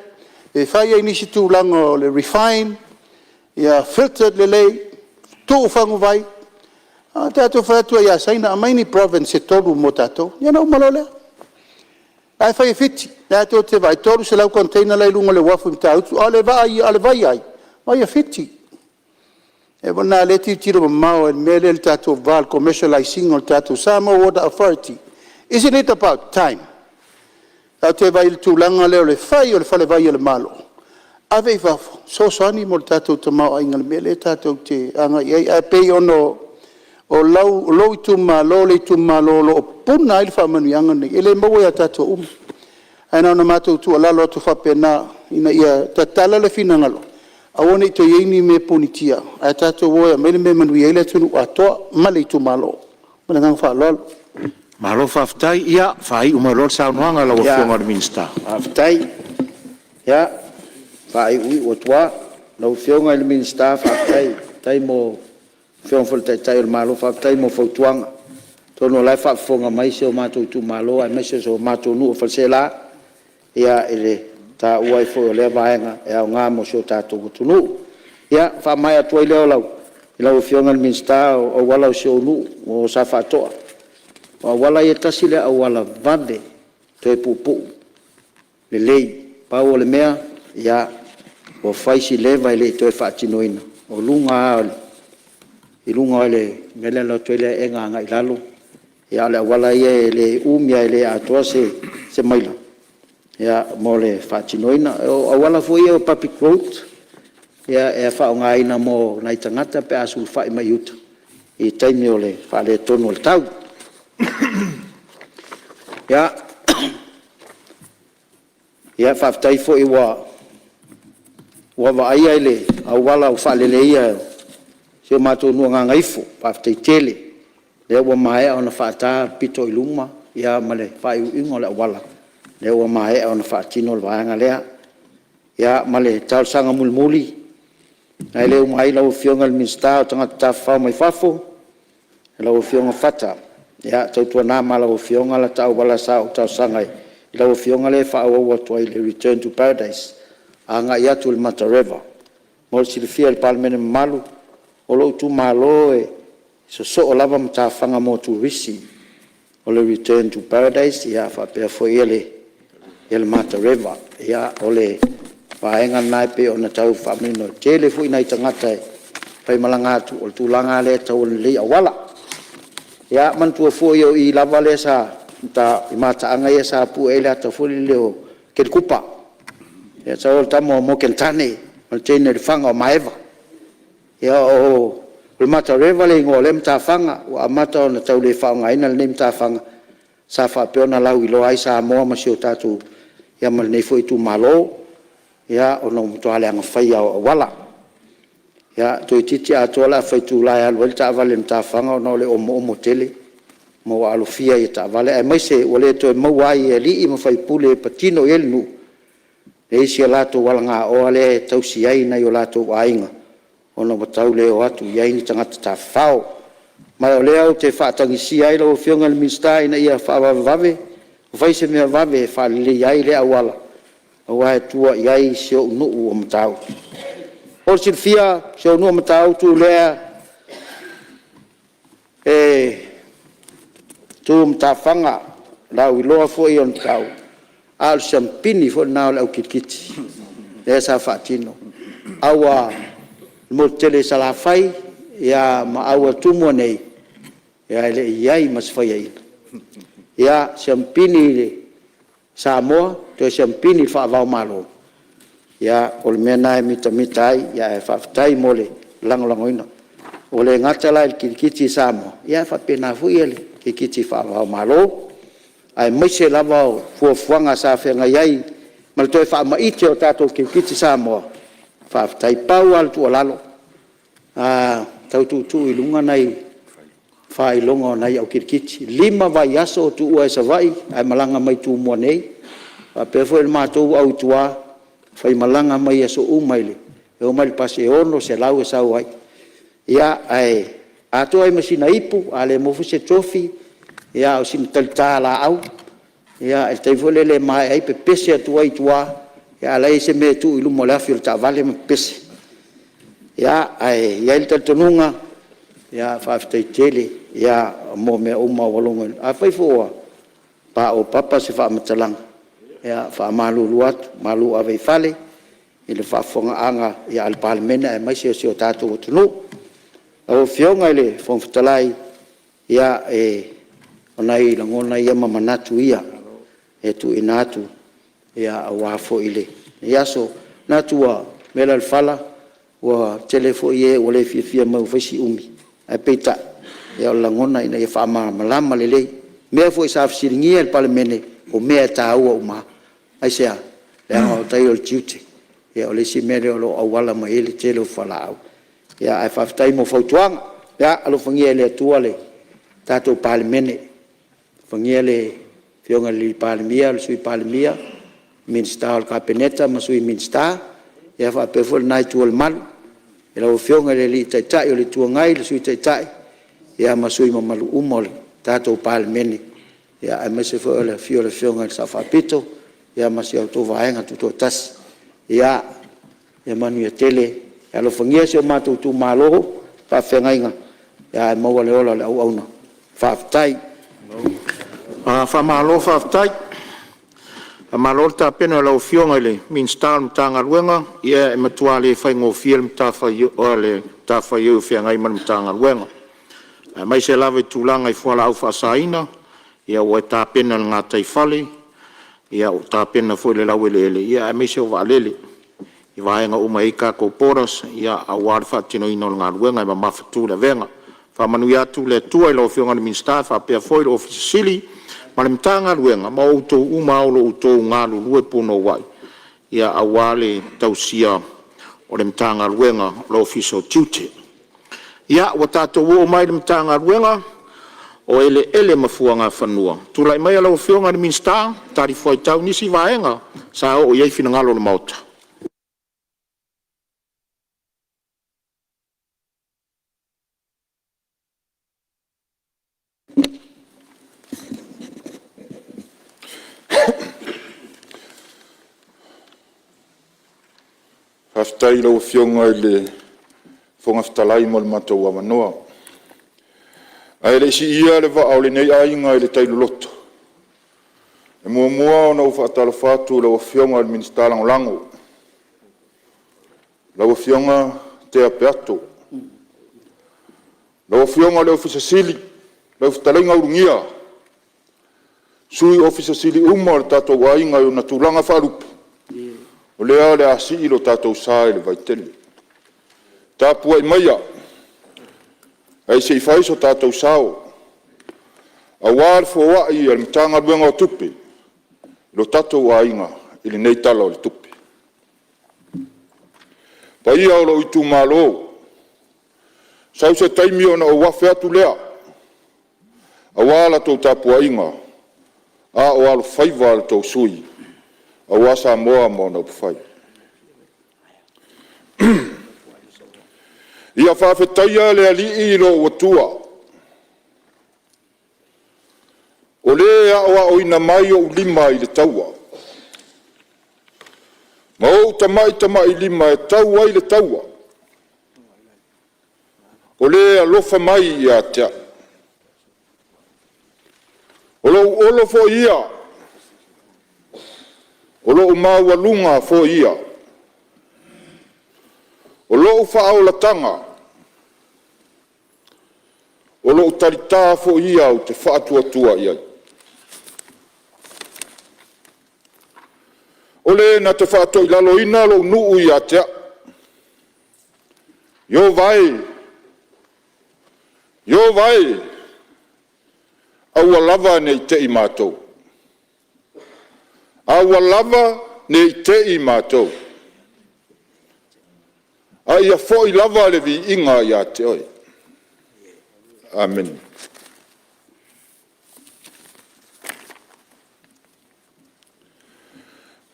S2: pe fai ai nisi tulaga o le refine, ia filtered lelei, tuu faguvai. Na tatou fai atu ai ia Saina, aumai ni province se tolu mo tatou, ia ona uma loa lea. O la e fai e Fiti, o la tou te vaai e 300 container la e i luga o le uafu i Matautu, a o le vai a ai? O le vai a Fiti. O le mea foi lena o lea e tilotilo mamao ai i le mea lea o le tatou va o le commercialize ina o le tatou Samoa Water Authority. Isn't it about time? Tatou te vaai i le tulaga lea o le fai o le falevai a le Malo,
S6: Ave i fafo, fesoasoani mo le tatou tamaoaiga i le mea lea tatou te agai i ai. Ae pei ona o lou itumalo le itumalo o lo o puna ai le faamanuiaga lenei, e le maua ia tatou uma. Ae na ona matou tuualalo atu faapena, ina ia tatala le finagalo, aua ne i toe i ai ni mea punitia, ae tatou o e aumai le mea e manuia ai le atunuu atoa ma le itumalo. Ma le agaga faaaloalo.
S1: Malo faafetai. Ia faaiu mai loa le saunoaga a lau Afioga i le Minisita.
S2: Faafetai. Ia, faaiuiu atu lava. Lau Afioga i le Minisita faafetai mo… lau Afioga foi i le Taitai o le Malo, faafetai mo fautuaga. Atonu o la e faafofoga mai si o matou itumalo aemaise o si o matou nuu o Faleaseela i le taua ai foi o lea vaega e aoga mo si o tatou atunuu. Ia, ona faamaea atu ai lea i lau Afioga i le Minisita, o auala o si ou nuu o Safaatoa. O auala ia, tasi lea auala vave toe puupuu lelei. Pau o le mea, ua fai si leva e le i toe faatinoina, o luga lava o le mea lea e alu atu ai le aega agai i lalo, a o le auala ia e le umi lava e le atoa se maila mo le faatinoina. O auala foi ia o public roads e faaaogaina mo nai tagata pe a sulufai mai uta i taimi o le faaletonu o le tau. Ia, faafetai foi ua vaaia le auala ua faaleleia o si o matou nuu o Gagaifo. Faafetai tele o lea ua maea ona faata le pito i luma ma le faaiuiuga o le auala, lea ua maea ona faatino le vaega lea. Ia, ma le talosaga mulimuli, ae le uma ai lau Afioga i le Minisita o Tagata Tafafao mai Fafo, lau Afioga Fata, ia tautuana ma lau Afioga lata auala sa ou talosaga ai i lau Afioga lea e faaauau atu ai le return to paradise agai atu i le Mata River. Mo le silafia e le Palemene mamalu, o lou itumalo e sosoo lava matafaga mo turisi, o le return to paradise faapea foi le Mata River. Ia, o le vaega lena e pei ona tau faamanino, e toatele foi nai tagata e faimalaga atu, o le tulaga lava lea e tatau ona lelei auala. Ia manatua foi o i lava lea i mataaga ia sa pue ai le ata foi lele o Telekupa, sau o le tama o Morgan ma le teine o Lefaga o Maeva. Ia o le Mata River le igoa o lea matafaga, ua amata ona tau le faaaogaina lenei matafaga sa faapea ona lauiloa ai Samoa ma si o tatou… ia ma lenei foi itumalo, ona ua matua leaga faia lava o auala. Ia, toeitiiti atoa le afa itula e alu ai le taavale i matafaga ona o le omoomo tele ma ua alofia ai e taavale, aemaise ua le toe maua ai e alii ma faipule e patino i ai le nuu, e i ai si a latou alagaoa lea e tausi ai nai o latou aiga ona ua tau le o atu i ai ni tagata tafafao. Ma o lea ou te faatagisia ai lau Afioga i le Minisita ina ia faavavevave, fai se mea vave e faaleleia ai lea auala aua e tua i ai si ou nuu o Matautu. Mo le silafia si ou nuu o Matautu lea e tu i matafaga, lauiloa foi, a o le siamupini foi lena o le au kirikiti lea sa faatino. A ua motu tele i Salafai ma auala Tumua nei, e le i i ai ma se faiaina. Ia siamupini i Samoa, toe siamupini faava-o-Malo, ia o le mea lena e mitamita ai, ae faafetai mo le lagolagoina. Ua le gata la i le kirikiti i Samoa, ae faapena foi le kirikiti faava-o-Malo, aemaise lava o fuafuaga sa feagai ai ma le toe faamaite o tatou kirikiti Samoa. Faafetai. Pau lava le tuualalo, tau tuutuu i luga nai faailoga o nai au kirikiti. E 5 vaiaso o tuua ai i Savaii ae malaga mai Tumua nei. E faapea foi le matou au i tua, e faimalaga mai aso uma e omai i le pasi e $600 e sau ai. Ia, ae atoa ai ma sina ipu, a le maua foi se tofi, a o sina talita laau i le taimi foi lele e maea ai pepese atu ai i tua, a o la e i ai se mea e tuu i luma o le afi o le taavale ma pepese. Ae i ai le talitonuga, faafetai tele mo mea uma ua logoina. Afai foi ua paopapa se faamatalaga, ia e faamalulu atu, malu ave i fale i le faafofogaaga a le Palemene aemaise o si o tatou atunuu. Lau Afioga i le Fofoga Fetalai, ia o nai lagona ia ma manatu ia e tuuina atu aua foi lenei aso. manatu ua vela i le fala, ua tele foi e ua le fiafia mai ua fai si umi, ae peitai, o le lagona ina ia faamalamalama lelei. O mea foi sa fesiligia e le Palemene, o mea e taua uma lava. Aisea? Leaga o tai o le tiute, o le isi mea lea o lo o auala mai ai le tele o fualaau. Ae faafetai mo fautuaga. Ia alofagia e le Atua le tatou Palemene, alofagia le Afioga i le Palemia, le Sui Palemia, Minisita o le Kapeneta ma Sui Minisita, ia faapea foi lena itu o le malu i lau Afioga i le Taitai o le Itu Agai, le Sui Taitai ma sui usufono mamalu uma o le tatou Palemene, aemaise foi o le afio o le Afioga i le Sao Faapito ma si a outou Vaega Tutoatasi. Ia manuia tele. Alofagia si o matou itumalo i le faafeagaiga ae maua le ola o le auauna. Faafetai.
S1: Faamalo faafetai. Faamalo le tapena i lau Afioga i le Minisita o le Matagaluega. Ia e matua le faigofie le matafaioi o feagai ma le Matagaluega, aemaise lava i tulaga i fualaau faasaina, ua e tapena i le gataifale, ua tapena foi i le laueleele aemaise o vaalele i vaega uma e i ai tatou borders aua le faatinoina o le galuega, e mamafatu le avega. Faamanuia atu le Atua i lau Afioga i le Minisita faapea foi le Ofisa Sili ma le Matagaluega ma outou uma lava o lo o outou galulue punouai aua le tausia o le Matagaluega o le Ofisa o Tiute. Ia, ua tatou oo mai i le Matagaluega o Eleele ma Fuagafanua. Tulai maia lau Afioga i le Minisita e talifuaitau i nisi vaega sa oo i ai finagalo o le Maota.
S5: Faafetai i lau Afioga i le Fofoga Fetalai mo le matou avanoa. Ae le i siia le vaa o lenei aiga i le tai loloto, e muamua ona ou faatalofa atu i lau Afioga i le Minisita Lagolago, lau Afioga Tea Peato. Lau Afioga i le Ofisa Sili o Pulega, lau Fetalaiga Ulugia, Sui Ofisa Sili uma o le tatou aiga i ona tulaga faalupe, o lea o le a sii lo tatou sa i le vaitele. Tapuai maia ae se i fai so tatou sao aua le foai a le Matagaluega o Tupe i lo tatou aiga i lenei Tala o le Tupe. O paia o lou itumalo, sau se taimi ona ou afe atu lea aua la outou tapuaiga, a o alofaiva la outou sui usufono aua Samoa ma ona upufai. Ia faafetaia le Alii i lou Atua, o Le e aoaoina mai ou lima i le taua, ma ou tamatamailima e tau ai le taua, o Le alofa mai ia te au. O lou olo foi ia, o lou maualuga foi ia, o lou faaolataga, o lou talita foi ia ou te faatuatua i ai. O Le na te faatoilaloina lou nuu ia te au. Ieova e, Ieova e, aua lava ne i te i matou, aua lava ne i te i matou, a ia foi lava le viiga ia te Oe. Amene.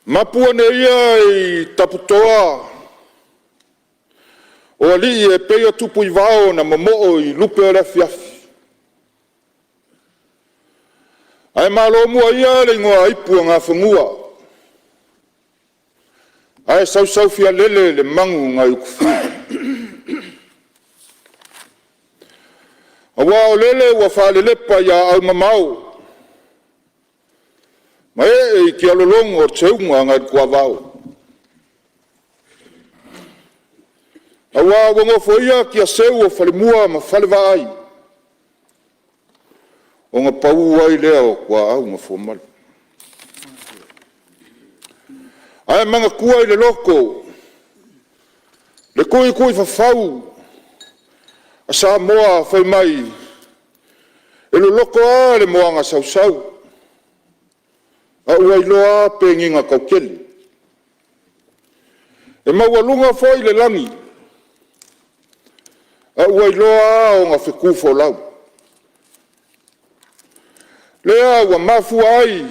S5: Mapu ane ia i taputoa o alii e pei o tupuivao na momoo i lupe o le afiafi, ae malomua ia le igoaipu a Gafamua ae sausaufialele le magu nai Utufiu. Aua o lele ua faalelepa i aau mamao ma ee i tialologo le seuga nai le tuavao. Aua ua nofoia tiaseu o falemua ma falevaai ona pau ai lea o tuaau na fuamalu. Ae Ae manatua i le loto le tuituifafau a Samoa fai mai, e loloto lava le moana sausau, ae ua iloa lava penina tautele. E maualuga foi le lagi, ae ua iloa lava ona fetu folau. Lea ua mafua ai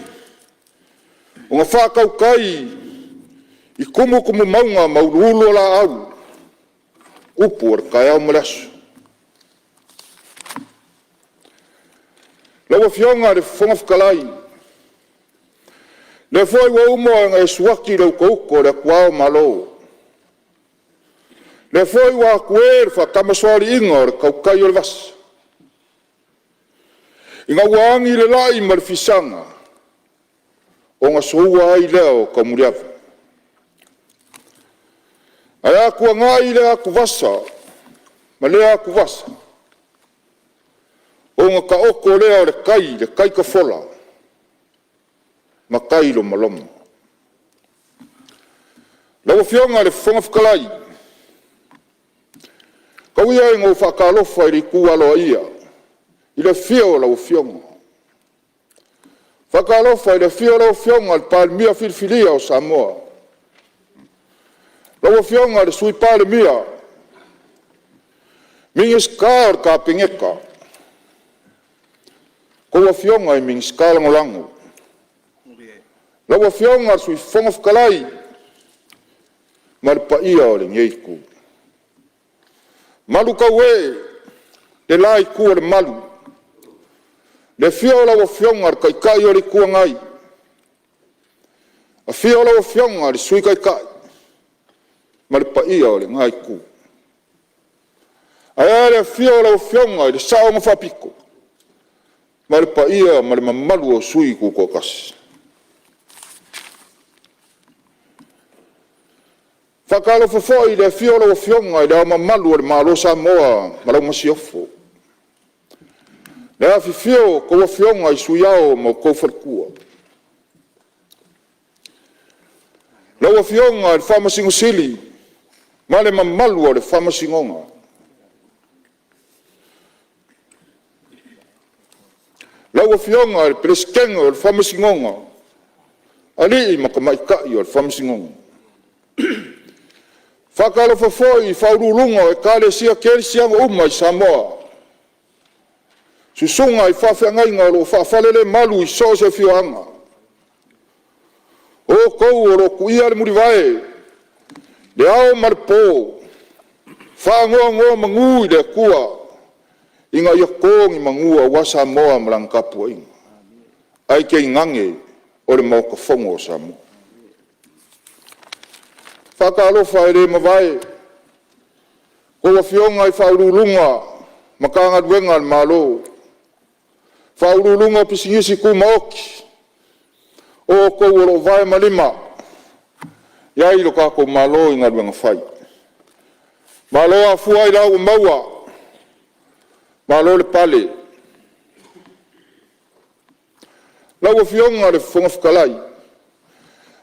S5: ona faatautai i tumutumu mauga ma uluulu o laau upu o le taeao ma le aso. Lau Afioga i le Fofoga Fetalai, o lea foi ua uma ona e suaki le utauto o le atuao o Malo, o lea foi ua atue le faatamasoaliiga o le tautai o le vasa, ina ua agi le lai ma le fisaga, ona soua ai lea o taumuliava. Ae a tuanai lea atuvasa ma lea atuvasa, ona taoto lea o le tai, le tai tafola ma tai lomaloma. Lau Afioga i le Fofoga Fetalai, tau ia ina ou faatalofa i le itu aloaia i le afio o lau Afioga. E faatalofa i le afio o lau Afioga i le Palemia filifilia o Samoa, lau Afioga i le Sui Palemia, Minisita o le Kapeneta, a outou Afioga i Minisita Lagolago. Lau Afioga i le Sui Fofoga Fetalai ma le paia o lenei Itu. Malutauee le la Itu o le Malu, le afio o lau Afioga i le Taitai o le Itu Agai, afio lau Afioga i le Sui Taitai ma le paia o lena Itu. Ae a le afio o lau Afioga i le Sao na Faapito ma le paia ma le mamalu o sui usufono tutoatasi. E faatalofa foi i le afio o lau Afioga i Le Ao Mamalu o le Malo o Samoa ma lau Masiofo, le afifio o a outou Afioga i Sui Ao ma outou faletua. Lau Afioga i le Faamasino Sili ma le mamalu o le Faamasinoga. Lau Afioga i le Peresetene o le Faamasinoga, alii ma tamaitai o le Faamasinoga. E faatalofa foi i faauluuluga o Ekalesia Kerisiano uma i Samoa, susuga i faafeagaiga o lo o faafalelemalu i so o se afioaga. O outou o lo o tuia le mulivae i le ao ma le po, faanonomanu i le Atua ina ia to ni manu aua Samoa ma lana tapuaiga, ae tainane o le Maota Fono o Samoa. Faatalofa e le mavae i a outou Afioga i Ofisa Sili o Pulega o Matagaluega a le Malo, Faauluuluga o Pisinisi Tumaoti, o outou o lo o vae ma lima i ai lo tatou Malo i galuega fai. Malo afua ailao ua maua, malo le pale. Lau Afioga i le Fofoga Fetalai,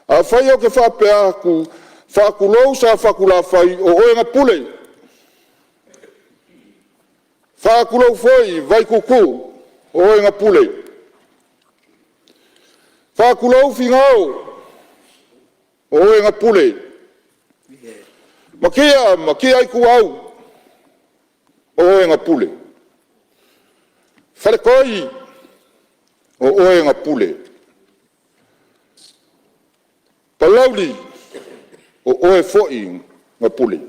S5: afai ou te faapea atu, faatulou Safotulafai o oe na pule, faatulou foi Vaituutuu o oe na pule, faatulou Finao o oe na pule, Matia ma Matia Ituau o oe na pule, Faletoi o oe na pule, Palauli o oe foi na pule.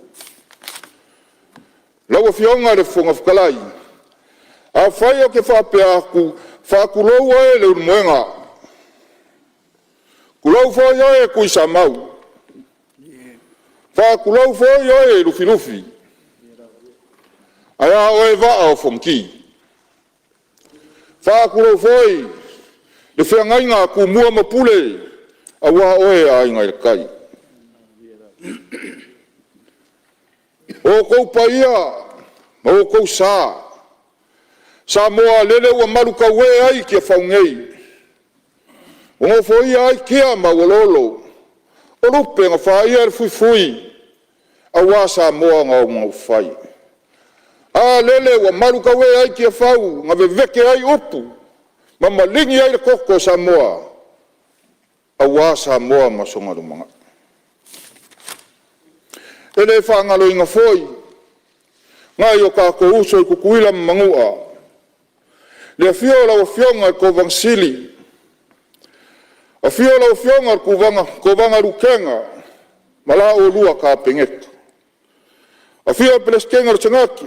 S5: Lau Afioga i le Fofoga Fetalai, afai ou te faapea atu, faatulou oe Leulumoega, tulou foi oe Tuisamau, faatulou foi oe Lufilufi. Ae a oe Vaa o Fonoti? Faatulou foi le feagaiga a Tumua ma Pule, aua oe Aiga i le Tai. O outou paia ma outou sa, Samoa lele ua malutauee ai Tiafau nei, ua nofoia ai tia ma aualoolo O lupe na faia e le fuifui aua Samoa na ona upufai. A lele ua malutaue ai Tiafau na vevete ai upu ma maligi ai le toto o Samoa aua Samoa ma sona lumanai. E le faagaloina foi nai o tatou uso i Tutuila ma Manua, le afio o lau Afioga i le Kovana Sili, afio lau Afioga i le Kovana Lutena ma la oulua Kapeneta, afio le Peresetene o le Senate,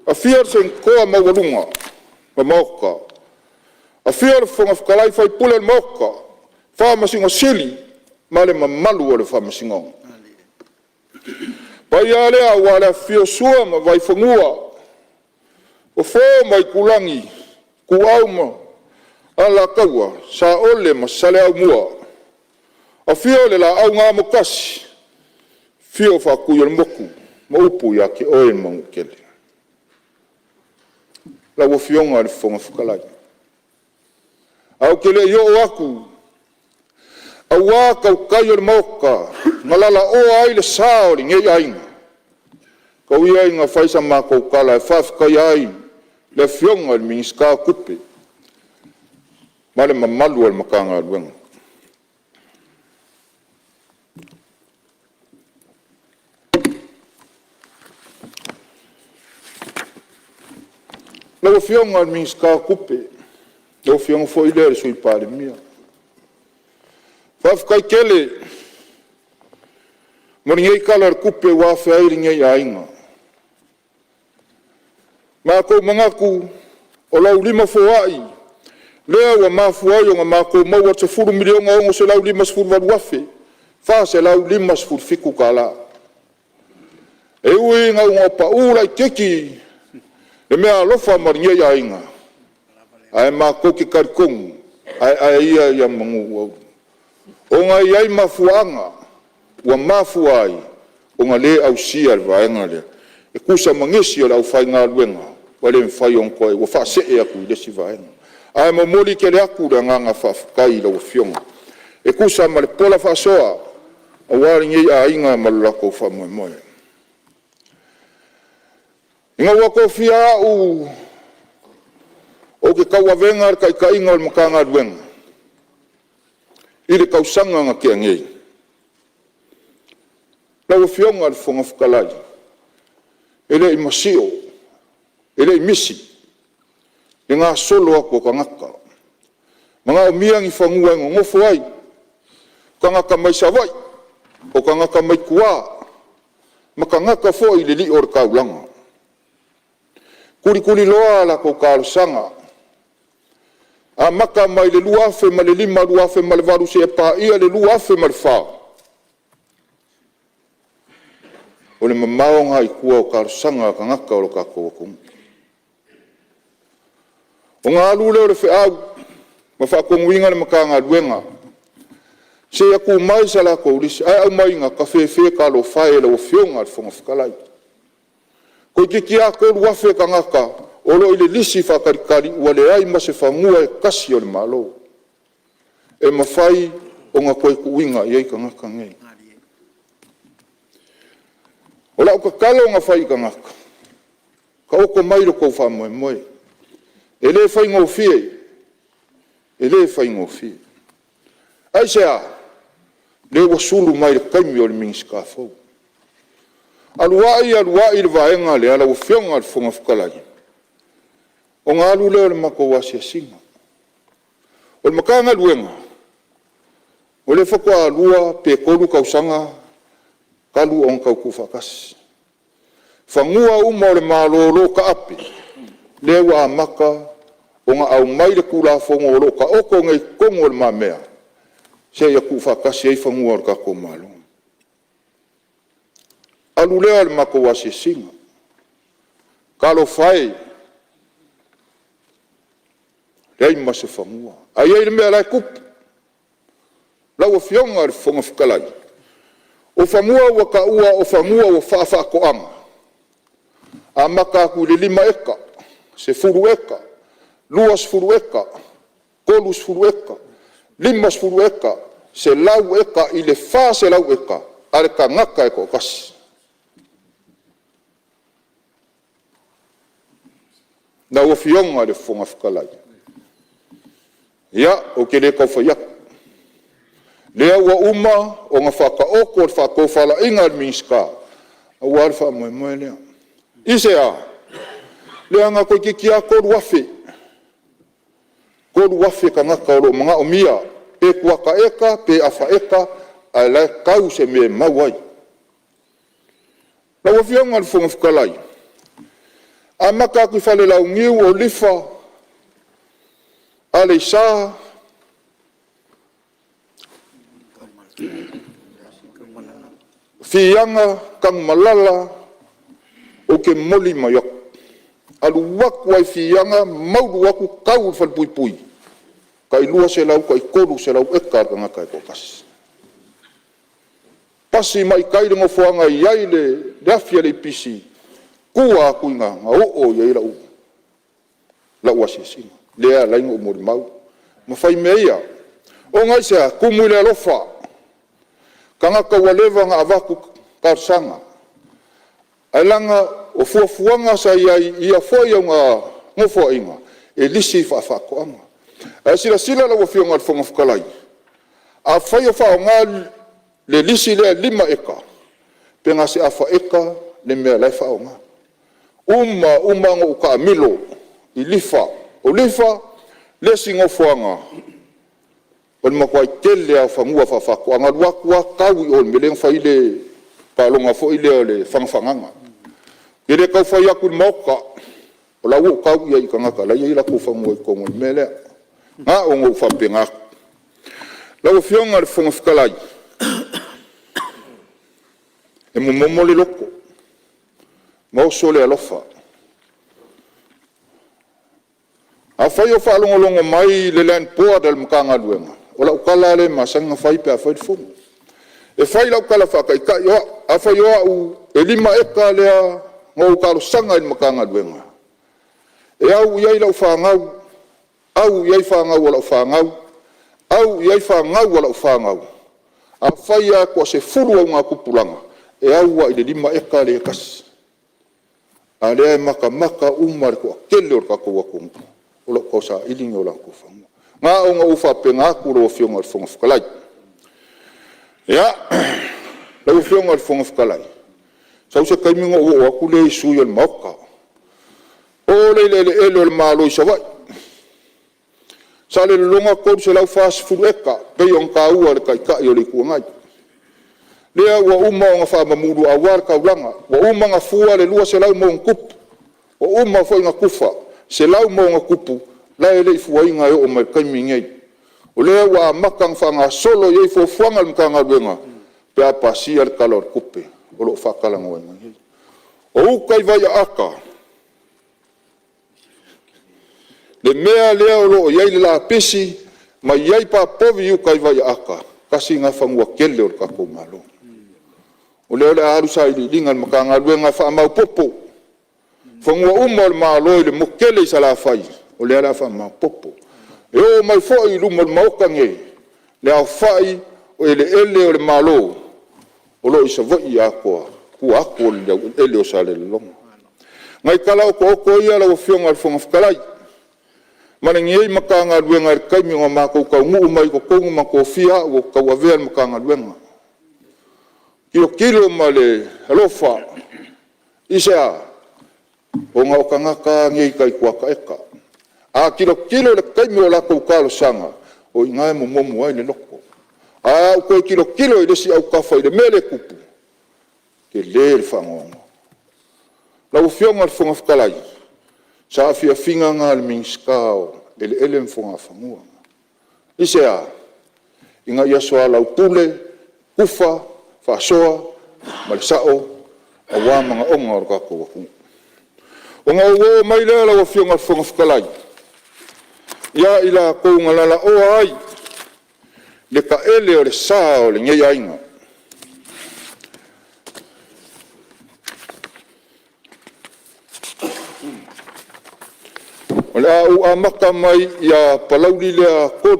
S5: afio le Senatoa maualuga o le Maota, afio le Fofoga Fetalai faipule o le Maota, Faamasino Sili ma le mamalu o le Faamasinoga. O le paia lava lea aua le afifio o Sua ma Vaifanua, Fofo ma Aitulagi, Ituau ma Alataua, Saole ma Saleaaumua, afio le Laau na Amotasi, afio Faatuiolemotu ma upu ia te oe le Manuatele. Lau Afioga i le Fofoga Fetalai, ae ou te le i oo atu aua tautai o le Maota na lalaoa ai le sa o lenei aiga, tau ia ina fai sa matou tala e faafetaia ai le Afioga i le Minisita o Tupe ma le mamalu o le Matagaluega. Lau Afioga i le Minisita o Tupe, lau Afioga foi lea i le Sui Palemia, faafetai tele mo lenei Tala o le Tupe ua afea ai lenei aiga. Matou manatu o lau lima foai lea ua mafua ai ona matou maua le $10,658,457. E ui ina ua pau laitiiti le meaalofa mo lenei aiga, ae matou te talitonu, ae ai ia ia manu ua auro, ona e i ai mafuaaga ua mafua ai ona le ausia le vaega lea, e tusa ma nisi o le aufaigaluega ua le mafai ona toe, ua faasee atu i le isi vaega. Ae momoli tele atu le agaga faafetai i lau Afioga e tusa ma le pola faasoa aua lenei aiga ma lo latou faamoemoe. Ina ua tofia au ou te tauavea le taitaiga o le Matagaluega i le tausaga na tea nei, lau Afioga i le Fofoga Fetalai, e le i masio, e le i misi le gasolo atu o tagata, manaomia ni fanua e nonofo ai, tagata mai Savaii, o tagata mai tua, ma tagata foi i le lio o le taulaga. Tulituliloa a latou talosaga, amata mai le 2005, 2008 seia paia le 2004, o le mamao lena i tua o talosaga a tagata o le tatou atunuu. Ona alu lea o le feau ma faatonuina le Matagaluega, se i tuu mai sa latou lisi, ae aumaiga, tafefe talofa e i lau Afioga i le Fofoga Fetalai, toeitiiti lava 3,000 tagata o lo o i le lisi faatalitali ua leai ma se fanua e tasi o le Malo e mafai ona toe tuuina i ai tagata nei. O lau tatalo na fai i tagata, taoto mai lo outou faamoemoe, e le faigofie, e le faigofie. Aisea? O lea ua sulu mai i le taimi o le Minisita fou. Alu ai alu ai le vaega lea lau Afioga i le Fofoga Fetalai, ona alu lea o le matou asiasiga. O le Matagaluega, o lea faatoa 2 pe 3 tausaga talu ona tau tuufaatasi. Fanua uma o le Malo o lo o taape, lea ua amata ona aumai le Tulafono o lo o taoto nei i totonu o lumamea seia tuufaatasi ai fanua o le tatou Malo. Alu lea o le matou asiasiga, talofa e, leai ma se fanua. Ae i ai le mea la e tupu. Lau Afioga i le Fofoga Fetalai, o fanua ua taua o fanua ua faafaatoaga, amata atu i le 5 eka, 10 eka, 20 eka, 30 eka, 50 eka, 100 eka i le 400 eka a le tagata e toatasi. Lau Afioga i le Fofoga Fetalai, ia, ou te le tau fai atu, o lea ua uma ona faataoto le faatofalaiga a le Minisita aua le faamoemoe lea. Aisea? Leaga toeitiiti lava 3,000 tagata o lo o manaomia pe kuata eka pe afa eka, a o la e tau se mea e mau ai. Lau Afioga i le Fofoga Fetalai, e amata atu i Falelauniu o Leafa, Aleisa, Fiaga, Tanumalala, ou te momoli mai atu. E alu atu lava i Fiaga maulu atu tau i le falepuipui, e tai 200 tai 300 eka a le tagata e toatasi. Pasi mai i tai le nofoaga e i ai le afi a le EPC, tua atu i ina na oo i ai lau asiasiga, lea e ala ai ona ou molimau ma fai mea ia. Ona aisea? E tumu i le alofa, o tagata ua leva ona avatu talosaga, ae leaga o fuafuaga sa i ai i ia foi nofoaiga, e lisi faafaatoaga. Ae silasila lau Afioga i le Fofoga Fetalai, afai o faaaoga le lisi lea e 5 eka, pe na o se afa eka le mea o la e faaaoga. Uma uma ona ou taamilo i Leafa. O Leafa o le isi nofoaga o le matuai tele lava o fanua faafaatoaga. E alu atu lava tau i o i le mea lea na fai ai le taaloga foi lea o le faga fagaga. E le tau fai atu i le Maota, o la e ua ou tau i ai i tagata o la e i ai o latou fanua i totonu o le mea lea. Na ona ou faapena atu. Lau Afioga i le Fofoga Fetalai, e momomo le loto ma oso le alofa. Afai o faalogologo mai le land board a le Matagaluega, o lau tala lava lea e masani ona fai pe a fai le fono. E fai lau tala faataitai o au, afai o au e 5 eka lea na ou talosaga ai i le Matagaluega, e au i ai lau fanau, au i ai fanau a lau fanau, au i ai fanau a lau fanau, afai lava e toasefulu augatupulaga, e au lava i le 5 eka lea e tasi. A o lea e matamata uma le toatele o le tatou atunuu o lo o tausaili ni o latou fanua. Na ona ou faapena atu lau Afioga i le Fofoga Fetalai. Ia, lau Afioga i le Fofoga Fetalai, sau se taimi ona ou oo atu lea i sui usufono o le Maota. Oo lea i eleele o le Malo i Savaii. Salelologa e 340 eka e pei ona taua e le Taitai o le Itu Agai. Lea ua uma ona faamamulu aua le taulaga, ua uma ona fua le 200+, ua uma foi ona tufa 100+, la e le i fuaina e oo mai i le taimi lenei. O lea ua amata ona faagasolo i ai fuafuaga a le Matagaluega pe a pasia le Tala o le Tupe o lo o faatalanoaina nei. O uta i Vaiaata, le mea lea o lo o i ai le lapisi ma i ai papovi i uta i Vaiaata, tasi lena fanua tele o le tatou Malo. O lea o le a alu sailiiliga a le Matagaluega e faamaopoopo fanua uma o le Malo i le motu tele i Salafai, o lea o le a faamaopoopo. E oo mai foi i luma o le Maota lenei le aofai o eleele o le Malo o lo o i Savaii atoa, i tua atu o le laueleele o Salelologa. O nai tala otooto ia lau Afioga i le Fofoga Fetalai ma lenei Matagaluega i le taimi na matou taunuu mai i totonu ma tofia au ou te tauavea le Matagaluega. Tilotilo ma le alofa. Aisea? Ona o tagata lava nei tai kuata eka. A tilotilo i le taimi o latou talosaga, o i ina e momomo ai le loto. Ae a ou toe tilotilo i le isi autafa i le mea lea e tupu, e tele le faanoanoa. Lau Afioga i le Fofoga Fetalai, o saafiafiaga na a le Minisita o Eleele ma Fuagafanua. Aisea? Ina ia soalaupule, tufa, faasoa ma le sao aua manaoga o le tatou atunuu. Ona ou oo mai lea lau Afioga i le Fofoga Fetalai ia i latou na lalaoa ai le taele o le sa o lenei aiga. O le a ou amata mai ia Palauli lea 3.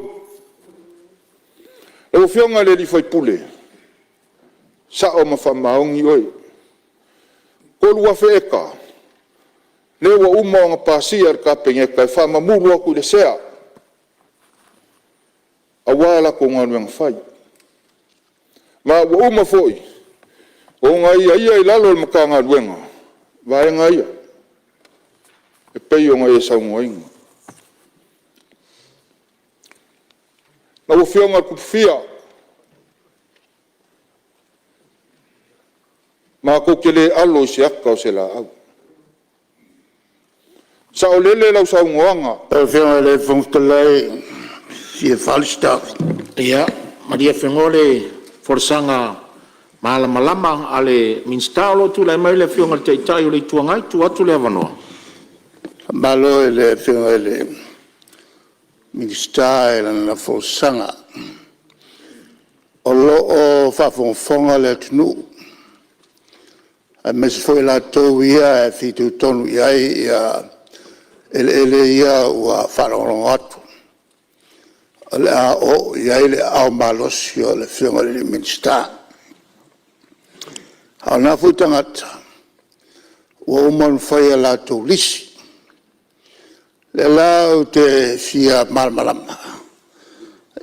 S5: Lau Afioga i le sui usufono, sao ma faamaoni oe, e 3,000 eka lea ua uma ona pasia e le Kapeneta e faamamulu atu i le sea, aua a latou galuega fai. Ma ua uma foi ona aiaia i lalo o le Matagaluega vaega ia e pei ona e saunoaina. Lau Afioga Tupufia, matou te le alo i se ata o se laau. E saolele lau saunoaga.
S3: Lau Afioga i le Fofoga Fetalai e fia faaali se taofi. Ia, malie Fegoa o le folasaga malamalama a le Minisita. O lo o tulai mai le Afioga i le Taitai o le Itu Agai, tuu atu le avanoa. Faamalo i le Afioga i le Minisita i lana folasaga. O lo o faafogafoga le atunuu aemaise foi i latou ia e fitoitonu i ai eleele ia ua faalogologo atu o le a oo i ai le aao malosi o le Afioga i le Minisita. A o na foi tagata ua uma ona fai a latou lisi. O lea la ou te fia malamalama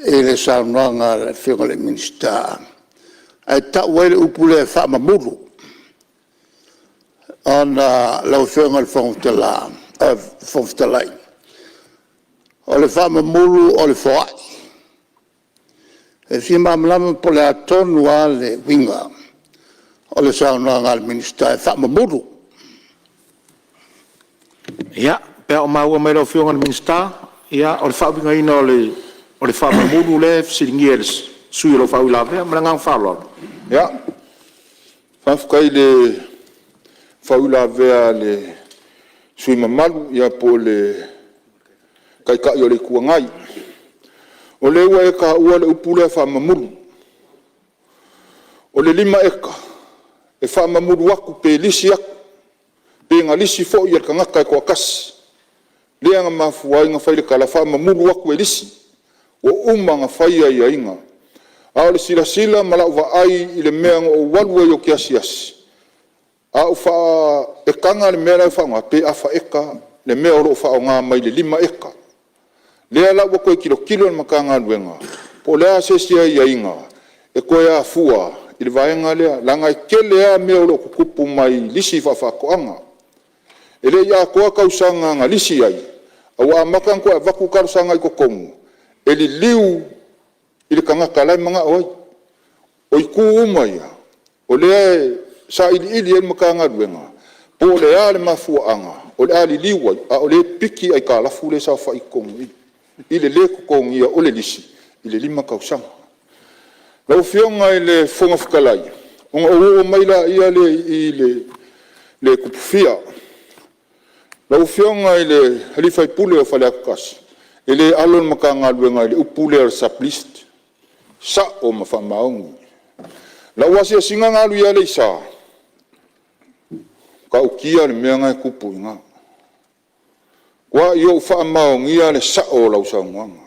S3: i le saunoaga a le Afioga i le Minisita, ae tau ai le upu lea faamamulu ona lau Afioga i le Fofoga Fetalai, o le faamamulu o le foai. E fia malamalama po o le a tonu lava le uiga o le saunoaga a le Minisita e faamamulu. Ia, pe a o maua mai e lau Afioga i le Minisita, o le faauigaina o le faamamulu lea e fesiligia e le sui usufono o lo o faauilavea. Ma le agaga faaaloalo. Ia, faafetai i le faauilavea a le sui usufono mamalu po o le Taitai o le Itu Agai. O lea ua e taua le upu lea faamamulu. O le 5 eka, e faamamulu atu pe lisi atu, pe na lisi foi e le tagata e toatasi, lea na mafua ai ona fai le tala faamamulu atu e lisi, ua uma ona fai aiaiga. A o le silasila ma lau vaai i le mea na ou alu ai ou te asiasi, a ou faa-ekaina le mea la e faaaoga, pe afa eka le mea o lo o faaaoga mai le 5 eka. O lea la ua toe tilotilo le Matagaluega po o le a se isi aiaiga e toe afua i le vaega lea, leaga e tele lava mea o lo o tutupu mai lisi faafaatoaga. E le i atoa tausaga na lisi ai, ae ua amata ona toe avatu talosaga i totonu e liliu i le tagata la e manao ai. O itu uma ia, o lea e sailiili i ai le Matagaluega po o le a le mafuaaga o le a liliu ai, a o lea e piki aitalafu lea e saofai i totonu i i i le lē totogia o le lisi i le 5 tausaga. Lau Afioga i le Fofoga Fetalai, ona ou oo mai lea i le Tupufia. Lau Afioga i le sui usufono o Faleata 1, e le alo le Matagaluega i le upu lea o le sub-lease. E sao ma faamaoni. O lau asiasiga na alu i Aleisa, e matautia le mea lena e tupu i ina. Ua matua ou faamaonia le sao o lau saunoaga.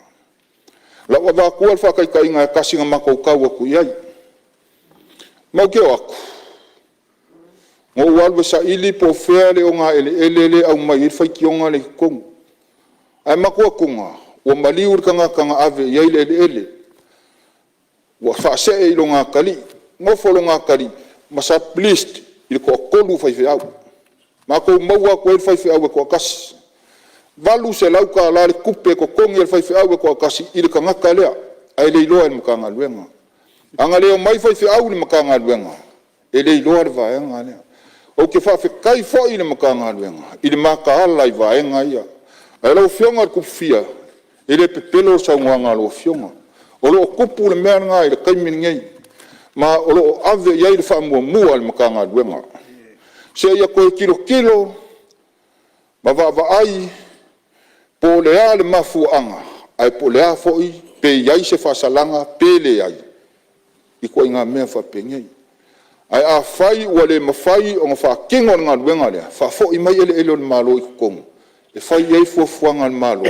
S3: O lau avatua le faataitaiga e tasi na matou tau atu i ai. Matou te o atu, na ou alu e saili po o fea le ogaeleele lea e aumai ai le faitioga lea i totonu. Ae matua ua maliu le tagata na ave i ai le eleele, ua faasee i logatalii, nofo logatalii ma sub-leased i le toatolu o faifeau. Matou maua atu ai le faifeau e toatasi. E $800 le tupe e totogi a le faifeau e toatasi i le tagata lea, ae le iloa e le Matagaluega. A na le omai faifeau i le Matagaluega, e le iloa le vaega lea. Ou te faafetai foi i le Matagaluega i le mataala i vaega ia. Ae lau Afioga i le Tupufia, e le pepelo le saunoaga a lau Afioga. O lo o tupu le mea lena i le taimi lenei, ma o lo o ave i ai le faamuamua a le Matagaluega, se i toe tilotilo ma vaavaai po o le a le mafuaaga, ae po o le a foi pe i ai se faasalaga pe leai i ituaiga mea faapenei. Ae afai ua le mafai ona faatino le galuega lea, faafoi mai eleele o le Malo i totonu e fai i ai fuafuaga a le Malo,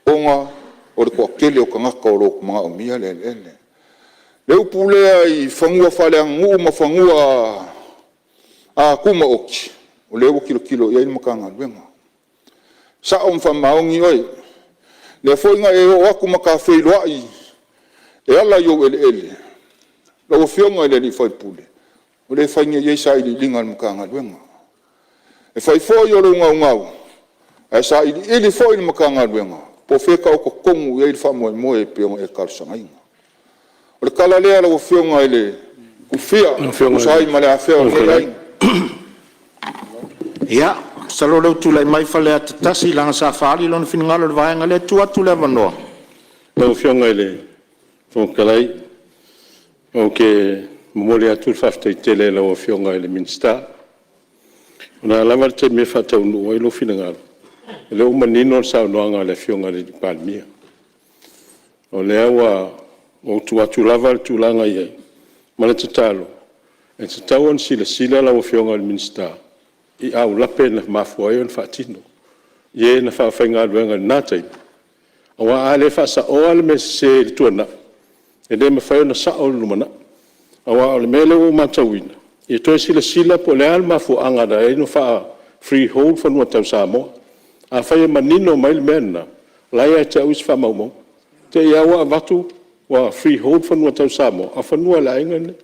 S3: ona o le toatele o tagata o lo o manaomia le eleele.
S5: Le upu lea i fanua faaleaganuu ma fanua tumaoti, o lea ua tilotilo i ai le Matagaluega. E sao ma faamaoni oe, o lea foi na e oo atu ma ta feiloai e ala i ou eleele, lau Afioga i le sui usufono, o lea e fai nei i ai sailiiliga a le Matagaluega. E fai foi o lou naunau, ae sailiili foi le Matagaluega po o fea e taoto tonu i ai le faamoemoe pei ona e talosagaina. O le tala lea lau Afioga i le Tufia e tusa ai ma le afea o lenei aiga.
S1: Ia, masalo o lea ua tulai mai Faleata 1 leaga sa faaali lona finagalo i le vaega lea. E tuu atu le avanoa.
S7: Lau Afioga i le Fofoga Fetalai, ou te momoli atu le faafetai tele i lau Afioga i le Minisita. O le a lava le taimi e faataunuu ai lou finagalo, o lea ua manino le saunoaga a le Afioga i le Palemia. O lea ua ou tuu atu lava le tulaga e i ai, ma le tatalo, e tatau ona silasila lau Afioga i le Minisita i aulape na mafua ai ona faatino, i e na faafaigaluega i lena taimi, aua a le faasaoa le mea sese i le tuanai, e le mafai ona sao i le lumanai. Aua o le mea lea ua ou matauina, ia toe silasila po o le a le mafuaaga na ala ai ona faa-freehold fanua tau Samoa. Afai e manino mai le mea lena, o la e ia te au isi faamaumauga. Te i lava ua avatu ua freehold fanua tau Samoa, a o fanua o le aiga lenei.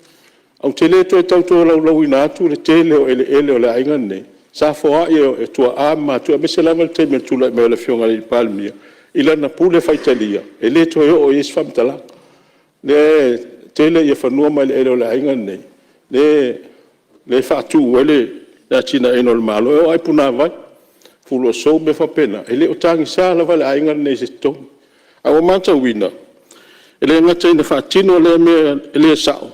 S7: Ou te le toe tau tolaulauina atu le tele o eleele o le aiga lenei sa foai e tuaa ma matua, aemaise lava le taimi o le tulai mai o le Afioga i le Palemia i lana pule faitalia, e le toe oo i ai se faamatalaga. O lea e tele fanua ma eleele o le aiga lenei lea e faatu ai le atinaeina o le Malo. E oo lava i punavai, Fuluasou ma mea faapena, e le o tagisa lava le aiga lenei i se totogi. Ae ua matauina, e le gata ina faatino lea mea le sao,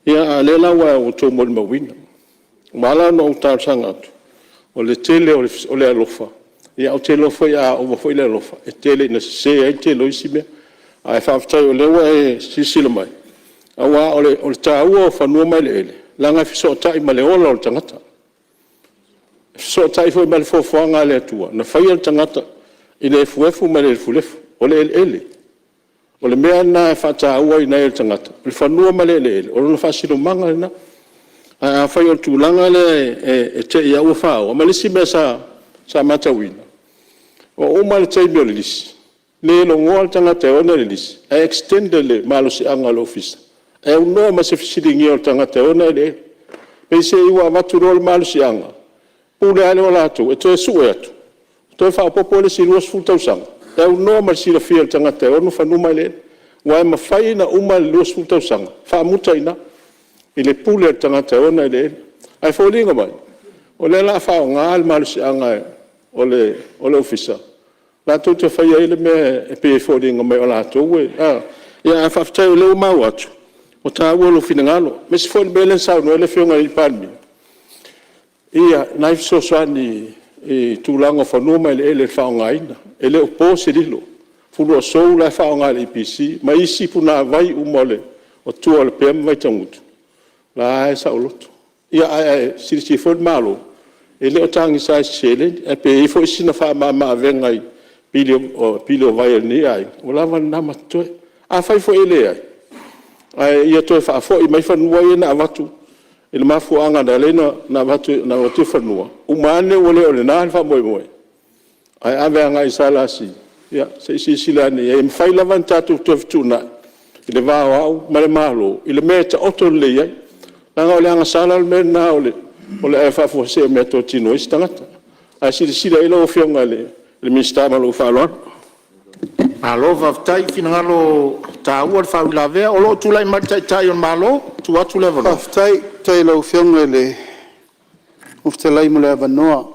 S7: a o lea la ua outou molimauina. Ua ala ona ou talosaga atu, o le tele o le alofa, ae ou te iloa foi a ova foi le alofa, e tele ina sese ai le tele o isi mea. Ae faafetai o lea ua e silasila mai, aua o le taua o fanua ma eleele, leaga e fesootai ma le ola o le tagata. E fesootai foi ma le foafoaga a le Atua na faia le tagata i le efuefu ma le lefulefu. O le eleele, o le mea lena e faatauaina ai e le tagata, o le fanua ma le eleele, o lona faasinomaga lena. Ae afai o le tulaga lea e te i lava ua faoa. Ma le isi mea sa matauina, ua uma le taimi o le lisi, le logoa le tagata e ona le lisi, ae extend e le malosiaga o le Ofisa e aunoa ma se fesiligia o le tagata e ona eleele. Peiseai ua avatu loa le malosiaga, pule lava lea o latou e toe sue atu, toe faaopoopo le isi 20 tausaga, e aunoa ma le silafia o le tagata e ona fanua ma eleele. Aua e mafai ona uma le 20 tausaga, faamuta ai i ina i le pule a le tagata e ona eleele. Ae foliga mai, o lea o le a faaaoga le malosiaga o le Ofisa latou te faia ai le mea e pei e foliga mai o latou e… Ae faafetai o lea ua maua atu, ua taua lou finagalo. Aemaise foi le mea lea na saunoa ai le Afioga i le Palemia, i nai fesoasoani i tulaga o fanua ma eleele e faaaogaina. E le o po se lilo, o Fuluasou la e faaaoga e le EPC ma isi punavai uma o tua o Lepea ma Vaitagutu, o la e lava e saoloto. Ia, ae silasila foi le Malo, e le o tagisa i se seleni, ae pe i ai foi sina faamamaavega i pili o vai a lenei aiga, ua lava lena ma totoe. Afai foi e leai, ae ia toe faafoi mai fanua ia na avatu i le mafuaaga na ala ai ona avatu fanua, uma ane ua le o lena le faamoemoe, ae ave agai i le SLC, ia se i silasila ane i ai. E mafai lava ona tatou toe fetuunai i le va o au ma le Malo i le mea e taoto lelei ai, leaga o le agasala le mea lena o le ave faafuasei o meatotino a isi tagata. Ae silasila i ai lau Afioga i le Minisita. Ma lou faaaloalo. Malo faafetai. Finagalo taua le faauilavea. O lo o tulai mai le Taitai o le Malo, e tuu atu le avanoa.
S6: Faafetai. Faafetai i lau Afioga i le Fofoga Fetalai mo le avanoa.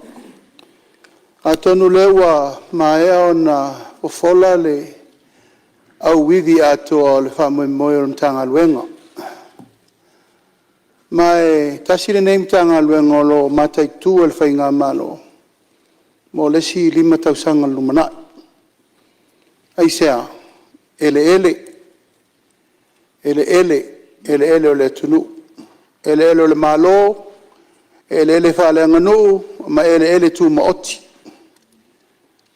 S6: Atonu o lea ua maea ona fofola le auivi atoa o le faamoemoe o le Matagaluega. Ma e tasi lenei Matagaluega o lo o mataitu e le Faigamalo mo le isi 5 tausaga i le lumanai. Aisea? Eleele, eleele, eleele o le atunuu, eleele o le Malo, eleele faaleaganuu ma eleele tumaoti.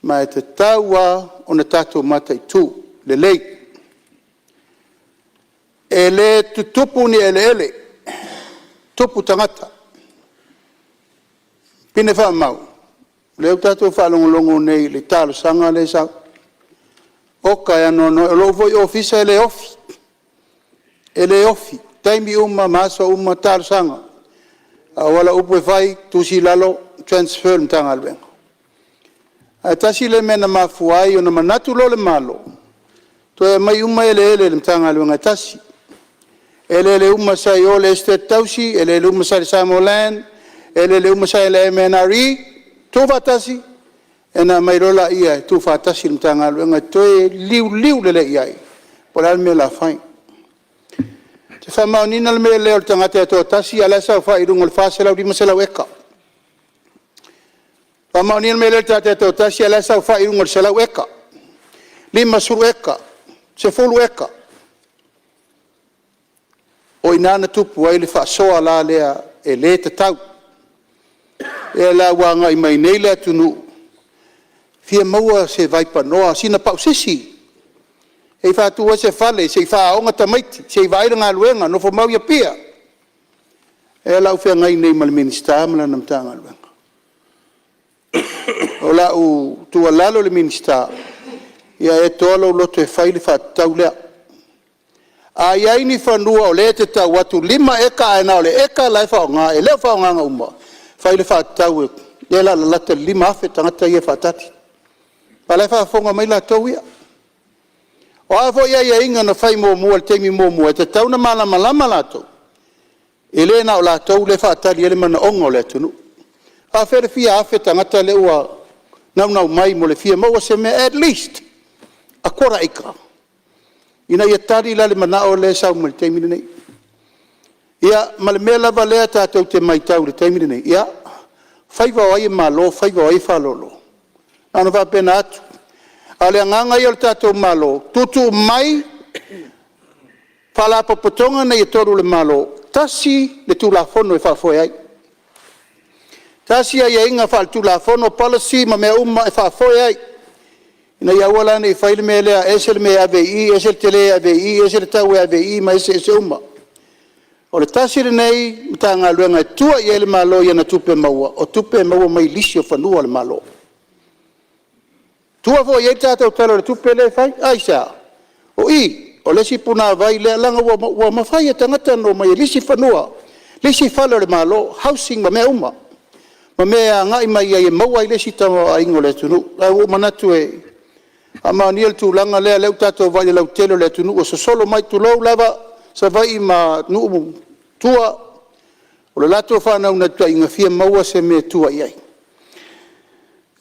S6: Ma e tatau lava ona tatou mataitu lelei. E le tutupu ni eleele, e tutupu tagata. O le pine faamau, o lea ua tatou faalogologo nei i le talosaga lea e sau, oka e anoanoai. O lou foi ofisa e le ofi, e le ofi, taimi uma ma aso uma talosaga. A o ala upu e fai, tusi i lalo, transfer i le Matagaluega. Ae tasi lea mea na mafua ai ona manatu loa le Malo, toe aumai uma eleele i le Matagaluega e tasi. Eleele uma sa i o i le Esetete Tausi, eleele uma sa i le Samoa Land, eleele uma sa i le MNRE, tuufaatasi, ona aumai loa lea e tuufaatasi i le Matagaluega e toe liuliu lelei i ai po o le a le mea o le a fai. Ou te faamaoniga le mea lea o le tagata e toatasi a o la e saofai i luga o le 400, 500 eka. Faamaonia le mea lea o le tagata e toatasi a o la e saofai i luga o le 100 eka, 50 eka, 10 eka. O i ina na tupu ai le faasoa la lea e le tatau. O lea la ua agai mai nei le atunuu e fia maua se vaipanoa, sina pausisi se i faatu ai se fale, se i faaaooga tamaiti, se i vaai le galuega, nofomau i Apia. O lea la ua feagai nei ma le Minisita ma lana Matagaluega. O lau tuualalo i le Minisita, ia e toa lou loto e fai le faatatau lea. A i ai ni fanua o lea e te tau atu e 5 eka ae na o le eka la e faaaoga e le o faaaogaina uma, fai le faatatau o lea o le a lalata i le 5,000 tagata ia e faatali, a o la e faafofoga mai latou ia. O a foi aiaiga na fai muamua i le taimi muamua, e tatau ona malamalama latou, e le na o latou lea e faatali ai le manaoga o le atunuu. E faapefea le fia afe tagata lea ua naunau mai mo le fia maua se mea at least a quarter acre ina ia tali la le manao lea e sau mai le taimi lenei. Ia, ma le mea lava lea tatou te matau i le taimi lenei, ia, faiva o ai e malo faiva o ai e faalolo? Na ona faapena atu. A o le agaga ia o le tatou Malo, tuutuu mai Faalapotopotoga nei e 3 a le Malo, tasi le Tulafono e faafoe ai, tasi aiaiga faale-Tulafono, policy ma mea uma e faafoe ai, ina ia aua la ne i fai le mea lea, ese le mea e ave i i, ese le tele e ave i i, ese le tau e ave i i ma eseese uma. O le tasi lenei Matagaluega e tua i ai le Malo i ana tupe maua, o tupe e maua mai lisi o fanua o le Malo. E tua foi i ai le tatou Tala o le Tupe lea e fai. Aisea? O i, o le isi punavai lea, leaga ua mafai e tagata ona omai e lisi fanua, lisi fale o le Malo, housing ma mea uma, ma mea e agai mai ai e maua ai le isi tamaoaiga o le atunuu. Ae ua ou manatu e faamaonia le tulaga lea, o lea ua tatou vaai i le lautele o le atunuu ua sosolo mai, tulou lava Savaii ma nuu i tua, o le latou faanaunautaiga, e fia maua se mea e tua i ai.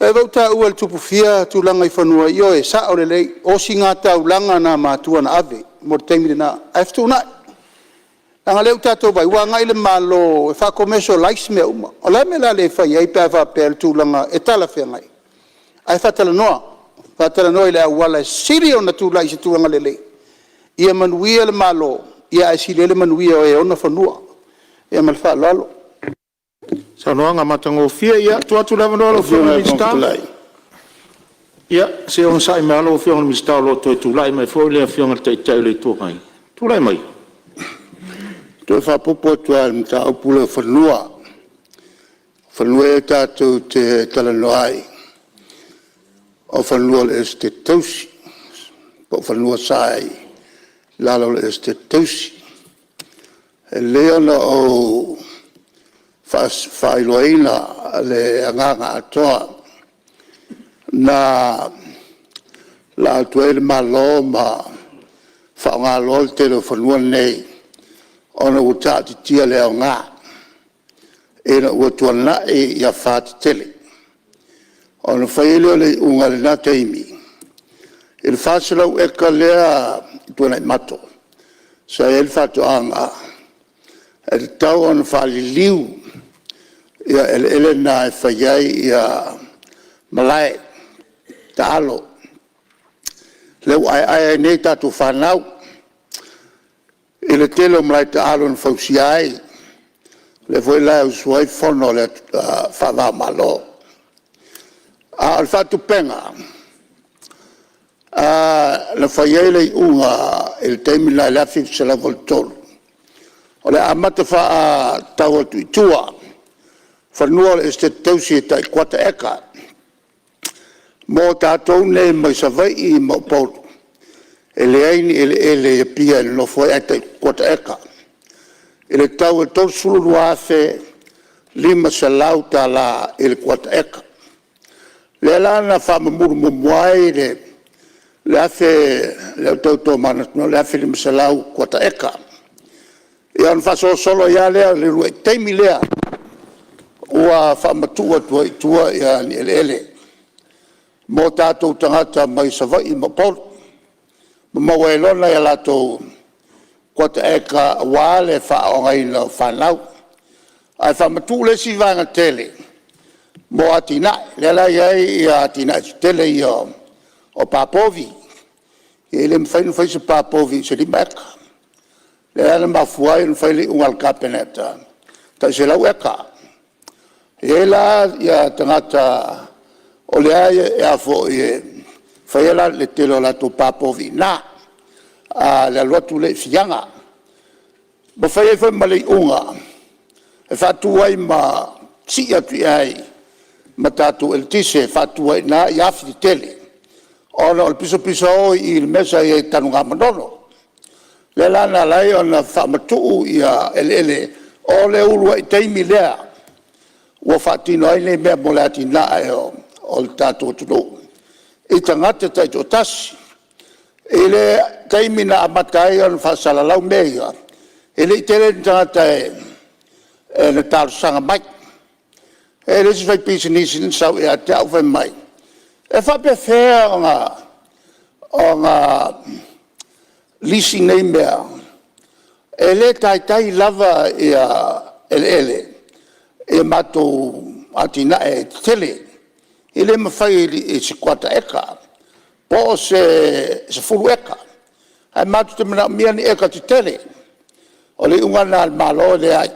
S6: O lea foi ua taua e le Tupufia tulaga i fanua, ioe, e sao lelei, o ositaulaga na a matua na ave mo le taimi lena, ae fetuunai. Leaga o lea ua tatou vaai ua agai le Malo e faa-commercialize mea uma. O le a le mea o le a le fai ai pe a faapea o le tulaga e talafeagai, ae faatalanoa, faatalanoa i le auala e sili ona tulai i se tulaga lelei, ia manuia le Malo, ae sili ai le manuia o e ona fanua. Ia ma le faaaloalo.
S1: Saunoaga matagofie. Ia, tuu atu le avanoa i lau Afioga i le Minisita. Ia, se i onosai mai lava lau Afioga i le Minisita o lo o toe tulai mai foi le Afioga i le Taitai o le Itu Agai. Tulai mai.
S3: E toe faaopoopo atu lava i le mataupu lea o fanua. O fanua ia tatou te talanoa ai, o fanua o le Esetete Tausi, po o fanua sa i lalo o le Esetete Tausi. E lelei ona ou faailoaina le agaga atoa na laa atu ai le Malo ma faaaoga loa le tele o fanua nei ona ua taatitia le aoga ina ua tuanai afa tetele. Ona fai ai lea o le iuga i lena taimi i le 400 eka lea i Tuanaimato sa i ai le faatoaga, e tatau ona faaliliu eleele na e fai ai malae taalo, lea ua aeae ai nei tatou fanau i le tele o malae taalo na fausia ai, lea foi la e usu ai fono faava o Malo. A o le faatupega, na fai ai le iuga i le taimi lena i le 1983, o le a amata faatau atu i tua fanua o le Esetete Tausi e tai kuata eka mo tatou nei mai Savaii ma Upolu e leai ni eleele i Apia e nonofo ai ae tai kuata eka i le tau e $32,500 i le kuata eka. O lea la na faamamulu muamua ai le 1000 lea ua tau tomanatu atu, o le 1,500 kuata eka. Ia ona faasolosolo ai lava lea o le uluai taimi lea ua faamatuu atu ai i tua ni eleele mo tatou tagata mai Savaii ma Upolu ma maua ai loa nai a latou kuata eka aua le faaaoogaina o fanau. Ae faamatuu le isi vaega tele mo atinae, lea la e i ai atinae tetele ia o pa povi. E le mafai ona fai se pa povi i se 5 eka. O lea la na mafua ai ona fai le iuga a le Kapeneta, tai 100 eka. E i ai la tagata o lea e faia le tele o latou pa povi i ina i le alu atu lea i Fiaga. Ma fai ai foi ma le iuga e faatu ai ma sii atu i ai ma tatou eletise e faatu ai i ina afi tetele, ona o le pisapisao i le mea sa i ai i Tanugamanono. O lea la na ala ai ona faamatuu eleele o le uluai taimi lea ua faatino ai nei mea mo le atinae o le tatou atunuu i tagata taitoatasi. I le taimi na amata ai ona faasalalau mea ia, e le i tele ni tagata na talosaga mai. E i ai le isi faipisinisi na sau ia te au fai mai, e faapefea ona lisi nei mea e le taitai lava eleele i matou atinae tetele. E le mafai i se kuata eka po o se 10 eka, ae matou te manaomia ni eka tetele. O le iuga lena a le Malo e leai,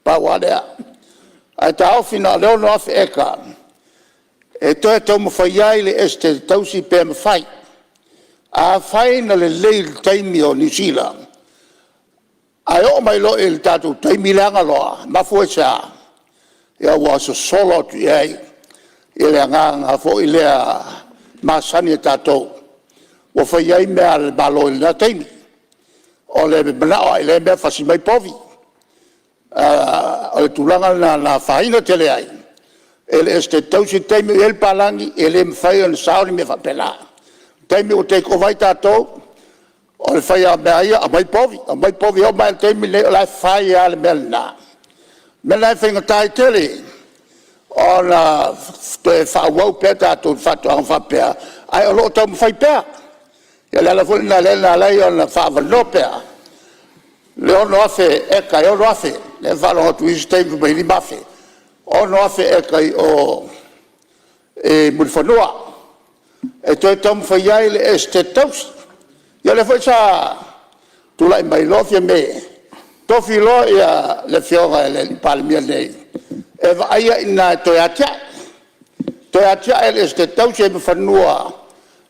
S3: pau lava lea. Ae taofi na o le 6,000 eka e toe taumafai ai le Esetete Tausi pe mafai. Afai na lelei i le taimi o Niu Sila ae oo mai loa i le tatou taimi leaga loa. E mafua i se a? Ua sosolo atu i ai le agaga foi lea masani a tatou ua fai ai mea a le Malo i lena taimi. O le manao lava i lea mea fasi mai povi. O le tulaga lena na afaina tele ai e le Esetete Tausi le taimi o i ai le palagi e le mafai ona sao ni mea faapena. O le taimi ua take over ai tatou, o le fai lava o mea a ia, aumai povi, aumai povi. E oo mai lava i le taimi lenei o la e fai lava le mea lena. O le mea lena e faigata ai tele ona toe faaauau pea tatou i faatoaga faapea, ae o lo o taumafai pea. Ia o le ala foi lena lea na ala ai ona faaavanoa pea le 6,000 eka e 6,000. Lea na faalogo atu i isi taimi fai mai e 5,000, 6,000 eka i o i Mulifanua e toe taumafai ai le Esetete Tausi. Ia lea foi sa tulai mai loa Fiame, tofi loa le Afioga i le Palemia nei e vaaia i ina e toe atiae, toe atiae le Esetete Tausi ai ma fanua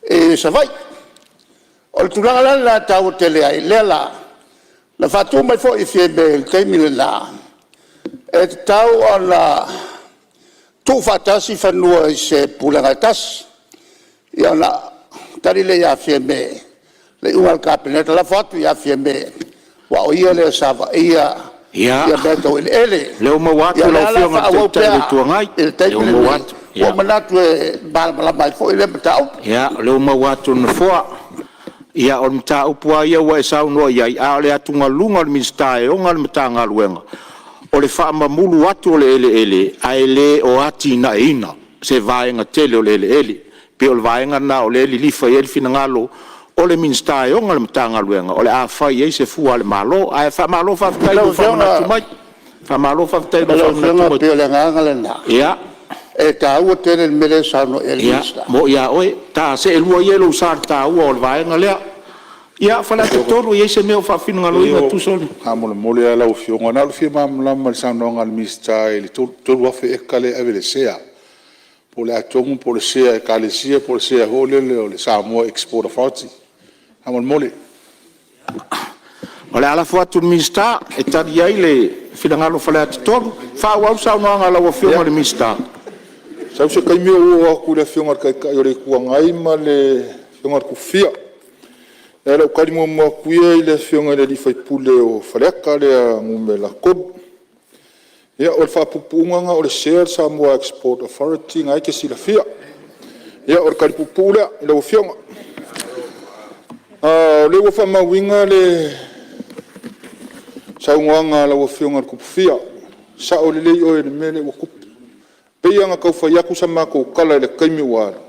S3: i Savaii. O le tulaga la lena e taua tele ai, lea la na faatu mai foi e Fiame i le taimi lena, e tatau ona tuufaatasi fanua i se pulega e tasi. Ia ona tali lea ia Fiame, le iuga a le Kapeneta, lafo atu ia Fiame aua o ia lea sa vaaia mea tau eleele.
S1: Ia, o lea ua maua
S3: Ia
S1: atu
S3: o
S1: lau
S3: lea la e
S1: Afioga i le
S3: faaauau
S1: Taitai o le
S3: pea
S1: Itu Agai,
S3: i le
S1: o lea
S3: taimi
S1: ua maua
S3: lenei,
S1: atu.
S3: ua ou manatu e malamalama ai foi lea mataupu.
S1: Ia, o lea ua maua atu e le Nofoa. Ia, o le mataupu lava ia ua e saunoa i ai, a o le atugaluga o le Minisita e ona le Matagaluega, o le faamamulu atu o le eleele ae le o atinaeina se vaega tele o le eleele. E pei o le vaega lena o lea e lilifa i ai le finagalo o le Minisita e ona le Matagaluega, o le a fai i ai se fua a le Malo. Ae faamalo faafetai mo
S3: Lau
S1: le
S3: Afioga,
S1: faamanatu mai. Faamalo faafetai mo le
S3: lau
S1: faamanatu
S3: Afioga
S1: mai.
S3: e pei o le agaga lena, e taua tele le mea lea e saunoa i ai le
S1: Ia,
S3: Minisita.
S1: e moni a oe, ta seelua ia i lou sa i le taua o le vaega lea. Ia, Faleata 3, e i ai se mea o faafinagaloina e tusa o le...
S5: Faamolemole lava lau Afioga, na o le fia malamalama i le saunoaga a le Minisita i le 3,000 eka lea e ave i le SEA, po o le a tonu po o le sea a Ekalesia po o le sea foi lele o le Samoa Export Authority? Faamolemole.
S1: O le a lafo atu i le Minisita e tali ai le finagalo o Faleata 3. Faaauau le saunoaga a lau Afioga i le Minisita. Sau se taimi ou oo atu i le Afioga i le Taitai o le Itu Agai ma le Afioga ia Tupufia. Ae o le a ou tali muamua atu ia i le Afioga i le sui usufono o Faleata 3. Ia, o le faapuupuuga lena o le sea o le Samoa Export Authority lena e te silafia. Ia, o le tali puupuu lea i lau Afioga. O lea ua faamauina le saunoaga a lau Afioga i le Tupufia, e sao lelei oe i le mea lea ua tupu. E pei lava ona tau fai atu sa matou tala i le taimi ua alu,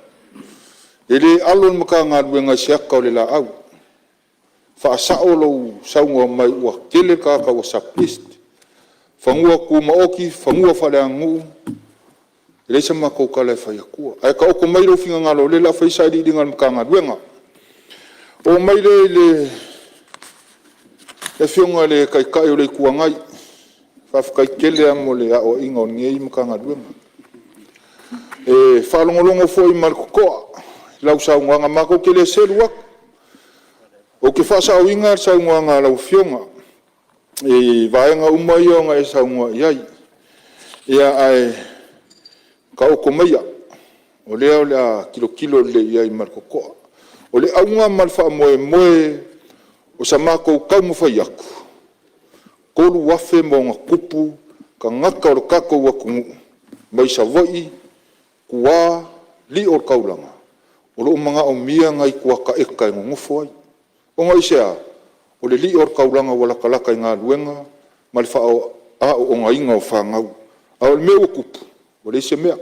S1: e le alo le Matagaluega i se ata o le laau. Faasao lou saunoa mai ua toatele tagata ua sub-list. O fanua tumaoti, fanua faaleaganuu, e leai sa matou tala e fai atua. Ae taoto mai lou finagalo o lea o le a fai sailiiliga a le Matagaluega. Oo mai lea i le Afioga i le Taitai o le Itu Agai, faafetai tele lava mo le aoaiga o lenei Matagaluega. E faalogologo foi ma le totoa i lau saunoaga, matou te le selu atu. Ou te faasaoina le saunoaga a lau Afioga i vaega uma ia na e saunoa i ai. Ae taoto maia, o lea o le a tilotilo lelei i ai ma le totoa. O le auga ma le faamoemoe o sa matou taumafai atu, 3,000+ tagata o le tatou atunuu mai Savaii, tua, lio o le taulaga, o lo o manaomia nai kuata eka e nonofo ai. Ona aisea? O le lio o le taulaga ua latalata i galuega ma le aoogaina o fanau. A o le mea ua tupu, ua leai se mea,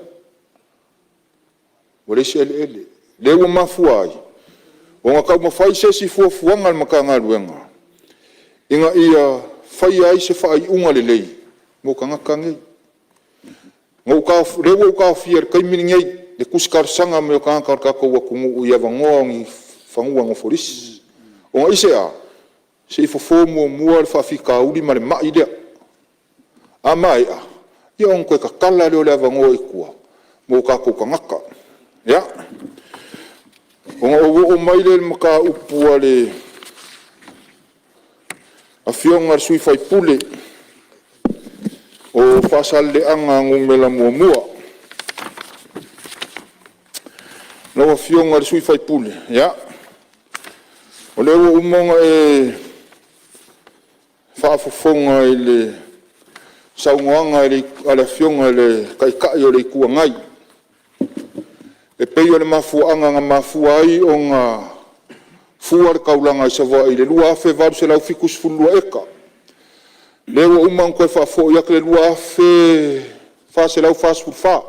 S1: ua leai se eleele. Lea ua mafua ai ona taumafai se isi fuafuaga a le Matagaluega ina ia faia ai se faaiuga lelei mo tagata nei. O lea ua ou taofia i le taimi lenei le tusi talosaga mai o tagata o le tatou atunuu i avanoa o ni fanua nofo lisi. Ona aisea? Se i fofo muamua le faafitauli ma le mai lea. A maea, ia ona toe tatala lea o le avanoa i tua mo tatou tagata. Ia, ona ou oo mai lea i le mataupu a le Afioga i le sui usufono o Faasaleleaga 1. Lau Afioga i le sui usufono, ia, o lea ua uma ona e faafofoga i le saunoaga a le Afioga i le Taitai o le Itu Agai, e pei o le mafuaaga na mafua ai ona fua le taulaga i Savaii i le 2,872 eka. Lea ua uma ona toe faafoi atu le 2,444,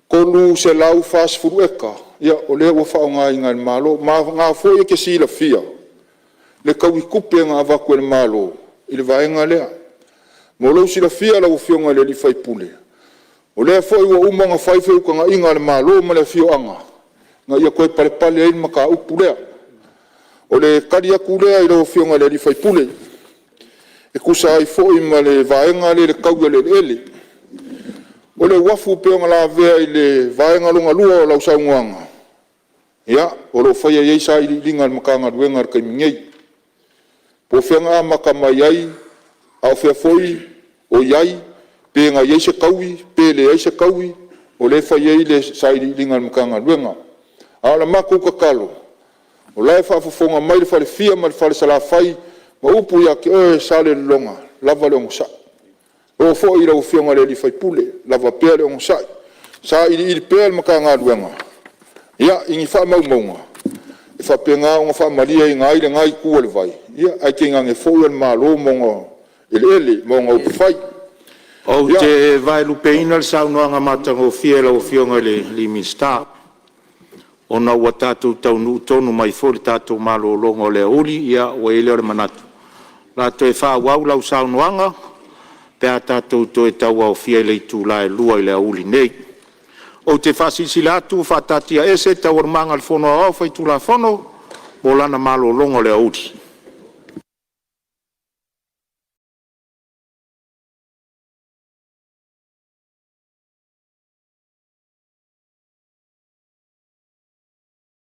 S1: 340 eka o lea ua faaaogaina e le Malo. Ma o lena foi e te silafia le taui tupe na avatu e le Malo i le vaega lea. Mo lou silafia lau Afioga i le sui usufono, o lea foi ua uma ona fai feutagaiga a le Malo ma le afioaga ina ia toe palepale ai le mataupu lea. O le tali atu lea i lau Afioga i le sui usufono e tusa ai foi ma le vaega lea i le taui o le eleele. O le uafu pei ona lavea i le vaega lona lua o lau saunoaga, ia, o lo o faia i ai sailiiliga a le Matagaluega i le taimi nei, po o fea na amata mai ai, a o fea foi o i ai, pe na i ai se taui pe leai se taui, o lea e fai i ai le sailiiliga a le Matagaluega. A o le matou tatalo, o la e faafofoga mai le falefia ma le fale Salafai ma upu ia te oe Salelologa, lava le onosai. E oo foi i lau Afioga i le sui usufono, lava pea le onosai, sailiili pea le Matagaluega i ni faamaumauga e faapena ona faamalieina ai lena itu o le vai, ae tainane foi o le Malo ma ona eleele ma ona upufai. Ou te vaelupeina le saunoaga matagofie a lau Afioga i le Minisita, ona ua tatou taunuu tonu mai foi i le tatou malologa o le aoauli. Ia ua i ai lea o le manatu o le a toe faaauau lau saunoaga pe a tatou toe tauaofia i le itula e 2:00 i le aoauli nei. Ou te faasilasila atu ua faataatiaese Taualumaga a le Fono Aoao Faitulafono mo lana malologa o le aoauli.